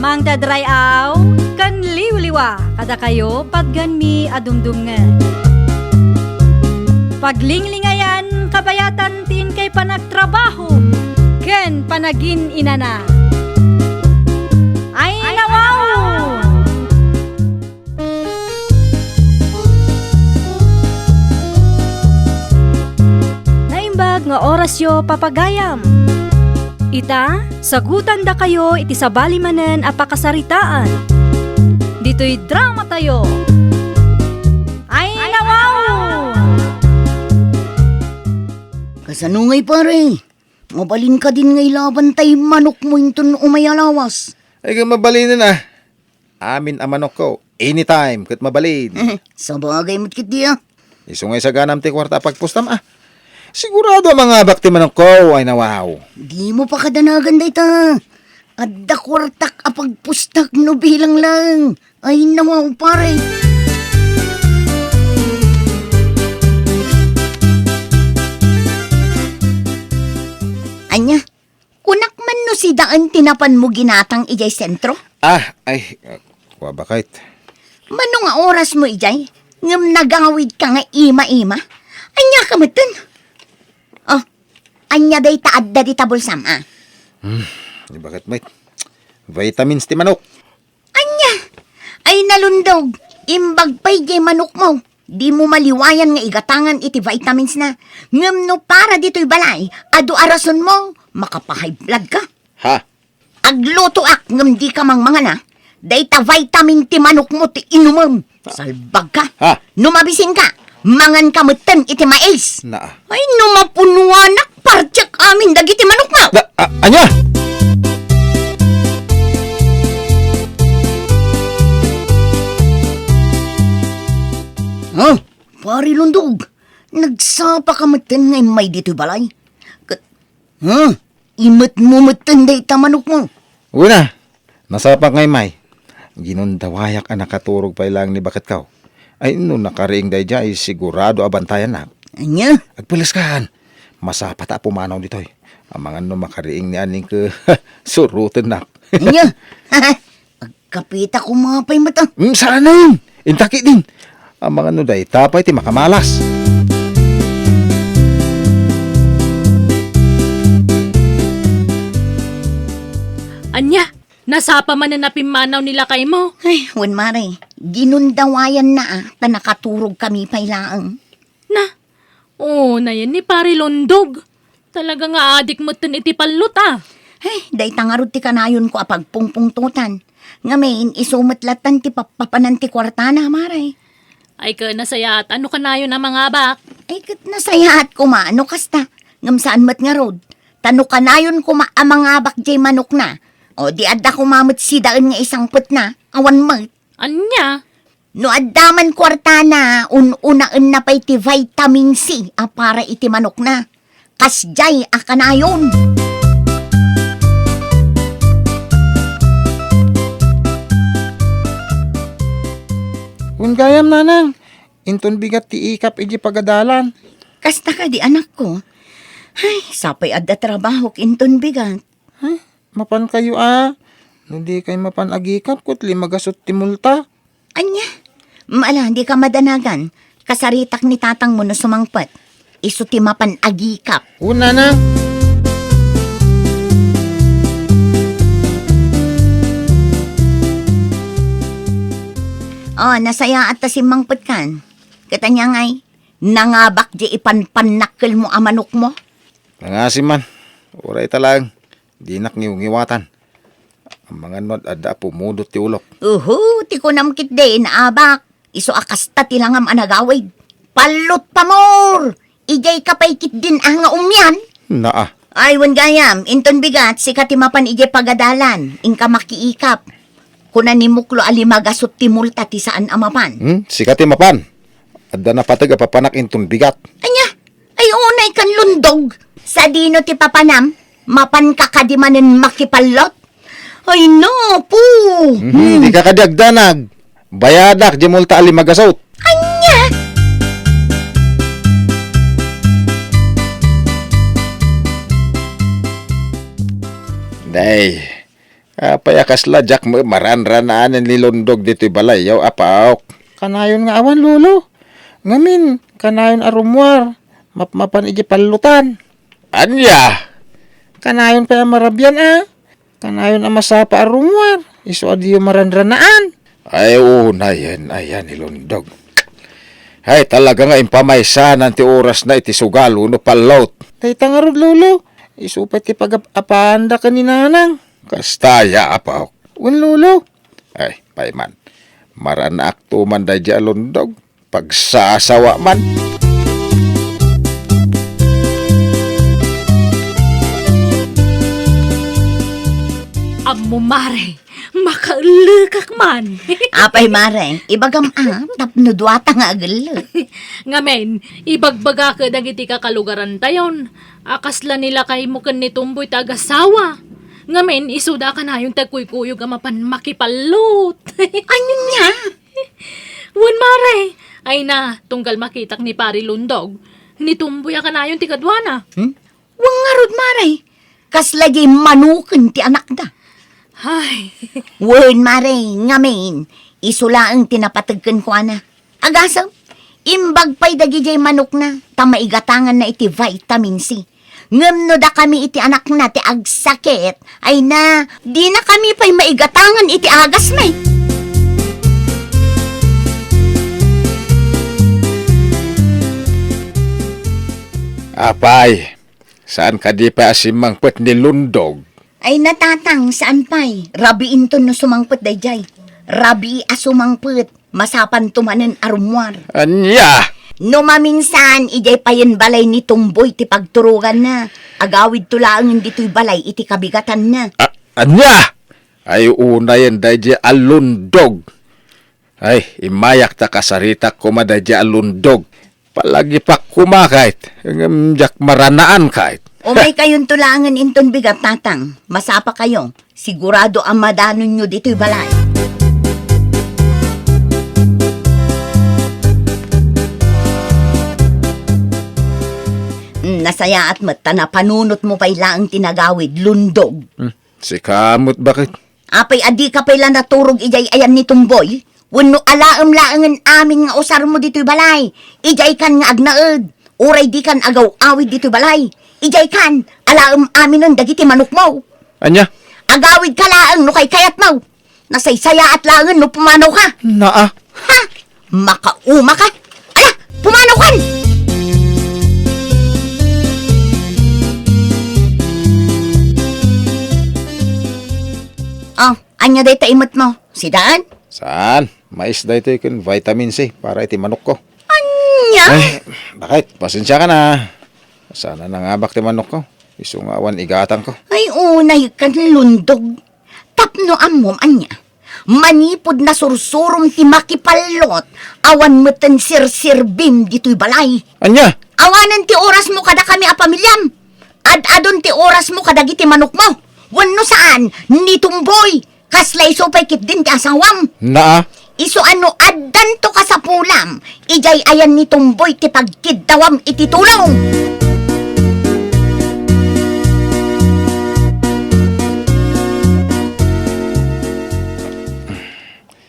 Mangted ray-aw ken liwliwa kadakayo, patganmi a dumdumngeg. Paglinglingayan kabayatan ti inkay panagtrabaho ken panagin-inana. Ay, nawaw! Naimbag nga orasyo, papagayam. Ita, sagutandakayo iti sabali manen a pakasaritaan. Ditoy dramatayo. Ay, nawaw! Kasano ngay, pare? Mabalin kadin nga ilaban tay manokmo inton umay a lawas? Ay, ket mabalinen a. Amin a manokko, anytime, ket mabalin. Sabagay met ketdi a. Isu nga isaganam ti kuarta a pagpustam a. Sigurado a mangabak ti manokko, ay nawaw. Dimo pakadanagan dayta. Adda kuartak a pagpustak no bilang lang. Ay, nawaw, pare. Ania, kunak man no sidaen ti napanmo ginatang idiay sentro? Ah, ay, uh, kua bakayt. Mano nga orasmo idiay? Ngem nagawidka nga ima-ima? Ania ka metten? Oh, ania dayta adda dita bulsam, a? Hmm, di bakayt met? Vitamins ti manok. Ania? Ay, nalundog, imbag pay diay manokmo. Dimo maliwayan nga igatangan iti vitamins na. Ngem no para ditoy balay, adu a rasonmo, maka-high blood ka. Ha? Aglutoak ngem dika mangmangana. Dayta vitamin ti manokmo ti inumem. Ah. Salbagka. Ah. No mabisinka, manganka metten iti mais. Naa. Ay, no mapunuanak, partiak amin dagiti manokmo. Da, a-, ania? Oh, Pari Lundog, nagsapaka metten nga immay ditoy balay. Ket, huh? Imetmo metten dayta manokmo. Wen a, nasapak nga immay. Ginundawayak a nakaturog pay laeng ni baketko. Ay, no nakariing daydiay, sigurado a bantayannak. Ania? Agpeleskan. Masapata a pumanaw ditoy. Amangan no makariing ni Aning ket surotennak. Ania? Agkapita koma pay met a. Mm, saanen. Inta ketdin. Amangan no dayta pay ti makamalas. Ania? Nasapa manen a pimmanaw ni lakaymo? Ay, wen, Mare. Ginundawayanna a, ta nakaturogkami pay laeng. Na, unayen ni Pari Lundog. Talaga nga adik metten iti pallot a. Ay, dayta ngarud ti kanayonko a pagpungpungtotan. Ngamin, isu met lattan ti pappapanan ti kuartana, Mare. Ay, ket nasayaat a no kanayon a mangabak. Ay, ket nasayaat koma no kasta. Ngem saan met ngarud. Ta no kanayon koma a mangabak diay manokna. O, di adda koma met sidaen nga isangpetna. Awan met. Ania? No adda man kuartana, un-unaenna pay ti vitamin C a para iti manokna. Kasdiay a kanayon. Wen gayam, nanang, inton bigat ti ikap idiay pagadalan. Kasta kadi, anakko. Ay, sapay adda trabahok inton bigat. Ay, mapankayo a. No dikay mapan agikap, ket lima gasut ti multa. Ania? Ala, dika madanagan. Kasaritak ni tatangmo no sumangpet. Isu ti mapan agikap. Wen, nanang. Oh, nasayaat ta simmangpetkan. Ket ania ngay? Nangabak diay ipanpannakkelmo a manokmo? Nangasim man. Uray ta laeng. Dinak ngiwngiwatan. Amangan no ad-adda a pumudot ti ulok. Uhu, ti kunam ketdi, naabak. Isu a kasta ti langam a nagawid. Pallot pamor! Idiay ka pay ketdin a nga umian? Naa. Ay, wen gayam, inton bigat, sika ti mapan idiay pagadalan. Inka makiikap. Kuna ni Muklo a lima gasut ti multa ti saan a mapan. Hmm? Sika ti mapan. Adda napateg a papanak inton bigat. Ania? Ay, unay kan Lundog. Sadino ti papanam? Mapanka kadi manen makipallot? Ay, napu! Mhm, hmm. Dika kadi agdanag. Bayadak diay multa a lima gasut. Ania? Day, apay a kasla diak met maranranaan ni Lundog ditoy balayyo, Apok? Kanayon nga awan, Lolo. Ngamin, kanayon a rummuar, mapmapan idiay pallotan. Ania? Kanayon pay a marabian a. Kanayon a masapa a rummuar, isu a diyo maranranaan. Ay, unayen, ayan, ni Lundog. Ay, talaga nga impamaysanan ti orasna iti sugal wenno pallot. Dayta ngarud, Lolo. Isu pay ti pagap-apaanda ken ni Nanang. Kasta aya, Apok? Wen, Lolo. Ay, pay man. Maranaakto man daydiay a Lundog. Pagsasawa man. Ammo, Mare, makaellekak man. Apay, Mare, ibagam a, tapno duata nga agellek. Ngamin, ibagbaga ka dagiti kakalugarantayon. A kasla ni lakaymo ken ni Tumboy ti agasawa. Ngamin, isuda a kanayon ti agkuykuyog a mapan makipallot. Ania? Wen, Mare. Ay na, tunggal makitak ni Pari Lundog, ni Tumboy a kanayon ti kaduana. Hmm? Wen ngarud, Mare. Kasla diay manuken ti anakda. Ay. Wen, Mare, ngamin, isu laeng ti napateg kenkuana. Agasem, imbag pay dagidiay manokna, ta maigatanganna iti vitamin C. Ngem no dakami iti anakna ti agsakit, ay na, dinakami pay maigatangan iti agasmi. Apay, saan kadi pay a simmangpet ni Lundog? Ay, natatang, saan pay? Rabiinton no sumangpet daydiay. Rabii a sumangpet, masapanto manen a rummuar. Ania? No maminsan, idiay payen balay ni Tumboy ti pagturonganna. Agawidto laengen ditoy balay iti kabigatanna. A-, ania? Ay, unayen daydiay a lundog. Ay, immayak ta kasaritak koma daydiay a lundog. Palagipak koma kayt, ngem diak maranaan kayt. Umaykayonto laengen inton bigat, tatang. Masapakayo. Sigurado a madanonyo ditoy balay. Hmm, nasayaat met ta napanunotmo pay laeng ti nagawid, lundog. Hmm, sika met, bakit? Apay a dika pay la naturog idiay ayan ni Tumboy? Wenno alaem laengen amin nga usarmo ditoy balay? Idiaykan nga agnaed, uray dikan agaw-awid ditoy balay. Idiaykan, alaem aminen dagiti manokmo. Ania? Agawidka laeng no kaykayatmo. Nasaysayaat laengen no pumanawka. Naa. Ha? Makaumaka. Ala, pumanawkan! Oh, ania dayta imetmo? Sidaan? Saan? Mais daytoy ken vitamin C para iti manokko. Ania? Ay, bakit? Pasensiakan a. Saan a nangabak ti manokko. Isu nga awan igatangko. Ay, unaykan, lundog. Tapno ammom ania? Manipud nasursurom ti makipallot, awan metten serserbim ditoy balay. Ania? Awanen ti orasmo kadakami a pamiliam. Ad-adun ti orasmo kadagiti manokmo. Wenno saan, ni Tumboy. Kasla isu pay ketdin ti asawam. Naa. Isu a no addanto kasapulam, idiay ayan ni Tumboy ti pagkiddawam iti tulong.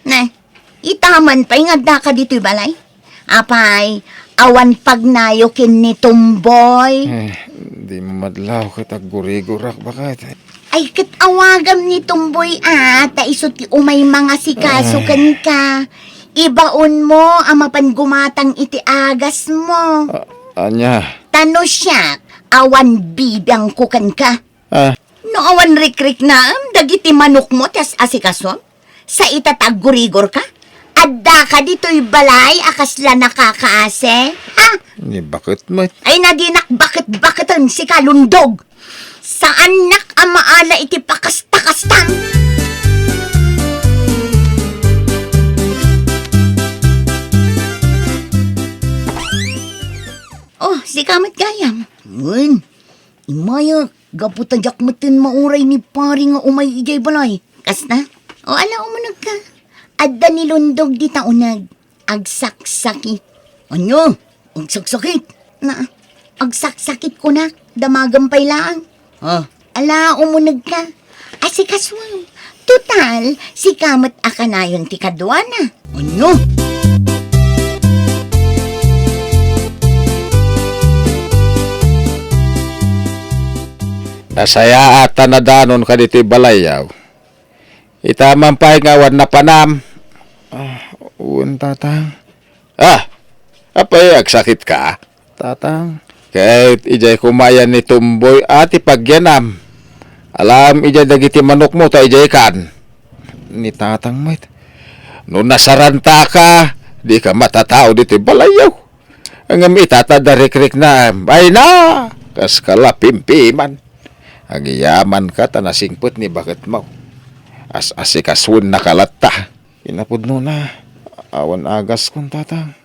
Ne, itaman pay nga addaka ditoy balay? Apay, awan pagnayo ken ni Tumboy? Eh, di madlaw ket aggurigorak, bakit? Ay, ket awagam ni Tumboy a, ta isu ti umay mangasikaso Ah. kenka. Ibaonmo a mapan gumatang iti agasmo. A-, ania? Ta no siak, awan bibiangko kenka. Ah. No awan rikriknaem dagiti manokmo ti as-asikasom? Sa ita ta aggurigorka? Addaka ditoy balay a kasla nakakaase? Ha? Ni baket met. Ay, nadinak baket-baketen, sika, lundog. Saannak a maala iti pakasta-kastam. Oh, sika met gayam. Wen, imayak, gapu ta diak metten mauray ni pari nga umay idiay balay. Kasta? O, ala, umunegka. Adda ni Lundog dita uneg. Agsaksakit. Ania? Agsaksakit? Na, agsaksakit kunak. Damagem pay laeng. Ah. Ala, umunegka. Asikasuem. Total, sika met a kanayon ti kaduana. Ania? Nasayaat ta nadanonka ditoy balayyo. Ita man pay nga awan napanam. Ah, wen, Tatang. Ah, apay, agsakitka? Tatang. Ket idiay koma ayan ni Tumboy a ti pagyanam. Alam idiay dagiti manokmo ta idiay kan. Ni Tatang met. No nasarantaka, dika matatao ditoy balayyo. Ngem ita ta adda rikrikna, ay na, kas kalapimpiman. Agiyamanka ta nasingpet ni baketmo. As-asikasuennaka latta. Kinapudnona, awan agaskon, Tatang.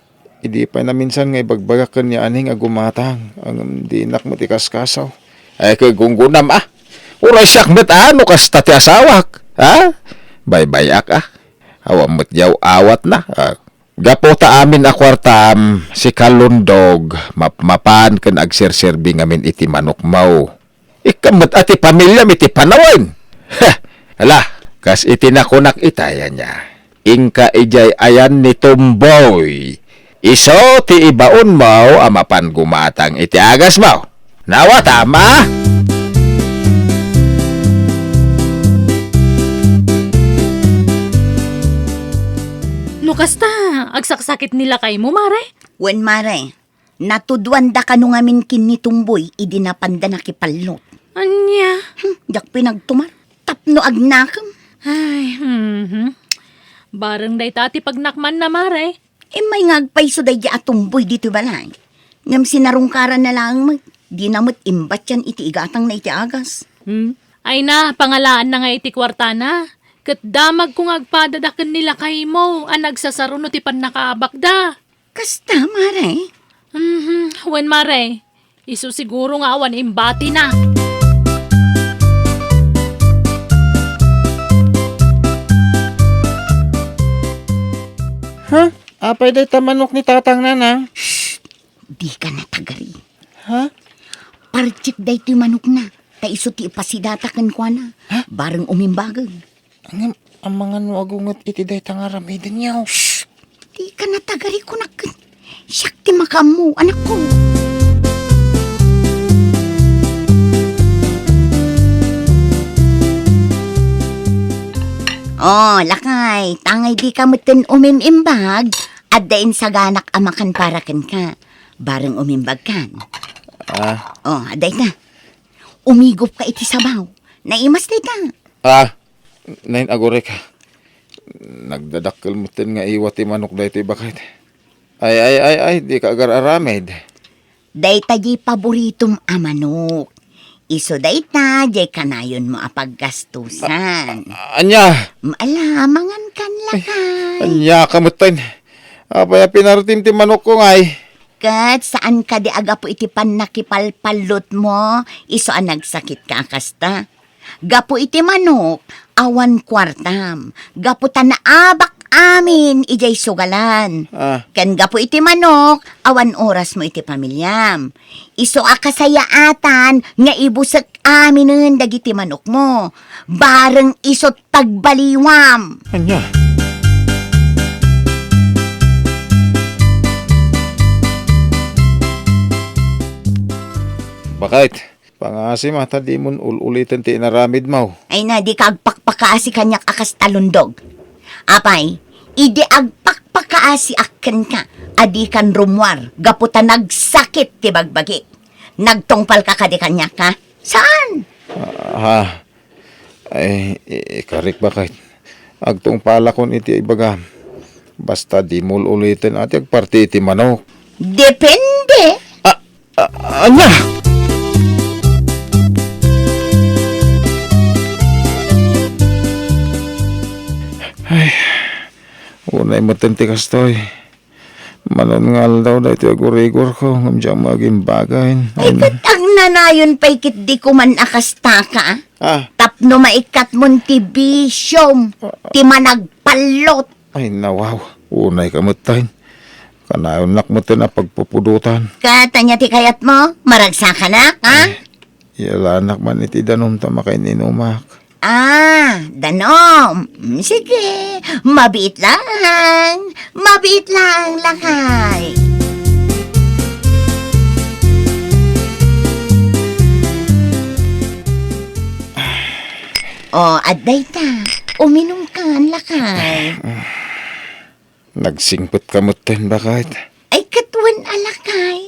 Idi pay naminsan nga ibagbagak ken ni Aning a gumatang, ngem dinak met ikaskasaw. Ay, ket gunggonam, a. Uray siak met, a, no kasta ti asawak, a. Baybay-ak, a. Awan met diak awatna, a. Gapu ta amin a kuartam, sika Lundog, mapmapan ken agserserbi ngamin iti manokmo. Ikkan met a ti pamiliam iti panawen. Heh! Ala, kas iti nakunak ita, ania. Inka idiay ayan ni Tumboy. Isu ti ibaonmo a mapan gumatang iti agasmo. Nawatam, a? No kasta, agsaksakit ni lakaymo, mare? Wen, mare. Natudoanda kano ngamin ken ni Tumboy idi napanda nakipallot. Ania? Hmm, diak pinagtumar. Tapno agnakem. Ay, mhm. Bareng dayta ti pagnakmanna, Mare. Immay nga agpayso daydi a tumboy ditoy balay. Ngem sinarungkaranna laeng met, dina met imbatian iti igatangna iti agas. Hmm. Ay na, pangalaanna nga iti kuartana. Ket damagko nga agpadadaken ni lakaymo a nagsasaruno ti pannakaabakda. Kasta, Mare? Mhm, wen, Mare. Isu siguro nga awan imbatina. Ha? Apay dayta manok ni tatang, Nana? Shh! Dika natagari. Ha? Parjek daytoy manokna. Ta isu ti ipasidata kenkuana. Ha? Bareng umimbagek. Ngem, amangan no agunget iti dayta nga aramidenyo. Shh! Dika natagari, kunak. Siak ti makaammo, anakko. Oh, lakay, tangay dika metten umim-imbag, adda insaganak a makan para kenka. Bareng umimbagkan. Ah. Oh, adda ita. Umigupka iti sabaw. Naimas dayta. Ah, nain-agurek. Nagdadakkel metten nga iwa ti manok daytoy, baket. Ay, ay, ay, ay, dika agar-aramid. Dayta diay paboritom a manok. Isu dayta diay kanayonmo a paggastusan. A-, ania? Ala, mangankan, lakay. Ania ka metten? Apay a pinartim ti manokko ngay? Ket saan kadi a gapu iti pannakipalpallotmo, isu a nagsakitka a kasta? Gapu iti manok, awan kuartam. Gapu ta naabak amin idiay sugalan. Ah. Ken gapu iti manok, awan orasmo iti pamiliam. Isu a kasayaatan nga ibusek aminen dagiti manokmo. Bareng isut' pagbaliwam. Ania? Baket, pangasim ta dimon ul-uliten ti inaramidmo. Ay na, dika agpakpakaasi kaniak a kas talundog. Apay, idi agpakpakaasiak kenka, a dikan rummuar gapu ta nagsakit ti bagbagik. Nagtungpalka kadi kaniak, ha? Saan? Ah, ay, i-, ikarik, baket. Agtungpalakon iti ibagam. Basta dimo ul-uliten a ti agparti iti manok. Depende. Ah, ah, ania? Ay, unay metten ti kastoy. Manon nga aldaw daytoy agurigorko, ngem diak maagimbaga. Ay, ket agnanayon pay ketdi koman a kastaka. Ah. Tapno maikkatmon ti bisiom, ti managpallot. Ay, nawaw. Unayka metten. Kanayonnak metten a pagpupudotan. Ket ania ti kayatmo? Maragsakanak, ha? Ay, ialanak man iti danum ta makain-inumak. Ah, danum. Mm, sige. Mabiit lang. Mabiit lang, lakay. Oh, adda ita. Uminumkan, lakay. Nagsingpetka metten, baket. Ay, ket wen a, lakay.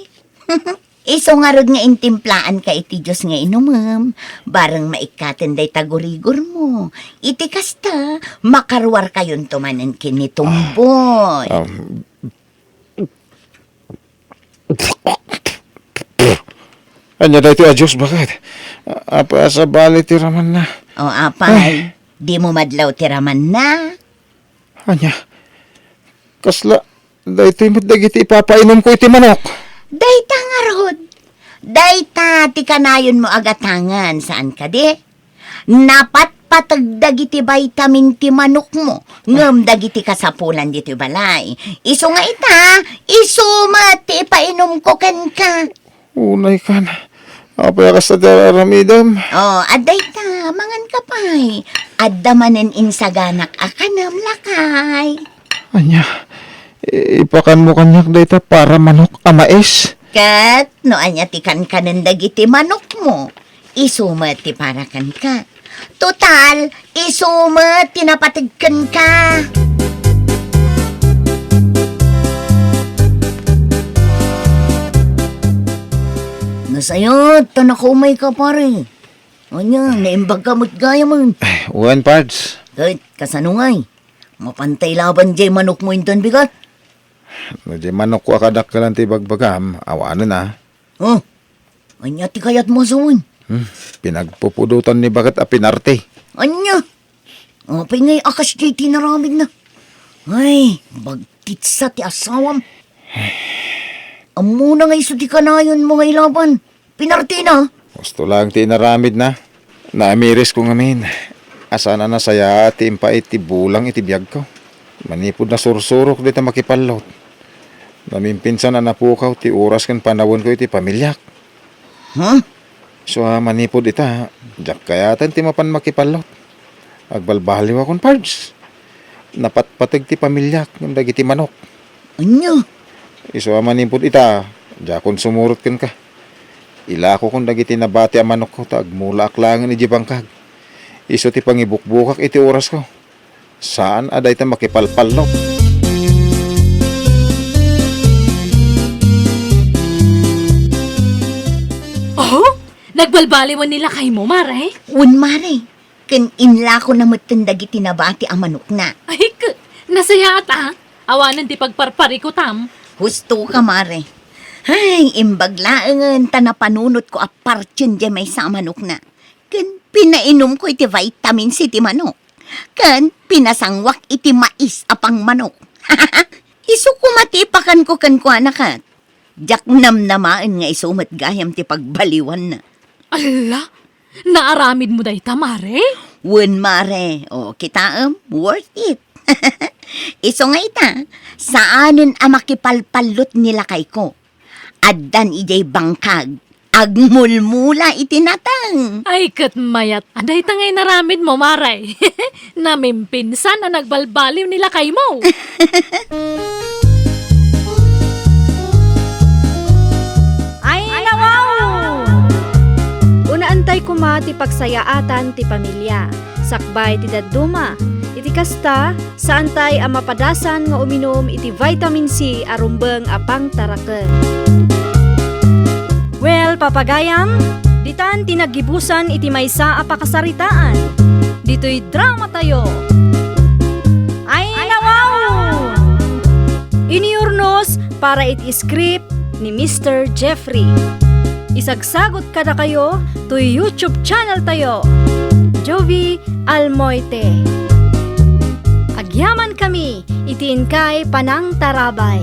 Isu ngarud nga intimplaanka iti Dios nga inumem, bareng maikkaten dayta gurigormo. Iti kasta, makaruarkayonto manen ken ni Tomboy. Ah, um, ania daytoy a juice, baket? Apay a sabali ti ramanna? O, apay, ay, dimo madlaw ti ramanna? Ania? Kasla, daytoy met dagiti ipapainomko iti manok. Dayta ngarud. Dayta ti kanayonmo a gatangen, saan kadi? Napatpateg dagiti vitamin ti manokmo, ngem dagiti kasapulan ditoy balay. Isu nga ita, isu met ti ipainomko kenka. Unaykan. Apay a kasta ti aramidem? Oh, adda ita, manganka pay. Adda manen insaganak a kanem, lakay. Ania, i-, ipakanmo kaniak dayta para manok a mais? Ket no ania ti kankanen dagiti manokmo, isu met ti para kenka. Total, isu met ti napateg kenka. Nasayat ta nakaumayka, pare. Ania, naimbag ka met gayamen. Wen, Pards. Ket, kasano ngay? Mapantay laban jay manokmo inton bigat? No jay manokko a kadakkelan ti bagbagam, awanen a. Oh, ania ti kayatmo a sawen? Hmm, pinagpupudotan ni baket a pinarte. Ania? Apay ngay a kasdiay ti inaramidna? Ay, bagtitsa ti asawam. Ammona nga isu ti kanayonmo nga ilaban. Pinartina. Husto laeng ti inaramidna. Naamirisko ngamin a saan a nasayaat ti impaay ti bulang iti biagko. Manipud nasursurok dayta makipallot, namimpinsan a napukaw ti oras ken panawenko iti pamiliak. Huh? Isu a manipud ita, diak kayaten ti mapan makipallot. Agbalbaliwakon, Pards. Napatpateg ti pamiliak ngem dagiti manok. Ania? Isu a manipud ita, diakon sumurot kenka. Ilakokon dagiti nabati a manokko ta agmulaak laengen idiay bangkag. Isu ti pangibukbukak iti orasko. Saan a dayta makipalpallot. Oh? Nagbalbaliwan ni lakaymo, Mare? Wen, Mare. Ken inlakona metten dagiti nabati a manokna. Ay, k-, nasayaat a. Awanen ti pagparparikutam. Husto ka, Mare. Ay, imbag laengen ta napanunotko a partien diay maysa a manokna. Ken pinainumko iti vitamin C ti manok. Ken pinasanguak iti mais a pangmanok. Isu koma ti ipakanko kenkuana ket. Diak namnamaen nga isu met gayam ti pagbaliwanna. Alla! Naaramidmo dayta, Mare? Wen, Mare. O, kitaem, worth it. Isu nga ita, saanen a makipalpallot ni lakayko. Addan idiay bangkag, agmulmula iti nateng. Ay, ket mayat a dayta nga inaramidmo, Mare. Namimpinsan a nagbalbaliw ni lakaymo. Ay, nawaw! Unaantay koma ti pagsayaatan ti pamilia, sakbay ti dadduma. Iti kasta, saantay a mapadasan nga uminum iti vitamin C a rumbeng a pangtaraken. Well, papagayam, ditan ti naggibusan iti maysa a pakasaritaan. Ditoy dramatayo. Ay, nawaw! Iniyurnos para iti script ni Mister Jeffrey. Isagsagot kadakayo toy YouTube channel tayo, Jovie Almoite. Agyamankami iti inkay panangtarabay.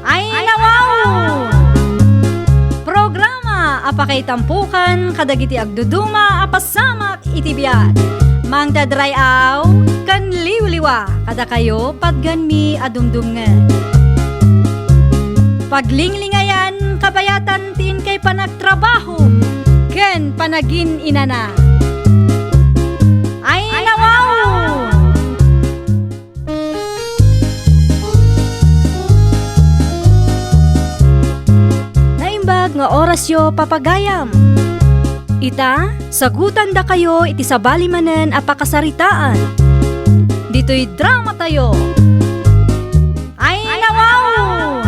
Ay, nawaw! Programa a pakaitampukan kadagiti agduduma a pasamak iti biag. Mangted ray-aw ken liwliwa kadakayo patgenmi a dumdumngeg. Paglinglingayan kabayatan ti inkay panagtrabaho ken panagin-inana. Ay, nawaw! Naimbag nga orasyo, papagayam. Ita, sagutandakayo iti sabali manen a pakasaritaan. Ditoy dramatayo. Ay, nawaw!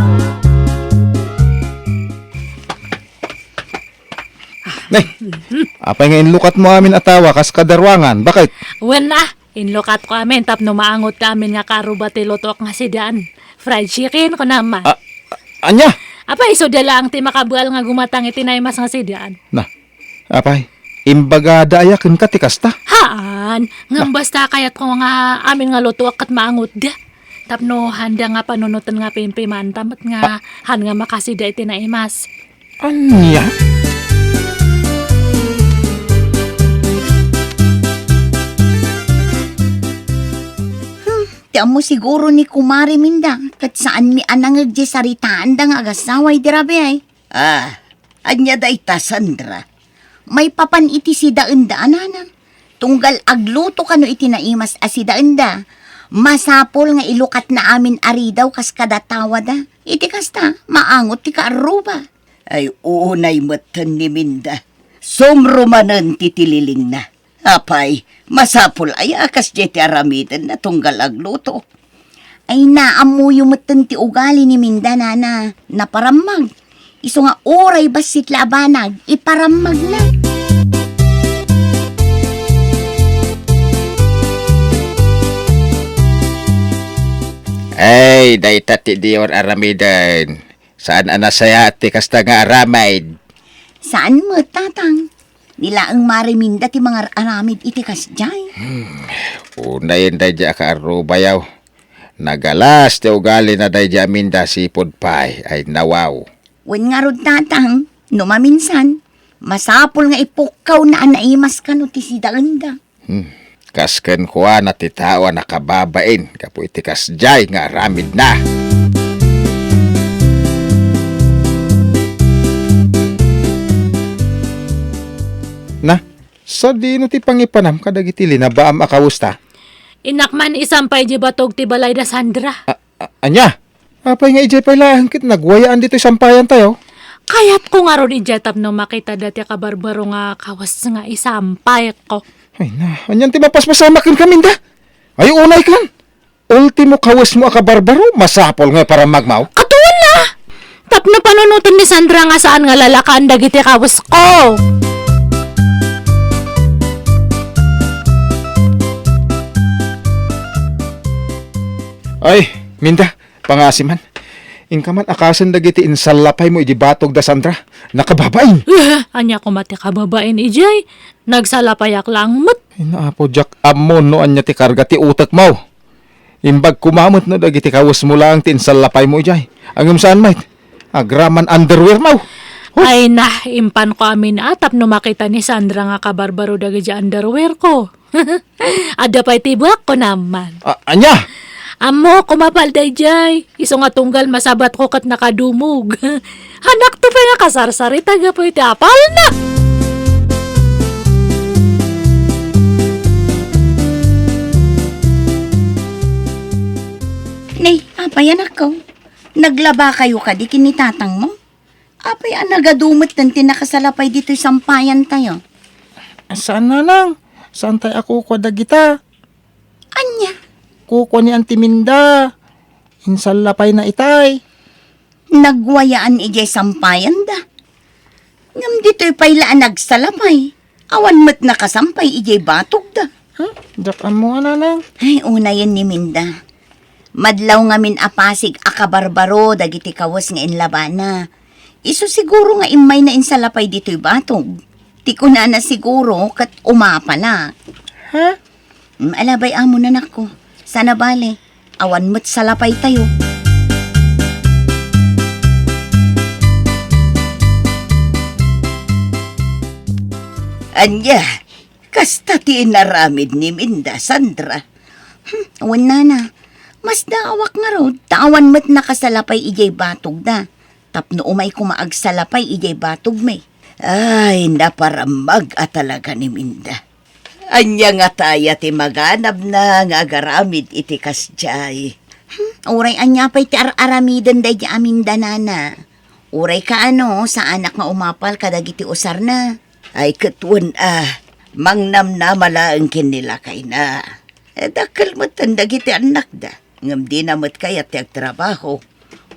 Nay, apay nga inlukatmo amin a tawa kas kadaruangan? Bakit? Wen a, inlukatko amin tapno maangot ka amin nga karuba ti lutoak nga sidaan. Fried chicken, kunam a. A-, a-, ania? Apay, isu da laeng ti makabual nga gumatang iti naimas nga sidaan. Na, apay, imbagada aya kenka ti kasta? Haan, ngem basta kayatko nga amin nga lutoak ket maangotda. Tapno handa nga panunoten nga pimpimanta met nga haan nga makasida iti naimas. Ania? Hmm, ti ammo siguro ni Kumare Minda, ket saanmi a nangeg diay saritaanda nga agassawa idi rabii. Ah, ania dayta, Sandra? Maipapan iti sidaenda a nanang. Tunggal agluto kano iti naimas a sidaenda, masapul nga ilukatna amin a ridaw kas kada tawada. Iti kasta, maangot ti kaarruba. Ay, unay metten ni Minda. Sumro manen ti tililingna. Apay, masapul aya a kasdiay ti aramidenna tunggal agluto? Ay, naammoyo metten ti ugali ni Minda, nana. Naparammag. Isu nga uray bassit la a banag, iparammagna. Ay, dayta ti diyo aramiden. Saan a nasayaat ti kasta nga aramid? Saan met, Tatang. Ni laeng Mare Minda ti mangar-aramid iti kasdiay. Hmm, unayen daydi a kaarrubayaw. Nagalas ti ugalina daydi a Minda sipud pay ay nawaw. Wen ngarud, Tatang, no maminsan, masapul nga ipukkawna a naimas kano ti sidaenda. Hmm. Kas kenkuana ti tao a nakababain gapu iti kasdiay nga aramidna. Na, sadino ti pangipanam kadagiti linabaam a kawesta? Innak man isampay di batog ti balay da Sandra. A-, a-, ania? Apay nga idiay pay laeng ket nagwayaan ditoy sampayan tayo? Kayatko ngarud idiay tapno makita dati a kabarbaro nga kawes nga isampayko. Ay na, anian ti mapaspasamak kenka, Minda? Ay, unay kan. Ultimo kawesmo a kabarbaro, masapul nga iparammagmo. Atoen na! Tapno panunoten ni Sandra nga saan nga lalakaan dagiti kawesko. Ay, Minda, pangasiman. Inka man akasen dagiti insallapaymo idi batog da Sandra. Nakababain. Eh, ania koma ti kababain idiay? Nagsalapayak laeng met. Ay, naapo, diak ammo no ania ti karga ti utekmo. Imbag koma met no dagiti kawesmo laeng ti insallapaymo idiay. Ngem saan met, agraman underwearmo. Huh! Ay na, impanko amin a tapno makita ni Sandra nga kabarbaro dagiti underwearko. Adda pay ti buakko naman. A-, ania? Ammok, umapal daydiay. Isu nga tunggal masabatko ket nakadumog. Hanakto pay nga kasarsarita gapu iti apalna. Nay, apay, anakko? Naglabakayo kadi ken ni tatangmo? Apay a nagadu metten ti nakasalapay ditoy sampayantayo? Saan, nanang. Saantay a kukua dagita. Ania? Kukua ni Auntie Minda. Insallapayna itay. Nagwayaan idiay sampayanda. Ngem ditoy pay la a nagsalapay. Awan met nakasampay idiay batogda. Hmm? Diak ammo a, nanang. Ay, unayen ni Minda. Madlaw ngamin a pasig a kabarbaro dagiti kawes nga inlabana. Isu siguro nga immayna insalapay ditoy batog. Ti kunana siguro ket umapalak. Ha? Mm, alabay amon, anakko. Saan a bale, awan met salapaytayo. Ania, kasta ti inaramid ni Minda, Sandra? Hmm, wen, nana. Masdaawak ngarud, ta awan met nakasalapay idiay batogda. Tapno umay koma agsalapay idiay batogmi. Ay, naparammag a talaga ni Minda. Ania ngata aya ti maganabna nga agaramid iti kasdiay? Hmm, uray ania pay ti ar-aramiden daydi a Minda, nana. Uray kaano, saanak nga umapal kadagiti usarna. Ay, ket wen a, mangnamnama laeng ken ni lakayna. Eh, dakkel metten dagiti annakda. Ngem dina met kayat ti agtrabaho.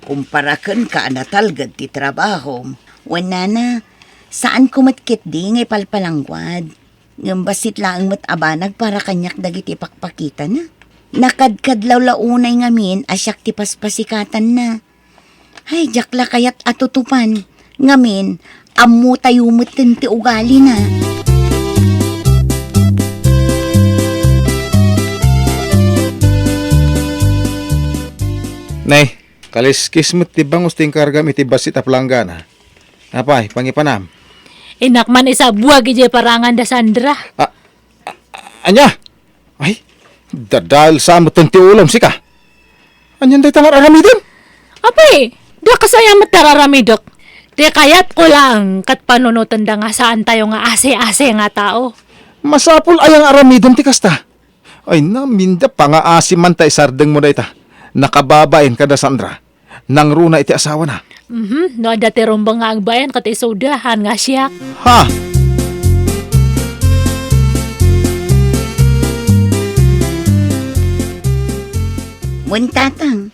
Kumpara kenka a natalged ti trabahom. Wen, nana, saanko met ketdi nga ipalpalangguad. Ngem bassit laeng met a banag para kaniak dagiti ipakpakitana. Nakadkadlaw la unay ngamin a siak ti paspasikatanna. Ay, diak la kayat a tutupan. Ngamin, ammotayo metten ti ugalina. Nay, kaliskis met ti bangus ti inkargam iti bassit a palanggana. Apay, pangipanam? Innak man isabuag idiay parangan da Sandra. A-, a-, ania? Ay, dadael sa metten ti ulom, sika. Anian dayta nga ar-aramidem? Apay, diak kasaya met ti ar-aramidek. Ti kayatko laeng ket panunotenda nga saantayo nga ase-ase nga tao. Masapul aya nga aramidem ti kasta? Ay, na, Minda, pangaasi man ta isardengmo dayta. Nakababain kada Sandra. Nangruna iti asawana. Mhm, no adda ti rumbeng nga agbain ket isuda, han nga siak. Ha? Wen, Tatang,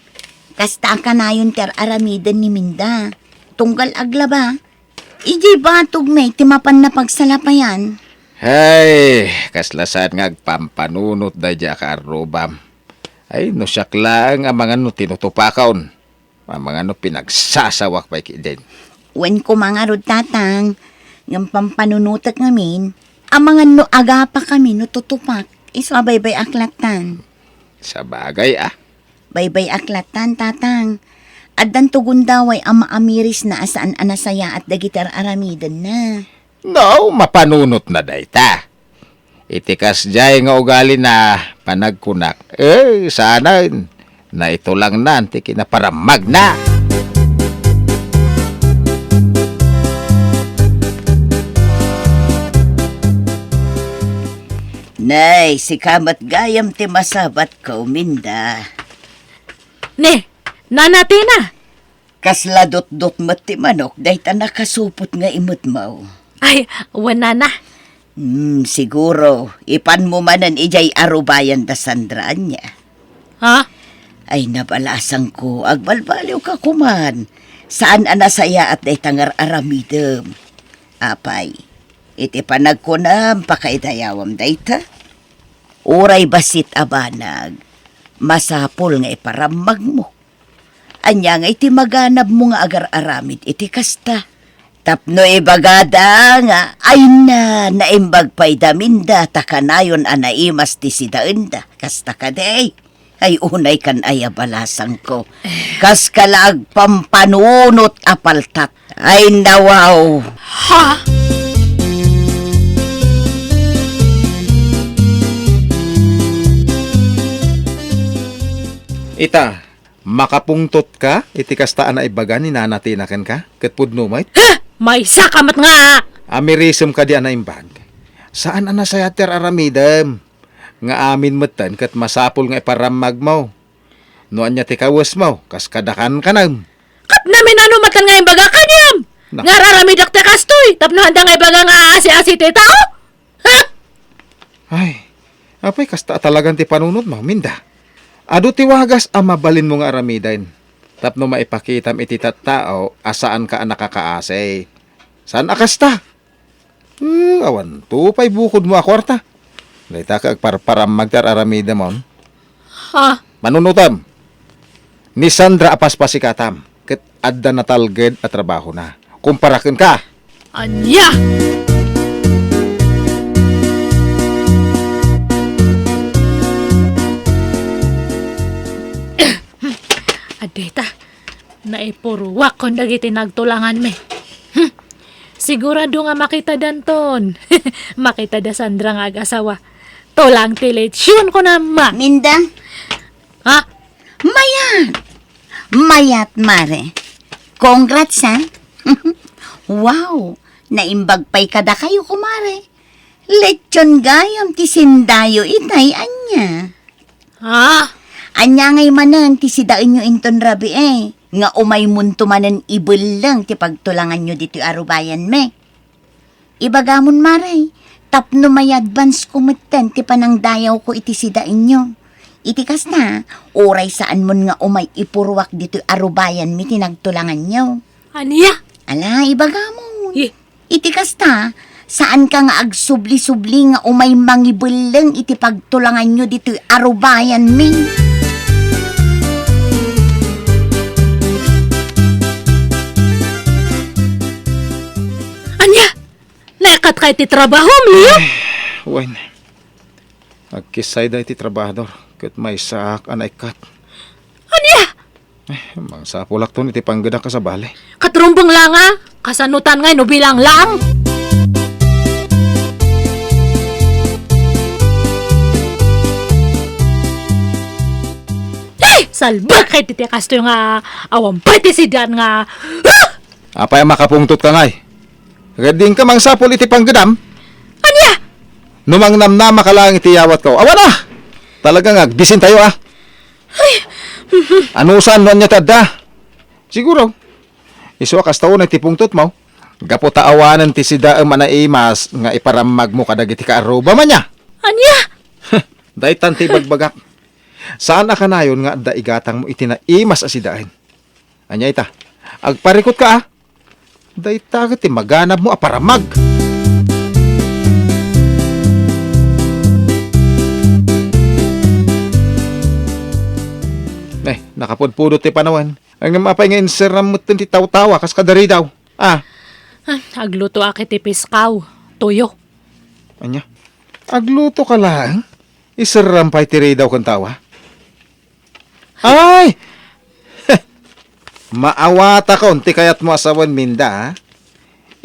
kasta a kanayon ti ar-aramiden ni Minda. Tunggal aglaba, idiay batog met ti mapanna pagsalapayan. Ay, kasla saan nga agpampanunot daydiay a kaarrubam. Ay, no siak laeng amangan no tinutupakon. Amangan no pinagsasawak pay ketdin. Wen koma ngarud, Tatang, ngem pampanunotek ngamin, amangan no agapakami no tutupak, isu a baybay-ak lattan. Sabagay, a. Baybay-ak lattan, Tatang. Addanto gundaway a maamirisna a saan a nasayaat dagiti ar-aramidenna. No, mapanunotna dayta. Iti kasdiay nga ugalina, panagkunak, eh, saanen, naitulangnan ti kinaparammagna. Nay, sika met gayam ti masabatko, Minda. Ne, Nana Tina! Kasla dutdut met ti manok dayta nakasupot nga imetmo. Ay, wen, Nana. Hmm, siguro, ipanmo manen idiay arubayan da Sandra ania. Ha? Ay, nabalasangko, agbalbaliwka koman. Saan a nasayaat dayta nga ar-aramidem. Apay, iti panagkunam, pakaidayawam dayta. Uray bassit a banag, masapul nga iparammagmo. Ania ngay ti maganabmo nga agar-aramid iti kasta? Tapno ibagada nga, ay na, naimbag pay da Minda ta kanayon a naimas ti sidaenda. Kasta kadi? Ay, unay kan aya balasangko. Kas ka la agpampanunot a paltat. Ay, nawaw. Ha? Ita, makapungtotka iti kasta a naibaga ni Nana Tina kenka, ket pudno met? Ha? Maysa ka met nga! Amirisem kadi a naimbag. Saan a nasayaat ti ar-aramidem. Nga amin metten ket masapul nga iparammagmo. No ania ti kawesmo, kas kadakan kanem. Ket namin-ano metten nga imbaga kaniam? Nak- Nga ar-aramidek ti kastoy, tapno haanda nga ibaga nga aasi-asi ti tao? Ha? Ay, apay kasta a talagan ti panunotmo, Minda. Adu ti wagas a mabalinmo nga aramiden, tapno maipakitam iti tattao a saanka a nakakaasi. Saan a kasta? Hmm, awan to pay bukodmo a kuarta. Dayta ket agparparammag ti ar-aramidem, on. Ha? Manunotem. Ni Sandra a paspasikatam, ket adda natalged a trabahona. Kumpara kenka. Ania? Adda ita. Naipuruak kon dagiti nagtulanganmi. Hmm. Sigurado nga makitadanton. Makitada Sandra nga agasawa. Tulang ti lechon, kunam. Minda? Ha? Mayat! Mayat, mare. Congrats, ha? Wow! Naimbag pay kadakayo, kumare. Lechon gayam ti sindayo itay, ania? Ha? Ania ngay manen ti sidaenyo inton rabii, nga umaymonto manen ibelleng ti pagtulanganyo ditoy arubayanmi? Ibagamon, mare, tapno may advance ko metten ti panangdayawko iti sidaenyo. Iti kasta, uray saanmon nga umay ipuruak ditoy arubayanmi ti nagtulanganyo. Ania? Ala, ibagamon. Eh, Iti kasta, saanka nga agsubli-subli nga umay mangibelleng iti pagtulanganyo ditoy arubayanmi. Ania? Naikkatka iti trabahom, Leo? Eh, wen. Agkissayda iti trabahador, ket maysaak a naikkat. Ania? Eh, mangsapulakton iti panggedak a sabali. Ket rumbeng la nga, kasanotan ngay no bilang lang? Eh, salbek kay ti kastoy nga awan pay ti sidan nga, ah! Apay a makapungtot ka ngay? Ket dinka mangsapul iti panggedam? Ania? No mangnamnama ka laeng iti yawatko, awan a! Talaga nga agbisintayo a. Ay. Anusan no ania ti adda? Siguro, isu a kasta unay ti pungtotmo, gapu ta awanen ti sidaem a naimas nga iparammagmo kadagiti kaarrubam ania? Ania? Daytan ti ibagbagak. Saan a kanayon nga adda igatangmo iti naimas a sidaen. Ania ita? Agparikutka, a. Dayta ket ti maganabmo a paramag. Eh, nakapudpudot ti panawen. Ngem apay nga inserram metten ti tawtawa kas kadaridaw? Ah. Ah, aglutoak iti piskaw. Tuyo. Ania? Aglutoka laeng? Iserram pay ti ridaw ken tawa? Ay! Maawatakon ti kayatmo a sawen, Minda, a.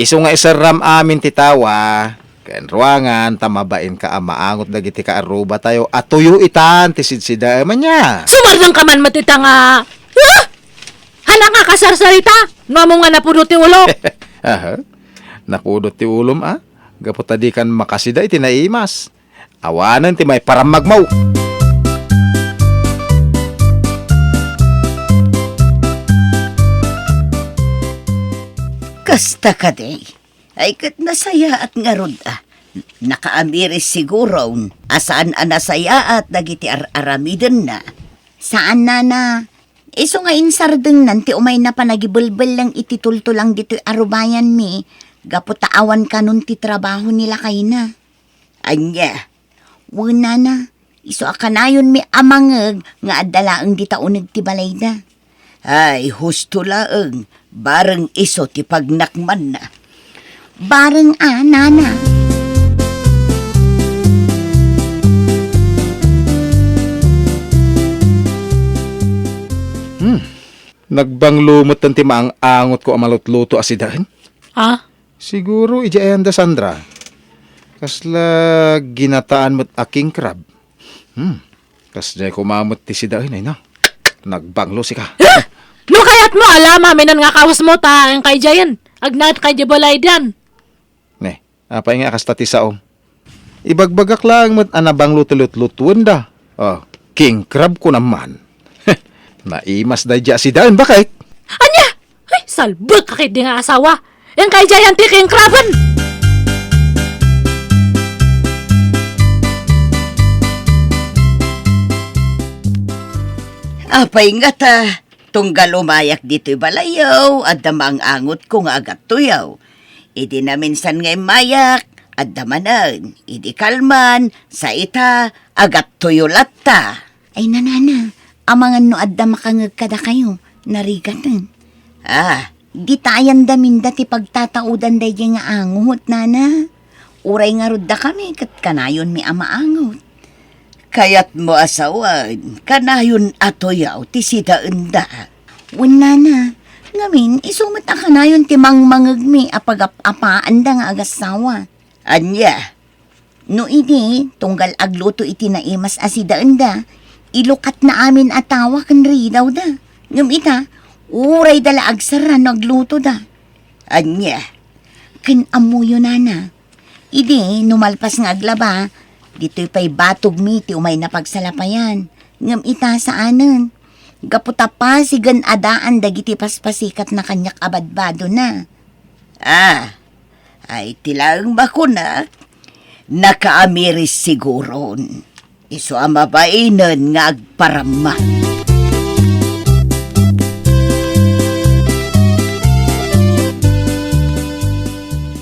Isu nga iserram amin ti tawa, ken ruangan ta mabainka a maangot dagiti kaarrubatayo a tuyo itan ti sidsidaem, ania. Sumardengka man met ita nga, ah! Hala nga kasarsarita! No ammom nga napudot ti ulo! Aha. Napudot ti ulom, a? Gapu ta dikan makasida iti naimas. Awanen ti maiparamagmo. Kasta kadi, ay ket nasayaat ngarud a. Nakaamiris siguron a saan a nasayaat dagiti ar-aramidenna. Saan, nana. Isu nga insardengnan ti umayna panagibelbelleng iti tultulang ditoy a rubayanmi gapu ta awan kanon ti trabaho ni lakayna. Ania? Wen, nana, isu a kanayonmi a mangngeg nga adda laeng dita uneg ti balayda. Ay, husto laeng, bareng isu ti pagnakmanna. Bareng a, nana. Hmm. Nagbanglo metten ti maang-angotko a malutluto a sidaen. Ah? Siguro idiay anda, Sandra. Kasla ginataan met a king crab. Hmm. Kasdiay koma met ti sidaen, ay na. Nagbanglo sika. Ah! No kayatmo, ala, maminan nga kawesmo ta inkay diayen. Agnaed kay di balaydan. Ne, apay nga kasta ti saom? Ibagbagak laeng met a nabanglo ti lutlutuenda. Oh, king crab ko naman. Naimas daydiay a sidaen, baket? Ania? Ay, salbek ka ket di nga asawa. Inkay diayen ti king crab-en. Apay ngata, tunggal umayak ditoy balayyo, adda maang-angotko nga agattoyo. Idi naminsan nga immayak, adda manen. Idi kalman, sa ita, agattoyo latta. Ay, nanana, amangan no adda makangeg kadakayo, narigaten. Ah, ditayan da Minda ti pagtataodan daydiay nga angot, nana. Uray ngarud dakami ket kanayonmi a maangot. Kayatmo a sawen, kanayon a tuyaw ti sidaenda. Wen, nana, ngamin, isu met a kanayon ti mangmangegmi a pagap-apaanda nga agassawa. Ania? No idi, tunggal agluto iti naimas a sidaenda, ilukatna amin a tawa ken ridawda. Ngem ita, urayda la agsarra no aglutoda. Ania? Ken ammoyo, nana, idi, no malpas nga aglaba, ditoy pay batogmi ti umayna pagsalapayan. Ngem ita, saanen. Gapu ta pasigen a daan dagiti paspasikatna kaniak a badbadona. Ah, ay, ti laeng bakuna, nakaamiris siguron. Isu a mabainen nga agparamman.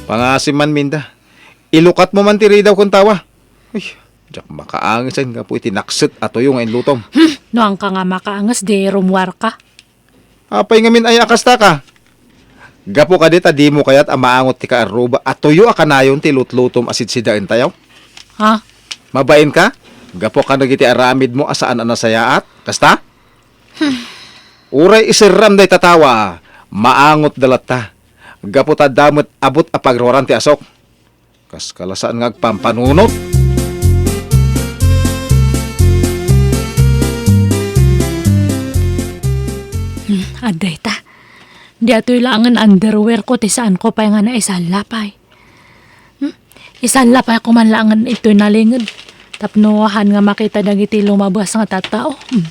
Pangasim man, Minda. Ilukatmo man ti ridaw ken tawa. Ay, diak makaangesen gapu iti nakset a tuyo nga inlutom. Hmm, no angka nga makaanges, di rummuarka. Apay ngamin aya a kastaka? Gapu kadi ta dimo kayat a maangot ti kaarruba a tuyo a kanayon ti lutlutom a sidsidaentayo? Ha? Mabainka? Gapu kadagiti aramidmo a saan a nasayaat? Kasta? Hmm. Uray iserram dayta tawa, maangotda latta. Gapu ta adda met abut a pagruaran ti asok. Kas kala saan nga agpampanunot. Hmm, adda ita. Di atoy laengen underwear ko ti saanko pay nga naisallapay. Hmm? Isallapay ko man laengen itoy nalinged. Tapno han nga makita dagiti lumabas nga tattao. Hmm.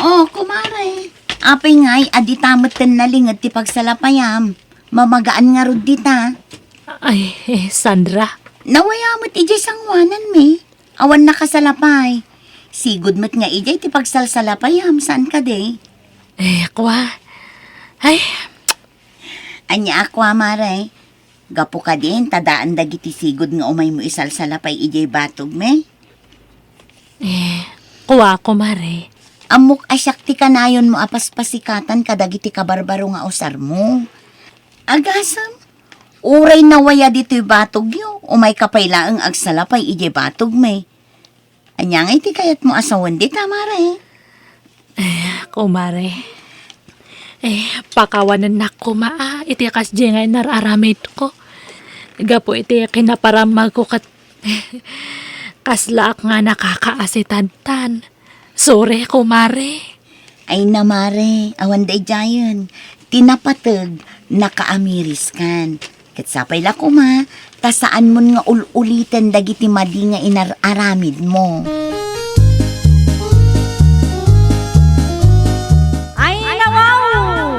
Oh, kumare. Apay ngay a dita metten nalinged ti pagsalapayam? Mamagaan ngarud dita. Ay, eh, Sandra. Nawaya met idiay sangoananmi. Awan nakasalapay. Sigud met nga idiay ti pagsalsalapayam, saan kadi? Eh, kua. Ay. Ania a kua, Mare? Gapu kadin, ta daan dagiti sigud nga umaymo isalsalapay idiay batogmi? Eh, kua, Kumare. Ammok a siak ti kanayonmo a paspasikatan kadagiti kabarbaro nga usarmo. Agasem, uray nawaya ditoy batogyo, umayka pay laeng agsalapay idiay batogmi. Ania ngay ti kayatmo a sawen dita, Mare? Eh, Kumare. Eh, pakawanennak koma a iti kasdiay nga inar-aramidko. Gapu iti kinaparammagko ket kaslaak nga nakakaasitadtan. Sorry, Kumare. Ay na, Mare, awan daydiayen. Ti napateg, nakaamiriskan. Ket sapay la koma, ta saanmon nga ul-uliten dagiti madi nga inar-aramidmo. Ay, nawaw!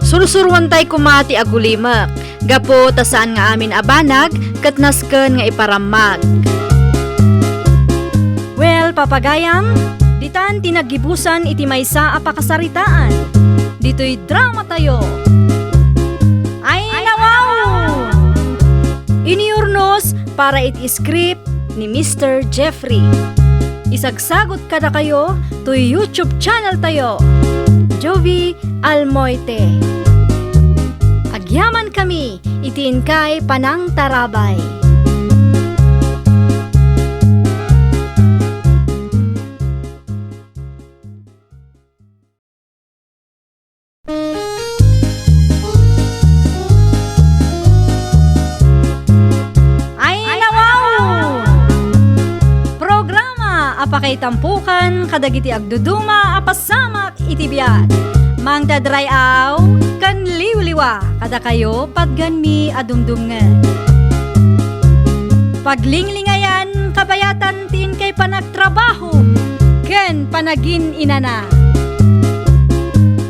Sursuruantay koma ti agulimek, gapu ta saan nga amin a banag ket nasken nga iparammag. Well, papagayam, ditan ti naggibusan iti maysa a pakasaritaan. Ditoy dramatayo. Ay, nawaw! Iniurnos para iti script ni Mister Jeffrey. Isagsagut kadakayo toy YouTube channel tayo, Jovie Almoite. Agyamankami iti inkay panangtarabay. Ay, nawaw! Programa a pakaitampukan kadagiti agduduma a pasamak iti biag. Mangted ray-aw ken liwliwa kadakayo patgenmi a dumdumngeg. Paglinglingayan kabayatan ti inkay panagtrabaho ken panagin-inana.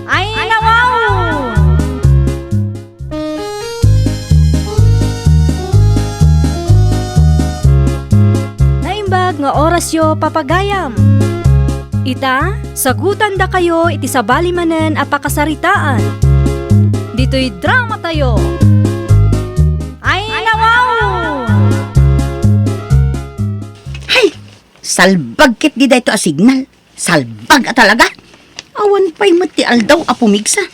Ay, nawaw! Naimbag nga orasyo, papagayam. Ita, sagutandakayo iti sabali manen a pakasaritaan. Ditoy dramatayo. Ay, nawaw! Hay! Salbag ketdi daytoy a signal. Salbag a talaga. Awan pay met ti aldaw a pumigsa.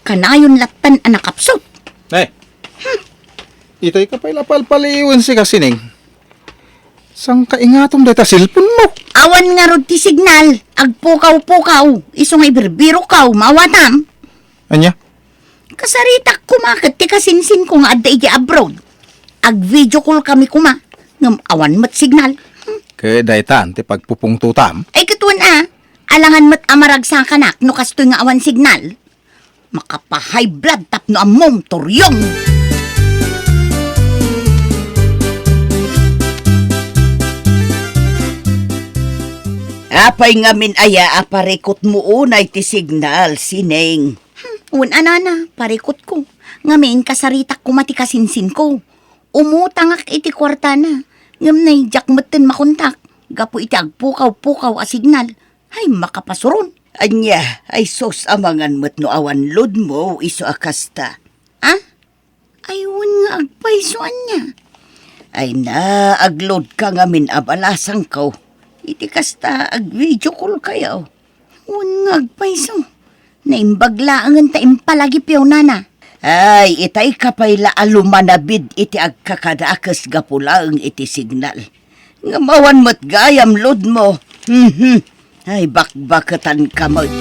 Kanayon lattan a nakapsut. Eh, itay ka pay la palpaliwen, sika, Sining. Saan ka ingatom dayta cellphone-mo? Awan ngarud ti signal. Agpukaw-pukaw. Isu nga ibirbirokkaw, maawatam. Ania? Kasaritak koma ket ti kasinsinko nga adda iti abroad. Ag-video call kami koma, ngem awan met signal. Hmm. Ket daytan ti pagpupungtotam? Ay, ket wen a, alangan met a maragsakanak no kastoy nga awan signal. Makapahay blood tapno ammom, turyong! Apay ngamin aya a parikutmo unay ti signal, Sining? Hmm, wen a nana, parikutko. Ngamin, kasaritak koma ti kasinsinko. Umutangak iti kuartana. Ngem nay, diak metten makontak gapu iti agpukaw-pukaw a signal. Ay, makapasuron. Ania, ay sus, amangan met no awan loadmo isu a kasta. Ah? Ay, wen nga agpayso, ania? Ay na, ag-load ka ngamin a balasangko. Iti kasta, ag-video call kayo. Wen nga agpayso. Naimbag laengen ta impalagipyo, nana. Ay, itay ka pay la a lumanabid iti agkakadakes gapu laeng iti signal. Ngem awan met gayam loadmo. Mhm. Ay, bakbaketan ka met.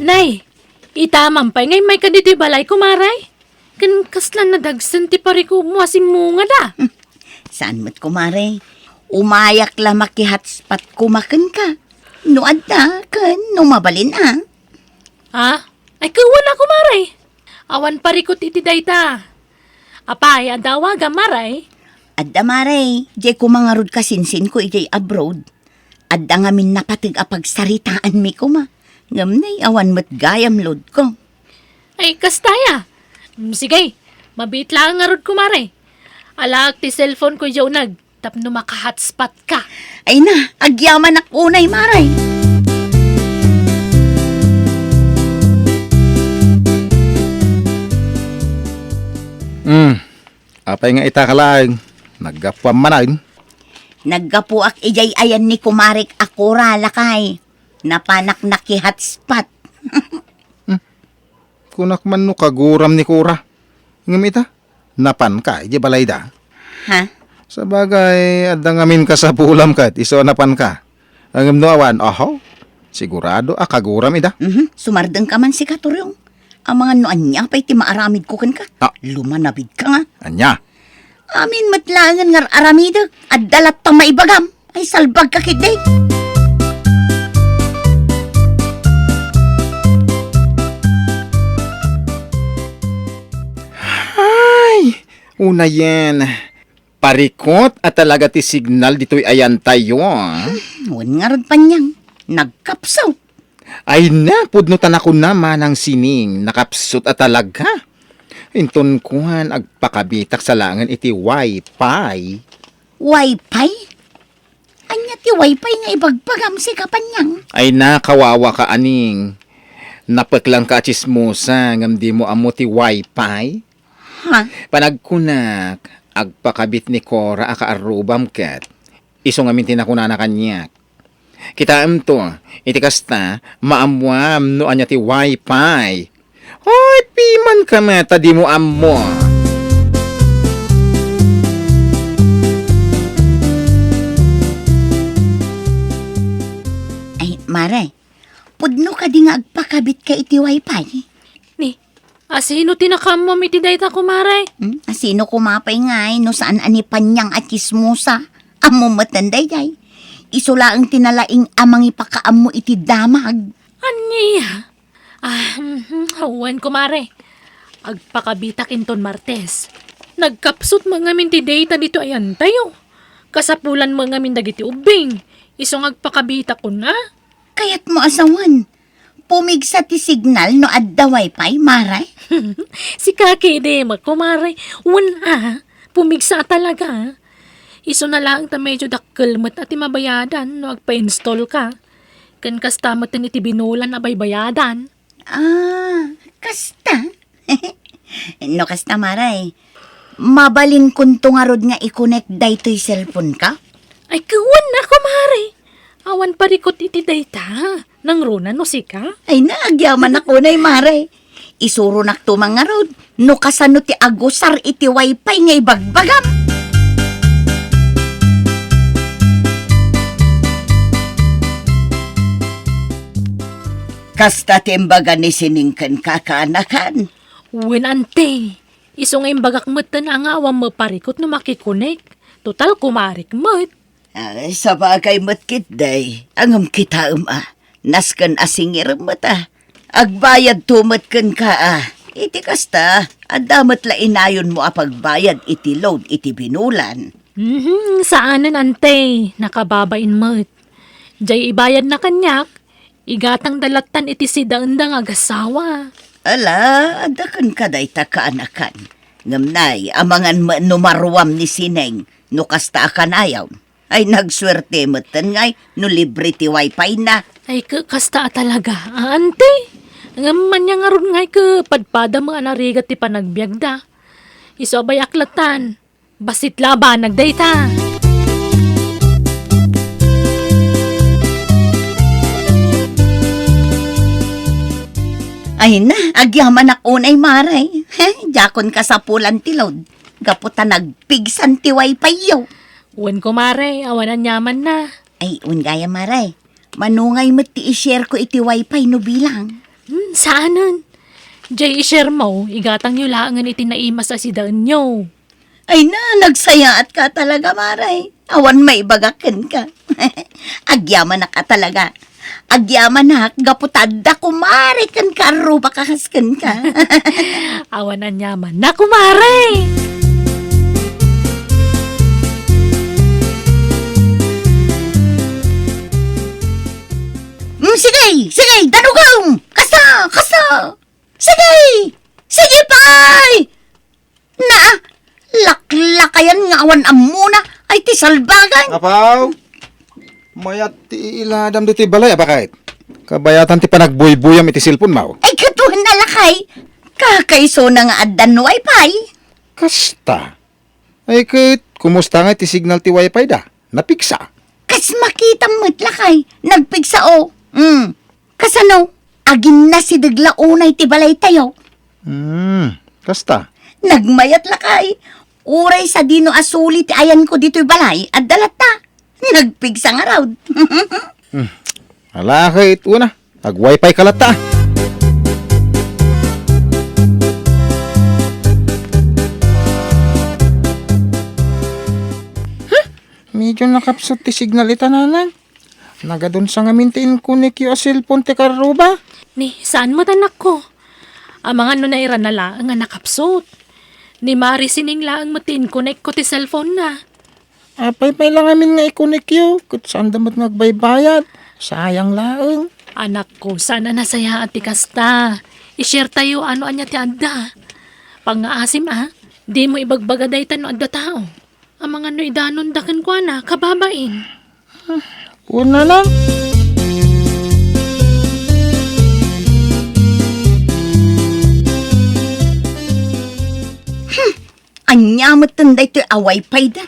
Nay, ita man pay nga immayka ditoy balay, kumare? Ken kasla nadagsen ti parikutmo a simmungada? Hmm. Saan met, kumare? Umayak la makihotspot koma kenka. No adda, ken no mabalin a. Ah? Ay, kuana, kumare. Awan parikut iti dayta. Apay, adda awagam, mare? Adda, mare. Diay koma ngarud kasinsinko idiay abroad. Adda ngamin napateg a pagsaritaanmi koma. Ngem nay, awan met gayam loadko. Ay, kasta aya. Mm, sige, Mabiit laeng ngarud, kumare. Alaek ti cellphone ko idiay uneg tapno maka-hotspot ka. Ay na, agyamanak unay, mare. Hmm. Apay nga ita ka laeng? Naggapuam manen? Naggapuak idiay ayan ni kumarek a Cora, lakay. Napanak naki-hotspot. Hmm. Kunak man no kaguram ni Cora. Ngem ita, napanka idiay balayda. Ha? Sabagay, adda ngamin kasapulam ket isu a napanka. Ngem no awan, oho, sigurado a kaguram ida. Mhm, sumardengka man sika, Turyong. Amangan no ania pay ti maaramidko kenka. Ah. Lumanabidka nga. Ania? Amin met laengen nga ar-aramidek. Adda latta maibagam. Ay, salbagka ketdi. Ay, unayen. Parikut a talaga ti signal ditoy ayantayo, ah. Hmm, wen ngarud, Panyang. Nagkapsut. Ay na, pudno ta nakuna, Manang Sining, nakapsut a talaga. Inton kuan, agpakabitak sa laengen iti wifi. Wifi? Ania ti wifi nga ibagbagam, sika, Panyang? Ay na, kawawa ka, aning. Napeklang ka a tsismosa, ngem dimo ammo ti wifi? Ha? Panagkunak, agpakabit ni Cora a kaarrubam ket isu ngamin ti nakunana kaniak. Kitaemto, iti kasta, maammoam no ania ti wifi. Hoy, piman ka met ta dimo ammo. Ay, mare, pudno kadi nga agpakabitka iti wifi? Ni, asino ti nakaammom iti dayta, kumare? Hmm? Asino koma pay ngay no saan a ni Panyang a tsismosa? Ammom metten daydiay. Isu laeng ti nalaing a mangipakaammo iti damag. Ania? Ah, mhm, wen, kumare. Agpakabitak inton Martes. Nagkapsut met ngamin ti data ditoy ayantayo. Kasapulan met ngamin dagiti ubbing. Isu nga agpakabitak kuna. Kayatmo a sawen, pumigsa ti signal no adda wifi, mare? Sika ketdi, kumare. Wen a, pumigsa a talaga. Isuna laeng ta medyo dakkel met a ti mabayadan no agpa-install ka. Ken kasta met iti binulan a baybayadan. Ah, kasta? No kasta, mare, mabalinkonto ngarud nga i-connect daytoy cellphone ka? Ay, kuwan na, kumare. Awan parikut iti dayta. Nangruna no sika? Ay na, agyamanak unay, mare. Isuronakto man ngarud no kasano ti agusar iti wifi nga ibagbagam. Kasta ti imbaga ni Sining ken kakaanakan. Wen, ante. Isu nga imbagak metten a nga awan maparikut no makikonek. Total, kumarek met. Ay, sabagay met ketdi. Ngem kitaem a, nasken a singirem met a. Agbayadto met kenka a. Iti kasta, adda met la inayonmo a pagbayad iti load iti binulan. Mhm, saanen, ante. Nakababain met. Jay ibayadna kaniak, igatangda lattan iti sidaenda nga agassawa. Ala, adda kenka dayta kaanakan. Ngem nay, amangan met no maruam ni Sining, no kasta a kanayon. Ay, nagsuerte metten ngay no libre ti wifi na. Ay, ke-, kasta a talaga, a, ante. Ngem ania ngarud ngay ke padpada met a narigat ti panagbiagda. Isu a bay-ak lattan. Bassit la a banag dayta. Ay na, agyamanak unay, mare. He, diakon kasapulan ti load. Gapu ta nagpigsan ti wifi yo. Wen, kumare, awan aniamanna. Ay, wen gayam, mare. Mano ngay met ti i-share ko iti wifi no bilang? Hmm, saanen. Jay i-share mo, igatang yo laengen iti naimas a sidaenyo. Ay na, nagsayaatka talaga, mare. Awan maibagak kenka. Agyamanak a talaga. Agyamanak gapu ta adda kumare kenka, arrubak a kas kenka. Awan aniamanna, kumare. Mm, sige, sige, danugom! Kasta, kasta! Sige! Sige pay! Na, laklakayan nga awan ammona, ay ti salbagan. Apaw, mayat ti iiladam ditoy balay, a baket. Kabayatan ti panagbuybuyam iti cellphone mo. Ay, katuan na lakay. Kakaisuna nga addan wifi. Kasta. Ay, ket, kumusta nga ti signal ti wifi da? Napigsa? Kas makitam met lakay, nagpigsa, o. Mm. Kasano? Aginnasideg la unay ti balaytayo. Hmm, kasta? Nagmayat lakay. Uray sadino a suli ti ayanko ditoy balay, adda latta. Nagpigsa ngarud. Hmm. Ala, ket una, ag-wifi ka latta. Hmm, medyo nakapsut ti signal ita, nanang. Nagadunsa ngamin ti inkunikyo a cellphone ti karruba. Ni, saan met, anakko? Amangan no nairana laeng a nakapsut. Ni Mari Sining laeng met ti inkunikko ti cellphone na. Apay pay la ngamin nga ikunikyo, ket saanda met nga agbaybayad. Sayang laeng. Anakko, saan a nasayaat ti kasta. I-share tayo ano ania ti adda. Pangngaasim, a, dimo ibagbaga dayta no adda tao. Amangan no idanonda kenkuana, kababain. Kuna na. Hmm, ania metten daytoy a wifi da?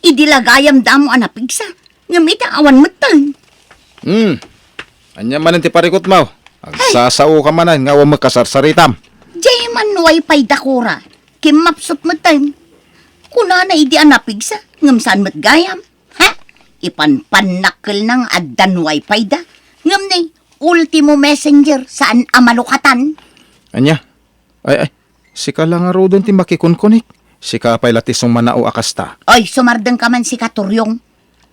Idi la gayam damo a napigsa, ngem ita awan metten. Hmm. Ania manen ti parikutmo? Ay. Agsasaoka manen nga awan met kasarsaritam. Diay man wifi da, Kora. Kimmapsut metten. Kunana idi a napigsa, ngem saan met gayam. Ha? Ipanpannak kel na nga addan wifi da. Ngem ni, Ultimo Messenger, saan a malukatan. Ania? Ay, ay, sika la ngaruden ti makikunkunik. Sika pay la ti sumanao a kasta. Oy, sumardengka man sika, Turyong.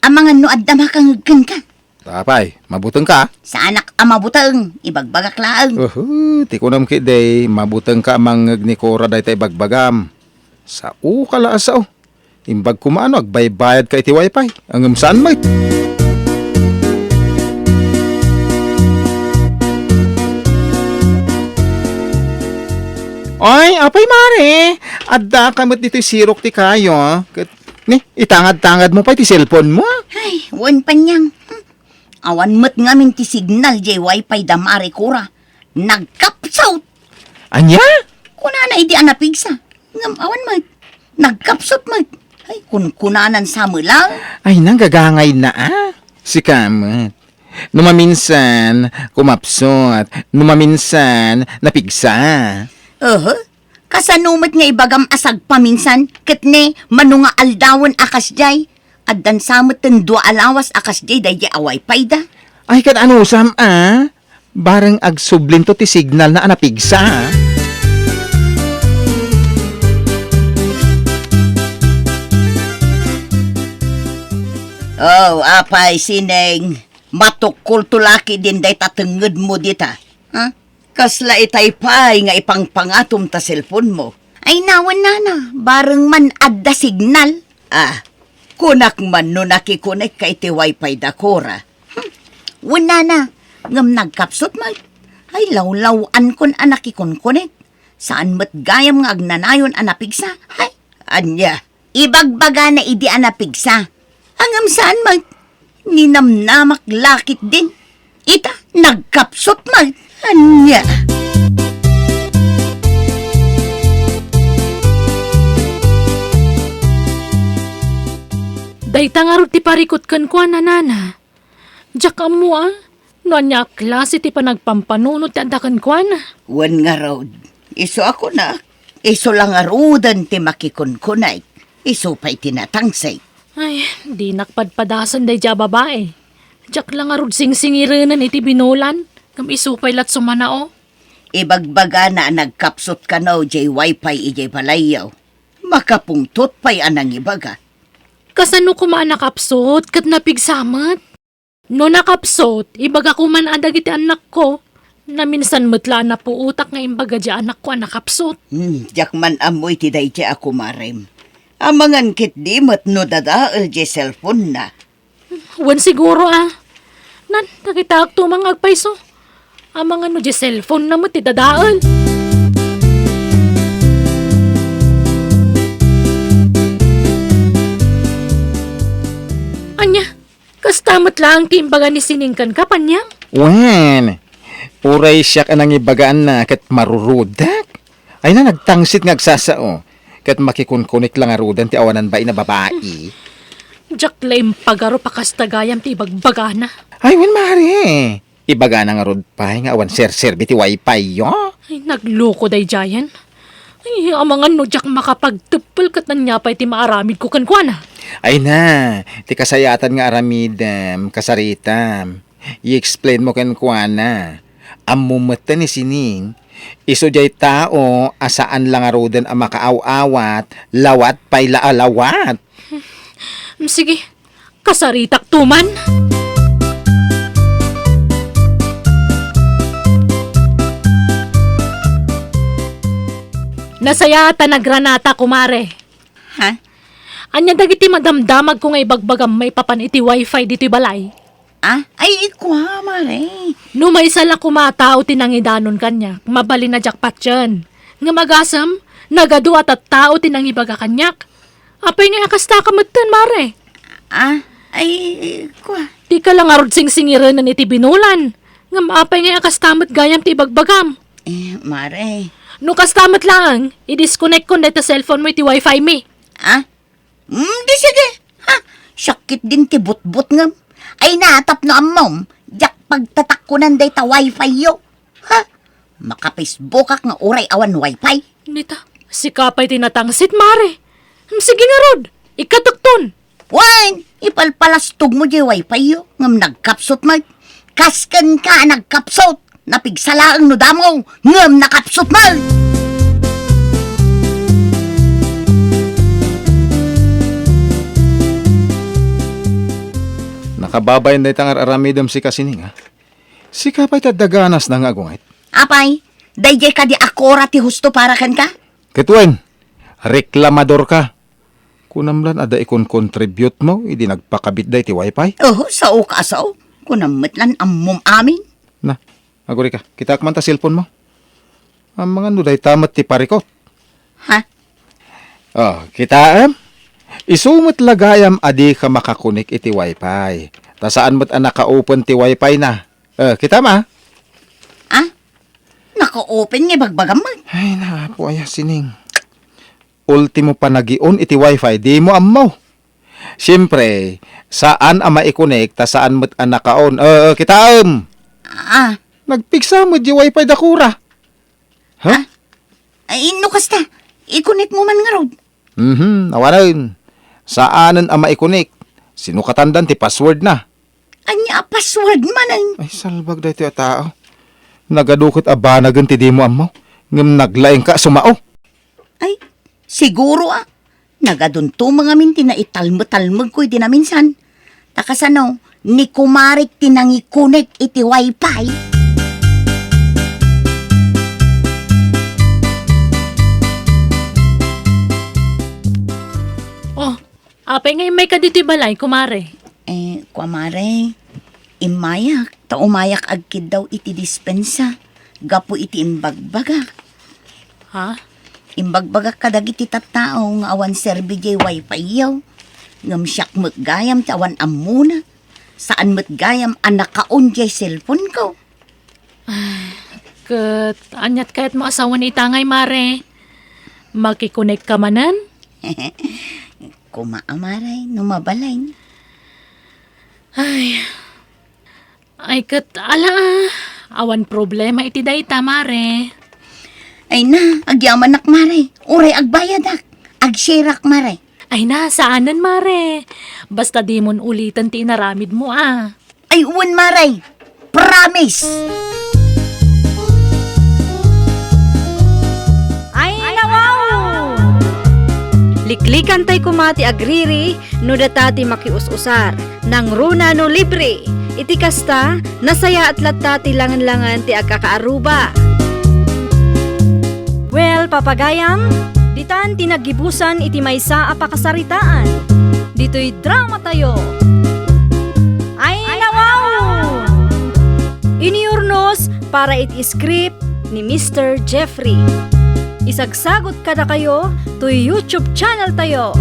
Amangan no adda makangeg kenka. Apay, mabutengka? Saanak a mabuteng, ibagbagak laeng. Uhu, ti kunam ketdi, mabutengka a mangngeg ni Kora dayta ibagbagam. Saoka la a sao. Imbag koma no agbaybayadka iti wifi, ngem saan met. Ay, apay, Mare, addaka met ditoy sirok ti kayo, ket, ni, itangad-tangadmo pay ti cellphone mo, a? Ay, wen, Panyang. Hmm. Awan met ngamin ti signal diay wifi da Mare Kora. Nagkapsut! Ania? Kunana idi a napigsa. Ngem awan met. Nagkapsut met. Ay, kunkunanan sa met lang. Ay, nanggagangay na, a. Sika met. No maminsan, kumapsut. No maminsan, napigsa. Aha. Kasano met nga ibagam a sagpaminsan, ket ne, mano nga aldawen a kasdiay? Addan sa met ten dua a lawas a kasdiay daydiay a wifi da. Ay, ket anusam, a? Bareng agsublinto ti signal na a napigsa, a? Oh, apay, Sining, matukkolto la ketdin dayta tengngedmo dita, a? Kasla itay pay nga ipangpangatom ta cellphone mo. Ay, nawen, nana, bareng man adda signal. Ah, kunak man no nakikonek ka iti wifi da Kora. Hmm. Wen, nana, ngem nagkapsut met. Ay, lawlaw-ankon a nakikonkonek. Saan met gayam nga agnanayon a napigsa. Ay, ania? Ibagbagana idi a napigsa. Ngem saan met, ninamnamak la ketdin. Ita, nagkapsut met. Ania? Dayta ngarud ti parikut kenkuana, nana. Diak ammo, a, no ania a klase ti panagpampanunot ti adda kenkuana. Wen ngarud, isu a kunak, isu la ngaruden ti makikunkunek, isu pay ti natangsek. Ay, dinak padpadasen daydiay a babai. Diak la ngarud singsingirenen iti binulan, ngem isu pay la't sumanao. Ibagbagana a nagkapsut kano diay wifi idiay balayyo. Makapungtot pay a nangibaga. Kasano koma a nakapsut ket napigsa met? No nakapsut, ibagak man a dagiti annakko. Naminsan met la a napuotak nga imbaga diay anakko a nakapsut. Hmm, diak man ammo iti daydiay a kumarem. Amangan ketdi met no dadael diay cellphone-na. Wen siguro, a. Nan, nakitaak tumang agpayso. Amangan no diay cellphone-na met ti dadael. Kasta met laeng ti imbaga ni Sining kenka, Panyang? Wen, uray siak a nangibagaanna ket marurudak. Ay na, nagtangsit nga agsasao, ket makikunkunik la ngaruden ti awanan bain a babai. Diak la impagarup a kasta gayam ti ibagbagana. Ay, wen, mare. Ibagana ngarud pay nga awan serserbi ti wifi yo. Ay, nagluko daydiayen. Ay, amangan no diak makapagteppel ket ania pay ti maaramidko kenkuana. Ay na, ti kasayaatan nga aramidem, kasaritam. I-explain mo kenkuana. Ammo met ni Sining, isu diay tao a saan la ngaruden a makaaw-awat, lawat pay la a lawat. Mm, sige, kasaritak tuman. Nasayaat a nagranata, kumare. Ha? Ania dagiti madamdamagko nga ibagbagam maipapan iti wifi ditoy balay? Ah? Ay, ikua, mare. No maysa la koma a tao ti nangidanon kaniak, mabalin a diak patien. Ngem agasem, nagadu a tattao ti nangibaga kaniak. Apay ngay a kasta ka metten, mare? Ah? Ay, ikua. Dika la ngarud singsingirenen iti binulan. Ngem apay ngay a kasta met gayam ti ibagbagam? Eh, mare. No kasta met laeng, i-disconnect kon dayta cellphone mo iti wifi mi. Ah? Mm, di sige. Ha? Siak ketdin ti butbut ngem. Ay na, tapno ammom, diak pagtatakkunan dayta wifi yo. Ha? Maka-Facebookak nga uray awan wifi. Nita, sika pay ti natangsit, mare. Mm, sige ngarud, ikkatekton. Wen, ipalpalastog mo diay wifi yo, ngem nagkapsut met. Kas kenka a nagkapsut. Napigsa laeng no damo, ngem nakapsut man! Nakababain dayta nga ar-aramidem sika, Sining, a? Sika pay ti adda ganasna nga agungit. Apay, daydiay kadi a kora ti husto para kenka? Ket wen, reklamador ka. Kunam lan adda ikonkontribute mo idi nagpakabit dayta wifi? Oho, sao ka a sao. Kunam met lan ammom amin. Na, agurika. Kitaek man ta cellphone mo. Amangan no dayta met ti parikot. Ha? Oh, kitaem? Isu met la gayam a dika makakonek iti wifi. Ta saan met a naka-open ti wifi na. Eh, kitaem, a? Ah? Naka-open nga ibagbagam met? Ay, naapo aya, Sining. Ultimo panagion iti wifi, dimo ammo. Siempre, saan a maikonek ta saan met a naka-on. Eh, eh, kitaem! Ah. Nagpigsa met diay wifi da kora. Ha? Ah? Ay, no kasta, ikonek mo man ngarud. Mhm, awanen. Saanen a maikonek. Sinukatandan ti password na. Ania a password manen? Ay, salbag daytoy a tao. Nagadu ket a banagen ti dimo ammo, ngem naglaingka a sumao. Ay, siguro a. Nagadunto ngamin ti naitalmetalmegko idi naminsan. Ta kasano, ni kumarek ti nangikonek iti wifi. Oh, apay nga immayka ditoy balay, kumare? Eh, kumare, immayak, ta umayak agkiddaw iti dispensa, gapu iti imbagbagak. Ha? Imbagbagak kadagiti tattao nga awan serbi diay wifi-yo. Ngem siak met gayam ti awan ammona. Saan met gayam a naka-on diay cellphone-ko. Ay, ket aniat kayatmo a sawen ita ngay, mare? Makikonek ka manen? Koma a, mare, no mabalin. Ay. Ay, ket ala, ah. Awan problema iti dayta, mare. Ay na, agyamanak, mare. Uray agbayadak. Agsirak, mare. Ay na, saanen, mare. Basta dimon uliten ti inaramidmo, ah. Ay, wen, mare. Promise! Ay, nawaw! Liklikan tay koma ti agriri no data ti makius-usar. Nangruna no libre. Iti kasta, nasayaat latta ti langenlangen ti agkakaaruba. Well, papagayam, ditan ti naggibusan iti maysa a pakasaritaan. Ditoy dramatayo. Ay, nawaw! Inurnos para iti script ni Mister Jeffrey. Isagsagot kadakayo toy YouTube channel tayo,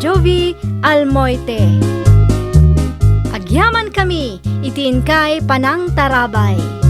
Jovie Almoite. Agyamankami iti inkay panangtarabay.